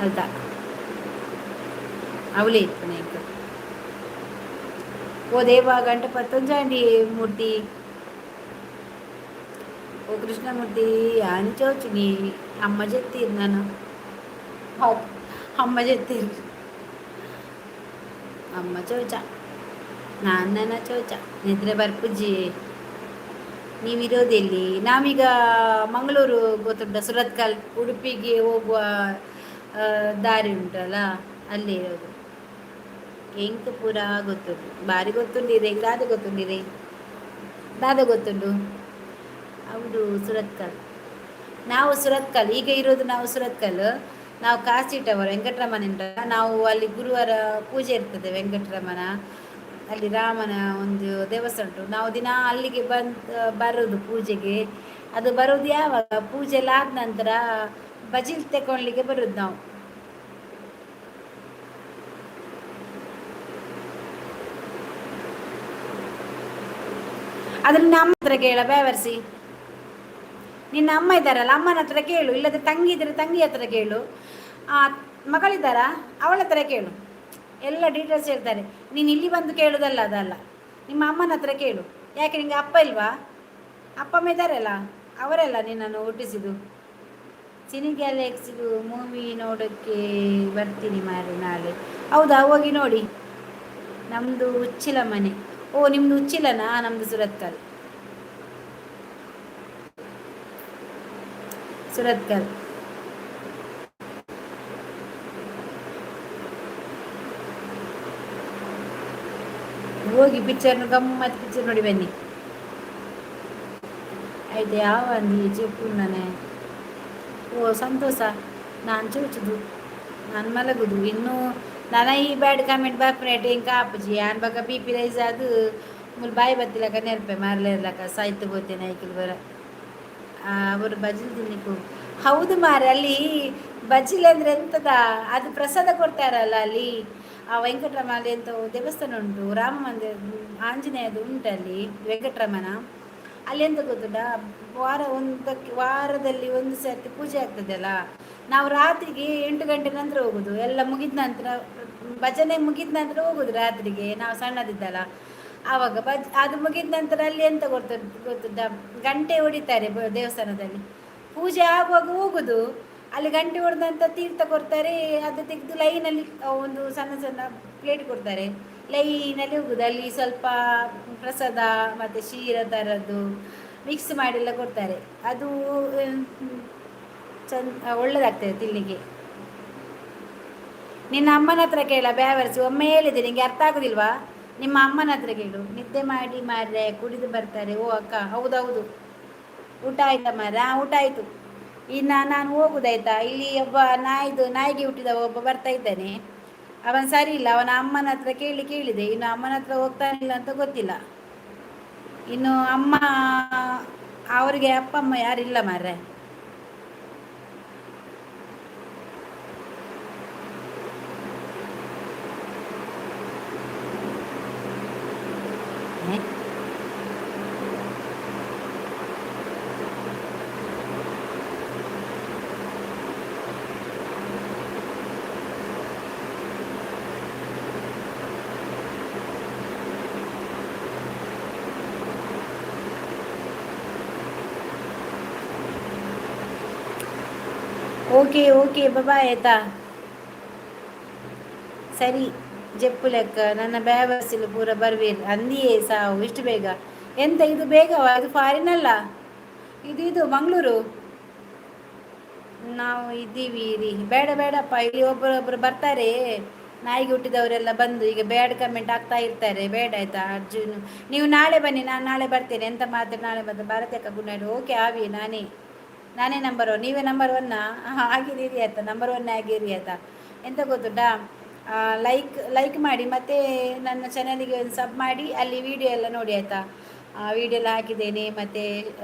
ಅಲ್ತ ಅವಲೇ ಇಪ್ಪುನ ಎಂಕ್. ಓ ದೇವ ಗಂಟೆ ಪತ್ತೊಂಜಾಂಡಿ ಮೂರ್ತಿ. ಓ ಕೃಷ್ಣಮೂರ್ತಿ ಯಾನ್ ಚೋಚಿನಿ ಅಮ್ಮ ಜೆತ್ತೀರ್ ನಾನು. ಹೌದು, ಅಮ್ಮ ಜೆತ್ತೀರ್. ಅಮ್ಮ ಚೋಚ, ನಾನ್ ಚೋಚ ನಿದ್ರೆ ಬರ್ಪುಜಿ. ನೀವಿರೋದೆಲ್ಲಿ? ನಾವೀಗ ಮಂಗಳೂರು ಗೊತ್ತುಂಟ? ಸುರತ್ಕಲ್ ಉಡುಪಿಗೆ ಹೋಗುವ ದಾರಿ ಉಂಟಲ್ಲ, ಅಲ್ಲಿ ಇರೋದು. ಎಂಕ್ ಪೂರ ಗೊತ್ತುಂಟು, ಬಾರಿ ಗೊತ್ತುಂಡಿರೆ. ದಾದ ಗೊತ್ತುಂಡಿರೆ? ದಾದ ಗೊತ್ತುಂಟು? ಹೌದು, ಸುರತ್ಕಲ್. ನಾವು ಸುರತ್ಕಲ್ ಈಗ ಇರೋದು. ನಾವು ಸುರತ್ಕಲ್. ನಾವು ಕಾಶಿ ಟವರ್ ವೆಂಕಟರಮಣ. ನಾವು ಅಲ್ಲಿ ಗುರುವಾರ ಪೂಜೆ ಇರ್ತದೆ ವೆಂಕಟರಮಣ. ಅಲ್ಲಿ ರಾಮನ ಒಂದು ದೇವಸ್ಥಾನ ಉಂಟು. ನಾವು ದಿನ ಅಲ್ಲಿಗೆ ಬಂದು ಬರೋದು ಪೂಜೆಗೆ. ಅದು ಬರೋದು ಯಾವಾಗ? ಪೂಜೆ ಎಲ್ಲ ಆದ ನಂತರ ಬಜಿಲ್ ತಗೊಳ್ಲಿಕ್ಕೆ ಬರೋದು ನಾವು. ಅದನ್ನ ನಮ್ಮ ಹತ್ರ ಕೇಳ ಬೇವರ್ಸಿ. ನಿನ್ನ ಅಮ್ಮ ಇದ್ದಾರಲ್ಲ, ಅಮ್ಮನ ಹತ್ರ ಕೇಳು. ಇಲ್ಲದ್ರೆ ತಂಗಿ ಇದ್ದರೆ ತಂಗಿ ಹತ್ರ ಕೇಳು. ಮಗಳಿದ್ದಾರಾ, ಅವಳ ಹತ್ರ ಕೇಳು. ಎಲ್ಲ ಡೀಟೇಲ್ಸ್ ಹೇಳ್ತಾರೆ. ನೀನು ಇಲ್ಲಿ ಬಂದು ಕೇಳುವುದಲ್ಲ, ಅದಲ್ಲ. ನಿಮ್ಮ ಅಮ್ಮನ ಹತ್ರ ಕೇಳು. ಯಾಕೆ, ನಿಂಗೆ ಅಪ್ಪ ಇಲ್ವಾ? ಅಪ್ಪ ಅಮ್ಮ ಇದ್ದಾರಲ್ಲ, ಅವರೆಲ್ಲ ನಿನ್ನನ್ನು ಹುಟ್ಟಿಸಿದ್ದು. ಸಿನಿ ಗ್ಯಾಲಕ್ಸಿದು ಮೂವಿ ನೋಡೋಕ್ಕೆ ಬರ್ತೀನಿ ಮಾರೆ ನಾಳೆ. ಹೌದಾ? ಹೋಗಿ ನೋಡಿ. ನಮ್ಮದು ಉಚ್ಚಿಲ ಮನೆ. ಓ, ನಿಮ್ಮದು ಉಚ್ಚಿಲನಾ? ನಮ್ಮದು ಸುರತ್ಕಲ್, ಸುರತ್ಕಲ್. ಹೋಗಿ ಪಿಕ್ಚರ್, ಗಮ್ಮತ್ ಪಿಕ್ಚರ್ ನೋಡಿ ಬನ್ನಿ. ಆಯ್ತು, ಯಾವ ಅಂದಿ ನಾನೇ. ಓ ಸಂತೋಷ, ನಾನು ಚೂಚುದು, ನಾನು ಮಲಗುದು ಇನ್ನು. ನನ್ನ ಈ ಬ್ಯಾಡ್ ಕಮೆಂಟ್ ಬರ್ಪುನೆಟ್ ಎಂಕ್ ಆಪುಜಿ. ಯಾನ್ ಬೊಕ ಬಿಪಿ ರೈಸ್ ಆದ್ ಮುಲ್ ಬಾಯಿ ಬತ್ತಿಲಕ ನೆರ್ಪೆ ಮಾರ್ಲೇರ್ಲಕ ಸಾಯ್ತು ಪೋತೇನೆ ಐಕಿಲ್ ಬರ. ಅವರು ಬಜಿಲ್ ತಿನ್ನಿಕ್ಕು. ಹೌದು ಮಾರೆ, ಅಲ್ಲಿ ಬಜಿಲ್ ಅಂದ್ರೆ ಎಂತದ, ಅದು ಪ್ರಸಾದ ಕೊಡ್ತಾರಲ್ಲ ಅಲ್ಲಿ. ಆ ವೆಂಕಟರಮಣ ಅಲ್ಲಿ ಎಂತ ದೇವಸ್ಥಾನ ಉಂಟು, ರಾಮ ಮಂದಿರ, ಆಂಜನೇಯದು ಉಂಟು ಅಲ್ಲಿ ವೆಂಕಟರಮಣ. ಅಲ್ಲಿ ಎಂತ ಗೊತ್ತುಂಟಾ? ವಾರ ಒಂದಕ್ಕೆ, ವಾರದಲ್ಲಿ ಒಂದು ಸರ್ತಿ ಪೂಜೆ ಆಗ್ತದಲ್ಲ. ನಾವು ರಾತ್ರಿಗೆ 8 ಗಂಟೆ ನಂತರ ಹೋಗುದು. ಎಲ್ಲ ಮುಗಿದ ನಂತರ, ಭಜನೆ ಮುಗಿದ ನಂತರ ಹೋಗುದು ರಾತ್ರಿಗೆ. ನಾವು ಸಣ್ಣದಿದ್ದಲ್ಲ ಆವಾಗ. ಅದು ಮುಗಿದ ನಂತರ ಅಲ್ಲಿ ಎಂತ ಗೊತ್ತುಂಟಾ? ಗಂಟೆ ಹೊಡಿತಾರೆ ದೇವಸ್ಥಾನದಲ್ಲಿ. ಪೂಜೆ ಆಗುವಾಗ ಹೋಗುದು. ಅಲ್ಲಿ ಗಂಟೆ ಹೊಡೆದ ನಂತರ ತೀರ್ಥ ಕೊಡ್ತಾರೆ. ಅದು ತೆಗೆದು ಲೈನಲ್ಲಿ ಒಂದು ಸಣ್ಣ ಸಣ್ಣ ಪ್ಲೇಟ್ ಕೊಡ್ತಾರೆ. ಲೈನಲ್ಲಿ ಹೋಗುದು. ಅಲ್ಲಿ ಸ್ವಲ್ಪ ಪ್ರಸಾದ ಮತ್ತು ಶೀರ ಥರದ್ದು ಮಿಕ್ಸ್ ಮಾಡಿಲ್ಲ ಕೊಡ್ತಾರೆ. ಅದು ಚಂದ ಒಳ್ಳೆದಾಗ್ತದೆ ತಿನ್ನಲಿಕ್ಕೆ. ನಿನ್ನ ಅಮ್ಮನ ಹತ್ರ ಕೇಳ ಬ್ಯಾವರ್ಸಿ. ಒಮ್ಮೆ ಹೇಳಿದೆ, ನಿಂಗೆ ಅರ್ಥ ಆಗುದಿಲ್ವಾ? ನಿಮ್ಮ ಅಮ್ಮನ ಹತ್ರ ಕೇಳು. ನಿದ್ದೆ ಮಾಡಿ ಮಾರ್ರೆ, ಕುಡಿದು ಬರ್ತಾರೆ. ಓ ಅಕ್ಕ, ಹೌದೌದು. ಊಟ ಆಯ್ತಾ ಮಾರ್ರೆ? ಊಟ ಆಯ್ತು. ಇನ್ನು ನಾನು ಹೋಗುದಾಯ್ತಾ? ಇಲ್ಲಿ ಒಬ್ಬ ನಾಯಿದು, ನಾಯಿಗೆ ಹುಟ್ಟಿದ ಒಬ್ಬ ಬರ್ತಾ ಇದ್ದಾನೆ. ಅವನು ಸರಿ ಇಲ್ಲ. ಅವನ ಅಮ್ಮನ ಹತ್ರ ಕೇಳಿ ಕೇಳಿದೆ. ಇನ್ನು ಅಮ್ಮನ ಹತ್ರ ಹೋಗ್ತಾನಿಲ್ಲ ಅಂತ ಗೊತ್ತಿಲ್ಲ. ಇನ್ನು ಅಮ್ಮ, ಅವರಿಗೆ ಅಪ್ಪ ಅಮ್ಮ ಯಾರಿಲ್ಲ ಮಾರ್ರೆ. ಓಕೆ ಓಕೆ, ಬಾಯ್ ಆಯ್ತಾ? ಸರಿ, ಜೆಪ್ಪು ಲೆಕ್ಕ. ನನ್ನ ಬ್ಯಾವಸಿಲು ಪೂರ ಬರ್ವೇರು ಅಂದಿಯೇ ಸಾವು. ಇಷ್ಟು ಬೇಗ ಎಂತ ಇದು? ಬೇಗವಾ? ಇದು ಫಾರಿನ್ ಅಲ್ಲ ಇದು, ಇದು ಮಂಗಳೂರು. ನಾವು ಇದ್ದೀವಿ ರೀ. ಬೇಡ ಬೇಡಪ್ಪ, ಇಲ್ಲಿ ಒಬ್ಬರೊಬ್ಬರು ಬರ್ತಾರೆ. ನಾಯಿಗೆ ಹುಟ್ಟಿದವರೆಲ್ಲ ಬಂದು ಈಗ ಬ್ಯಾಡ್ ಕಮೆಂಟ್ ಆಗ್ತಾ ಇರ್ತಾರೆ. ಬೇಡ ಆಯ್ತಾ? ಅರ್ಜುನ್, ನೀವು ನಾಳೆ ಬನ್ನಿ, ನಾನು ನಾಳೆ ಬರ್ತೇನೆ. ಎಂತ ಮಾತ್ರ ನಾಳೆ ಬಂದು. ಭಾರತಿ ಅಕ್ಕ ಗುಡ್ ನೈಟ್. ಓಕೆ ಆವಿ, ನಾನೇ ನಾನೇ ನಂಬರ್ ಒನ್. ನೀವೇ ನಂಬರ್ ಒನ್ನ ಆಗಿದ್ದೀರಿ ಆಯ್ತಾ? ನಂಬರ್ ಒನ್ ಆಗಿರಿ ಆಯ್ತಾ? ಎಂತ ಗೊತ್ತುಂಟಾ? ಲೈಕ್ ಲೈಕ್ ಮಾಡಿ ಮತ್ತು ನನ್ನ ಚಾನಲಿಗೆ ಒಂದು ಸಬ್ ಮಾಡಿ. ಅಲ್ಲಿ ವಿಡಿಯೋ ಎಲ್ಲ ನೋಡಿ ಆಯಿತಾ? ವಿಡಿಯೋ ಎಲ್ಲ ಹಾಕಿದ್ದೇನೆ ಮತ್ತು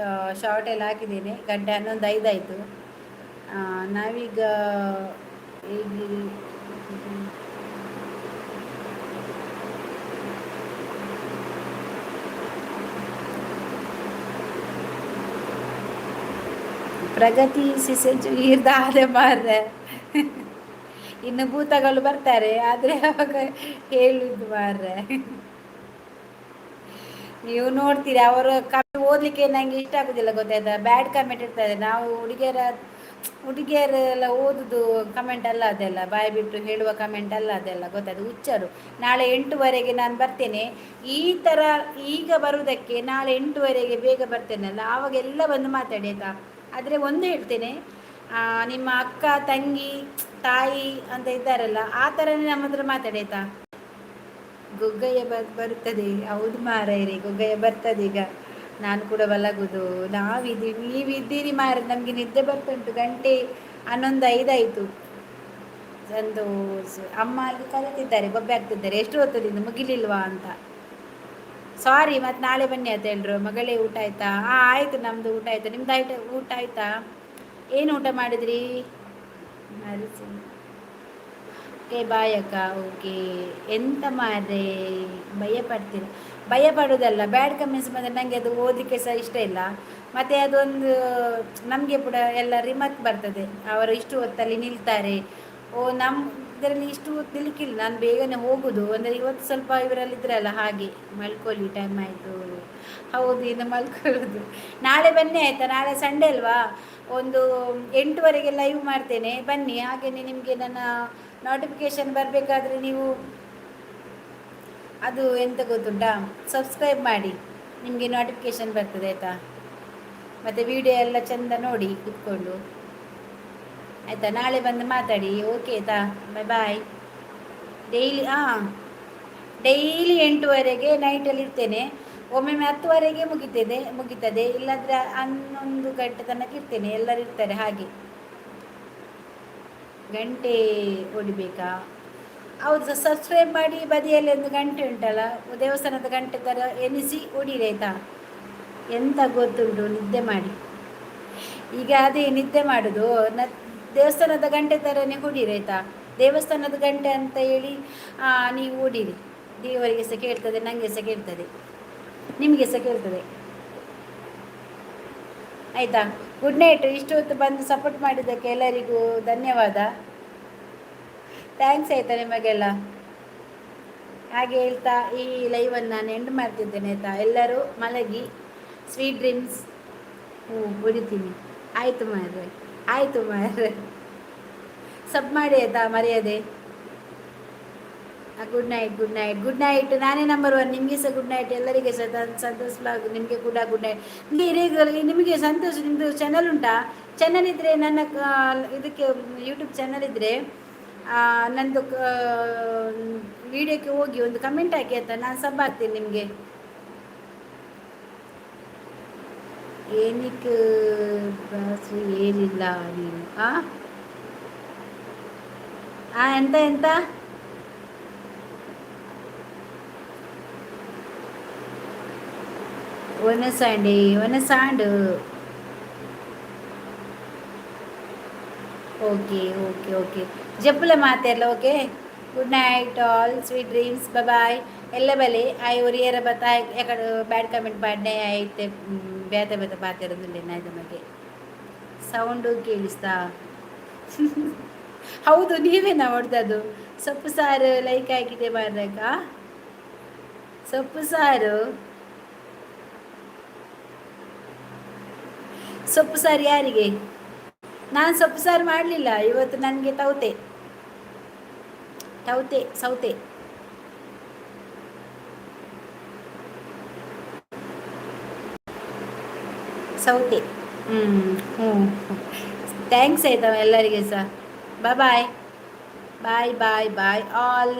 ಶಾರ್ಟ್ ಎಲ್ಲ ಹಾಕಿದ್ದೇನೆ. ಗಂಟೆ 11:05 ಆಯಿತು. ನಾವೀಗ ಈಗ ಪ್ರಗತಿ ಸಿಸೆಂಚು ಈರ್ದಾದೆ ಮಾರ್ರೆ. ಇನ್ನು ಭೂತಗಳು ಬರ್ತಾರೆ, ಆದರೆ ಅವಾಗ ಹೇಳುದು ಮಾರ್ರೆ. ನೀವು ನೋಡ್ತೀರಿ, ಅವರು ಕಮ್ಮಿ ಓದಲಿಕ್ಕೆ ನಂಗೆ ಇಷ್ಟ ಆಗುದಿಲ್ಲ, ಗೊತ್ತಾಯ್ತಾ? ಬ್ಯಾಡ್ ಕಮೆಂಟ್ ಇರ್ತದೆ. ನಾವು ಹುಡುಗಿಯರ ಹುಡುಗಿಯರೆಲ್ಲ ಓದುದು ಕಮೆಂಟ್ ಅಲ್ಲ ಅದೆಲ್ಲ, ಬಾಯಿ ಬಿಟ್ಟು ಹೇಳುವ ಕಮೆಂಟ್ ಅಲ್ಲ ಅದೆಲ್ಲ, ಗೊತ್ತಾಯ್ತು? ಹುಚ್ಚರು. ನಾಳೆ 8ವರೆಗೆ ನಾನು ಬರ್ತೇನೆ. ಈ ಥರ ಈಗ ಬರುವುದಕ್ಕೆ ನಾಳೆ 8ವರೆಗೆ ಬೇಗ ಬರ್ತೇನಲ್ಲ, ಆವಾಗೆಲ್ಲ ಬಂದು ಮಾತಾಡಿ, ಆಯಿತಾ? ಆದರೆ ಒಂದು ಹೇಳ್ತೇನೆ, ನಿಮ್ಮ ಅಕ್ಕ, ತಂಗಿ, ತಾಯಿ ಅಂತ ಇದ್ದಾರಲ್ಲ, ಆ ಥರನೇ ನಮ್ಮ ಹತ್ರ ಮಾತಾಡಿ, ಆಯಿತಾ? ಗುಗ್ಗಯ್ಯ ಬರ್ತದೆ. ಹೌದು ಮಾರಾಯರಿ, ಗುಗ್ಗಯ್ಯ ಬರ್ತದೆ. ಈಗ ನಾನು ಕೂಡ ಮಲಗುದು. ನಾವಿದ್ದೀವಿ, ನೀವಿದ್ದೀರಿ ಮಾರ, ನಮಗೆ ನಿದ್ದೆ ಬರ್ತುಂಟು. ಗಂಟೆ 11:05 ಆಯಿತು. ಸಂತೋಷ್ ಅಮ್ಮ ಅಲ್ಲಿ ಕರೀತಿದ್ದಾರೆ, ಬೊಬ್ಬೆ ಹಾಕ್ತಿದ್ದಾರೆ, ಎಷ್ಟು ಹೊತ್ತದಿಂದ ಮುಗಿಲಿಲ್ವಾ ಅಂತ. ಸಾರಿ, ಮತ್ತು ನಾಳೆ ಬನ್ನಿ ಅಂತ ಹೇಳ್ರು. ಮಗಳೇ, ಊಟ ಆಯ್ತಾ? ಹಾಂ, ಆಯಿತು, ನಮ್ಮದು ಊಟ ಆಯಿತು. ನಿಮ್ದು ಆಯ್ತು? ಊಟ ಆಯ್ತಾ? ಏನು ಊಟ ಮಾಡಿದ್ರಿ? ಓಕೆ, ಬಾಯ್ ಅಕ್ಕ. ಓಕೆ. ಎಂತ ಮಾರ್ರೆ, ಭಯ ಪಡ್ತೀರ? ಭಯ ಪಡೋದಲ್ಲ, ಬ್ಯಾಡ್ ಕಮೆಂಟ್ಸ್ ಬಂದರೆ ನನಗೆ ಅದು ಓದಲಿಕ್ಕೆ ಸಹ ಇಷ್ಟ ಇಲ್ಲ. ಮತ್ತು ಅದೊಂದು ನಮಗೆ ಕೂಡ ಎಲ್ಲ ರಿಮಾರ್ಕ್ ಬರ್ತದೆ, ಅವರು ಇಷ್ಟು ಹೊತ್ತಲ್ಲಿ ನಿಲ್ತಾರೆ. ಓ, ನಮ್ಮ ಇದರಲ್ಲಿ ಇಷ್ಟು ಹೊತ್ತು ನಿಲ್ಲಿಕ್ಕಿಲ್ಲ, ನಾನು ಬೇಗನೆ ಹೋಗುದು. ಅಂದರೆ ಇವತ್ತು ಸ್ವಲ್ಪ ಇವರಲ್ಲಿ ಇದ್ರಲ್ಲ, ಹಾಗೆ. ಮಲ್ಕೊಳ್ಳಿ, ಟೈಮ್ ಆಯಿತು. ಹೌದು, ಇನ್ನು ಮಲ್ಕೊಳ್ಳೋದು. ನಾಳೆ ಬನ್ನಿ, ಆಯಿತಾ? ನಾಳೆ ಸಂಡೇ ಅಲ್ವಾ? ಒಂದು 8ವರೆಗೆ ಲೈವ್ ಮಾಡ್ತೇನೆ, ಬನ್ನಿ. ಹಾಗೆಯೇ ನಿಮಗೆ ನನ್ನ ನೋಟಿಫಿಕೇಷನ್ ಬರಬೇಕಾದ್ರೆ ನೀವು ಅದು ಎಂತ ಗೊತ್ತುಂಟಾ? ಸಬ್ಸ್ಕ್ರೈಬ್ ಮಾಡಿ, ನಿಮಗೆ ನೋಟಿಫಿಕೇಷನ್ ಬರ್ತದೆ, ಆಯಿತಾ? ಮತ್ತು ವಿಡಿಯೋ ಎಲ್ಲ ಚೆಂದ ನೋಡಿ ಕೂತ್ಕೊಂಡು, ಆಯಿತಾ? ನಾಳೆ ಬಂದು ಮಾತಾಡಿ. ಓಕೆ, ಆಯಿತಾ? Bye bye. ಡೈಲಿ, ಹಾಂ, ಡೈಲಿ 8ವರೆಗೆ ನೈಟಲ್ಲಿ ಇರ್ತೇನೆ. ಒಮ್ಮೊಮ್ಮೆ 10ವರೆಗೆ ಮುಗಿತದೆ ಮುಗಿತದೆ, ಇಲ್ಲಾಂದರೆ 11 ಗಂಟೆ ತನಕ ಇರ್ತೇನೆ. ಎಲ್ಲರೂ ಇರ್ತಾರೆ ಹಾಗೆ. ಗಂಟೆ ಹೊಡಿಬೇಕಾ? ಹೌದು, ಸಬ್ಸ್ಕ್ರೈಬ್ ಮಾಡಿ. ಬದಿಯಲ್ಲಿ ಒಂದು ಗಂಟೆ ಉಂಟಲ್ಲ, ದೇವಸ್ಥಾನದ ಗಂಟೆ ಥರ ಎನಿಸಿ ಹೊಡೀರಿ, ಆಯಿತಾ? ಎಂತ ಗೊತ್ತುಂಟು, ನಿದ್ದೆ ಮಾಡಿ ಈಗ. ಅದೇ ನಿದ್ದೆ ಮಾಡೋದು. ದೇವಸ್ಥಾನದ ಗಂಟೆ ಥರನೇ ಹೊಡೀರಿ, ಆಯಿತಾ? ದೇವಸ್ಥಾನದ ಗಂಟೆ ಅಂತ ಹೇಳಿ ನೀವು ಹೊಡೀರಿ. ದೇವರಿಗೆ ಸಹ ಕೇಳ್ತದೆ, ನನಗೆ ಸಹ ಕೇಳ್ತದೆ, ನಿಮಗೆ ಸಹ ಕೇಳ್ತದೆ, ಆಯಿತಾ? Good night. ಇಷ್ಟು ಹೊತ್ತು ಬಂದು ಸಪೋರ್ಟ್ ಮಾಡಿದ್ದಕ್ಕೆ ಎಲ್ಲರಿಗೂ ಧನ್ಯವಾದ. Thanks, ಆಯಿತಾ ನಿಮಗೆಲ್ಲ? ಹಾಗೆ ಹೇಳ್ತಾ ಈ ಲೈವನ್ನು ನಾನು ಎಂಡ್ ಮಾಡ್ತಿದ್ದೇನೆ, ಆಯಿತಾ? ಎಲ್ಲರೂ ಮಲಗಿ, ಸ್ವೀಟ್ ಡ್ರೀಮ್ಸ್. ಹ್ಞೂ, ಹೊಡಿತೀನಿ. ಆಯಿತು ಮಾರ್ರೆ, ಆಯಿತು ಮಾರ್ರೆ. ಸಬ್ ಮಾಡಿ, ಆಯಿತಾ? ಮರೆಯದೆ. Good night, good night, good night. ನಾನೇ ನಂಬರ್ ಒನ್. ನಿಮಗೆ ಸಹ ಗುಡ್ ನೈಟ್, ಎಲ್ಲರಿಗೆ ಸಹ. ಸಂತೋಷ್ ಬ್ಲಾಗ್, ನಿಮಗೆ ಕೂಡ ಗುಡ್ ನೈಟ್. ನಿಮಗೆ ಸಂತೋಷ್, ನಿಮ್ಮದು ಚಾನಲ್ ಉಂಟಾ? ಚಾನಲ್ ಇದ್ದರೆ ನನ್ನ ಇದಕ್ಕೆ ಯೂಟ್ಯೂಬ್ ಚಾನಲ್ ಇದ್ದರೆ ನಂದು ವಿಡಿಯೋಕ್ಕೆ ಹೋಗಿ ಒಂದು ಕಮೆಂಟ್ ಹಾಕಿ ಅಂತ, ನಾನು ಸಬ್ ಹಾಕ್ತೀನಿ ನಿಮಗೆ. ಏನಕ್ಕೆ ಬಾಸು ಏನಿಲ್ಲ ನೀನು? ಆ ಆ ಎಂತ ಎಂತ? ಒನಸಾಂಡಿ ಒನಸಾಂಡು. ಓಕೆ ಓಕೆ ಓಕೆ, ಜಪ್ಪುಲ ಮಾತೆರ್ಲ. Okay, good night all, sweet dreams, bye. ಎಲ್ಲ ಬಲೆ ಆಯ್ ಒರಿಯರ ಬತ್ತ ಎಕಡೆ ಬ್ಯಾಡ್ ಕಮೆಂಟ್ ಪಾಡ್ನೆ ಐತೆ, ಬೇತೆ ಬೇತೆ ಪಾತೆರೊಂದುಲ್ಲೆ ನಾಯ್ದ ಮಗೆ. ಸೌಂಡು ಕೇಳಿಸ್ತಾ? ಹೌದು, ನೀವೇನಾ ಹೊಡೆದದ್ದು? ಸೊಪ್ಪು ಸಾರು ಲೈಕ್ ಆಗಿದೆ ಮಾರ್ರಕ್ಕ. ಸೊಪ್ಪು ಸಾರು, ಸೊಪ್ಪು ಸಾರು ಯಾರಿಗೆ? ನಾನು ಸೊಪ್ಪು ಸಾರು ಮಾಡಲಿಲ್ಲ ಇವತ್ತು. ನನಗೆ ತೌತೆ ತೌತೆ ಸೌತೆ. ಸೌತೆ. ಹ್ಞೂ ಹ್ಞೂ thanks ಆಯ್ತಾ ಎಲ್ಲರಿಗೆ ಸಹ. Bye bye bye bye bye all.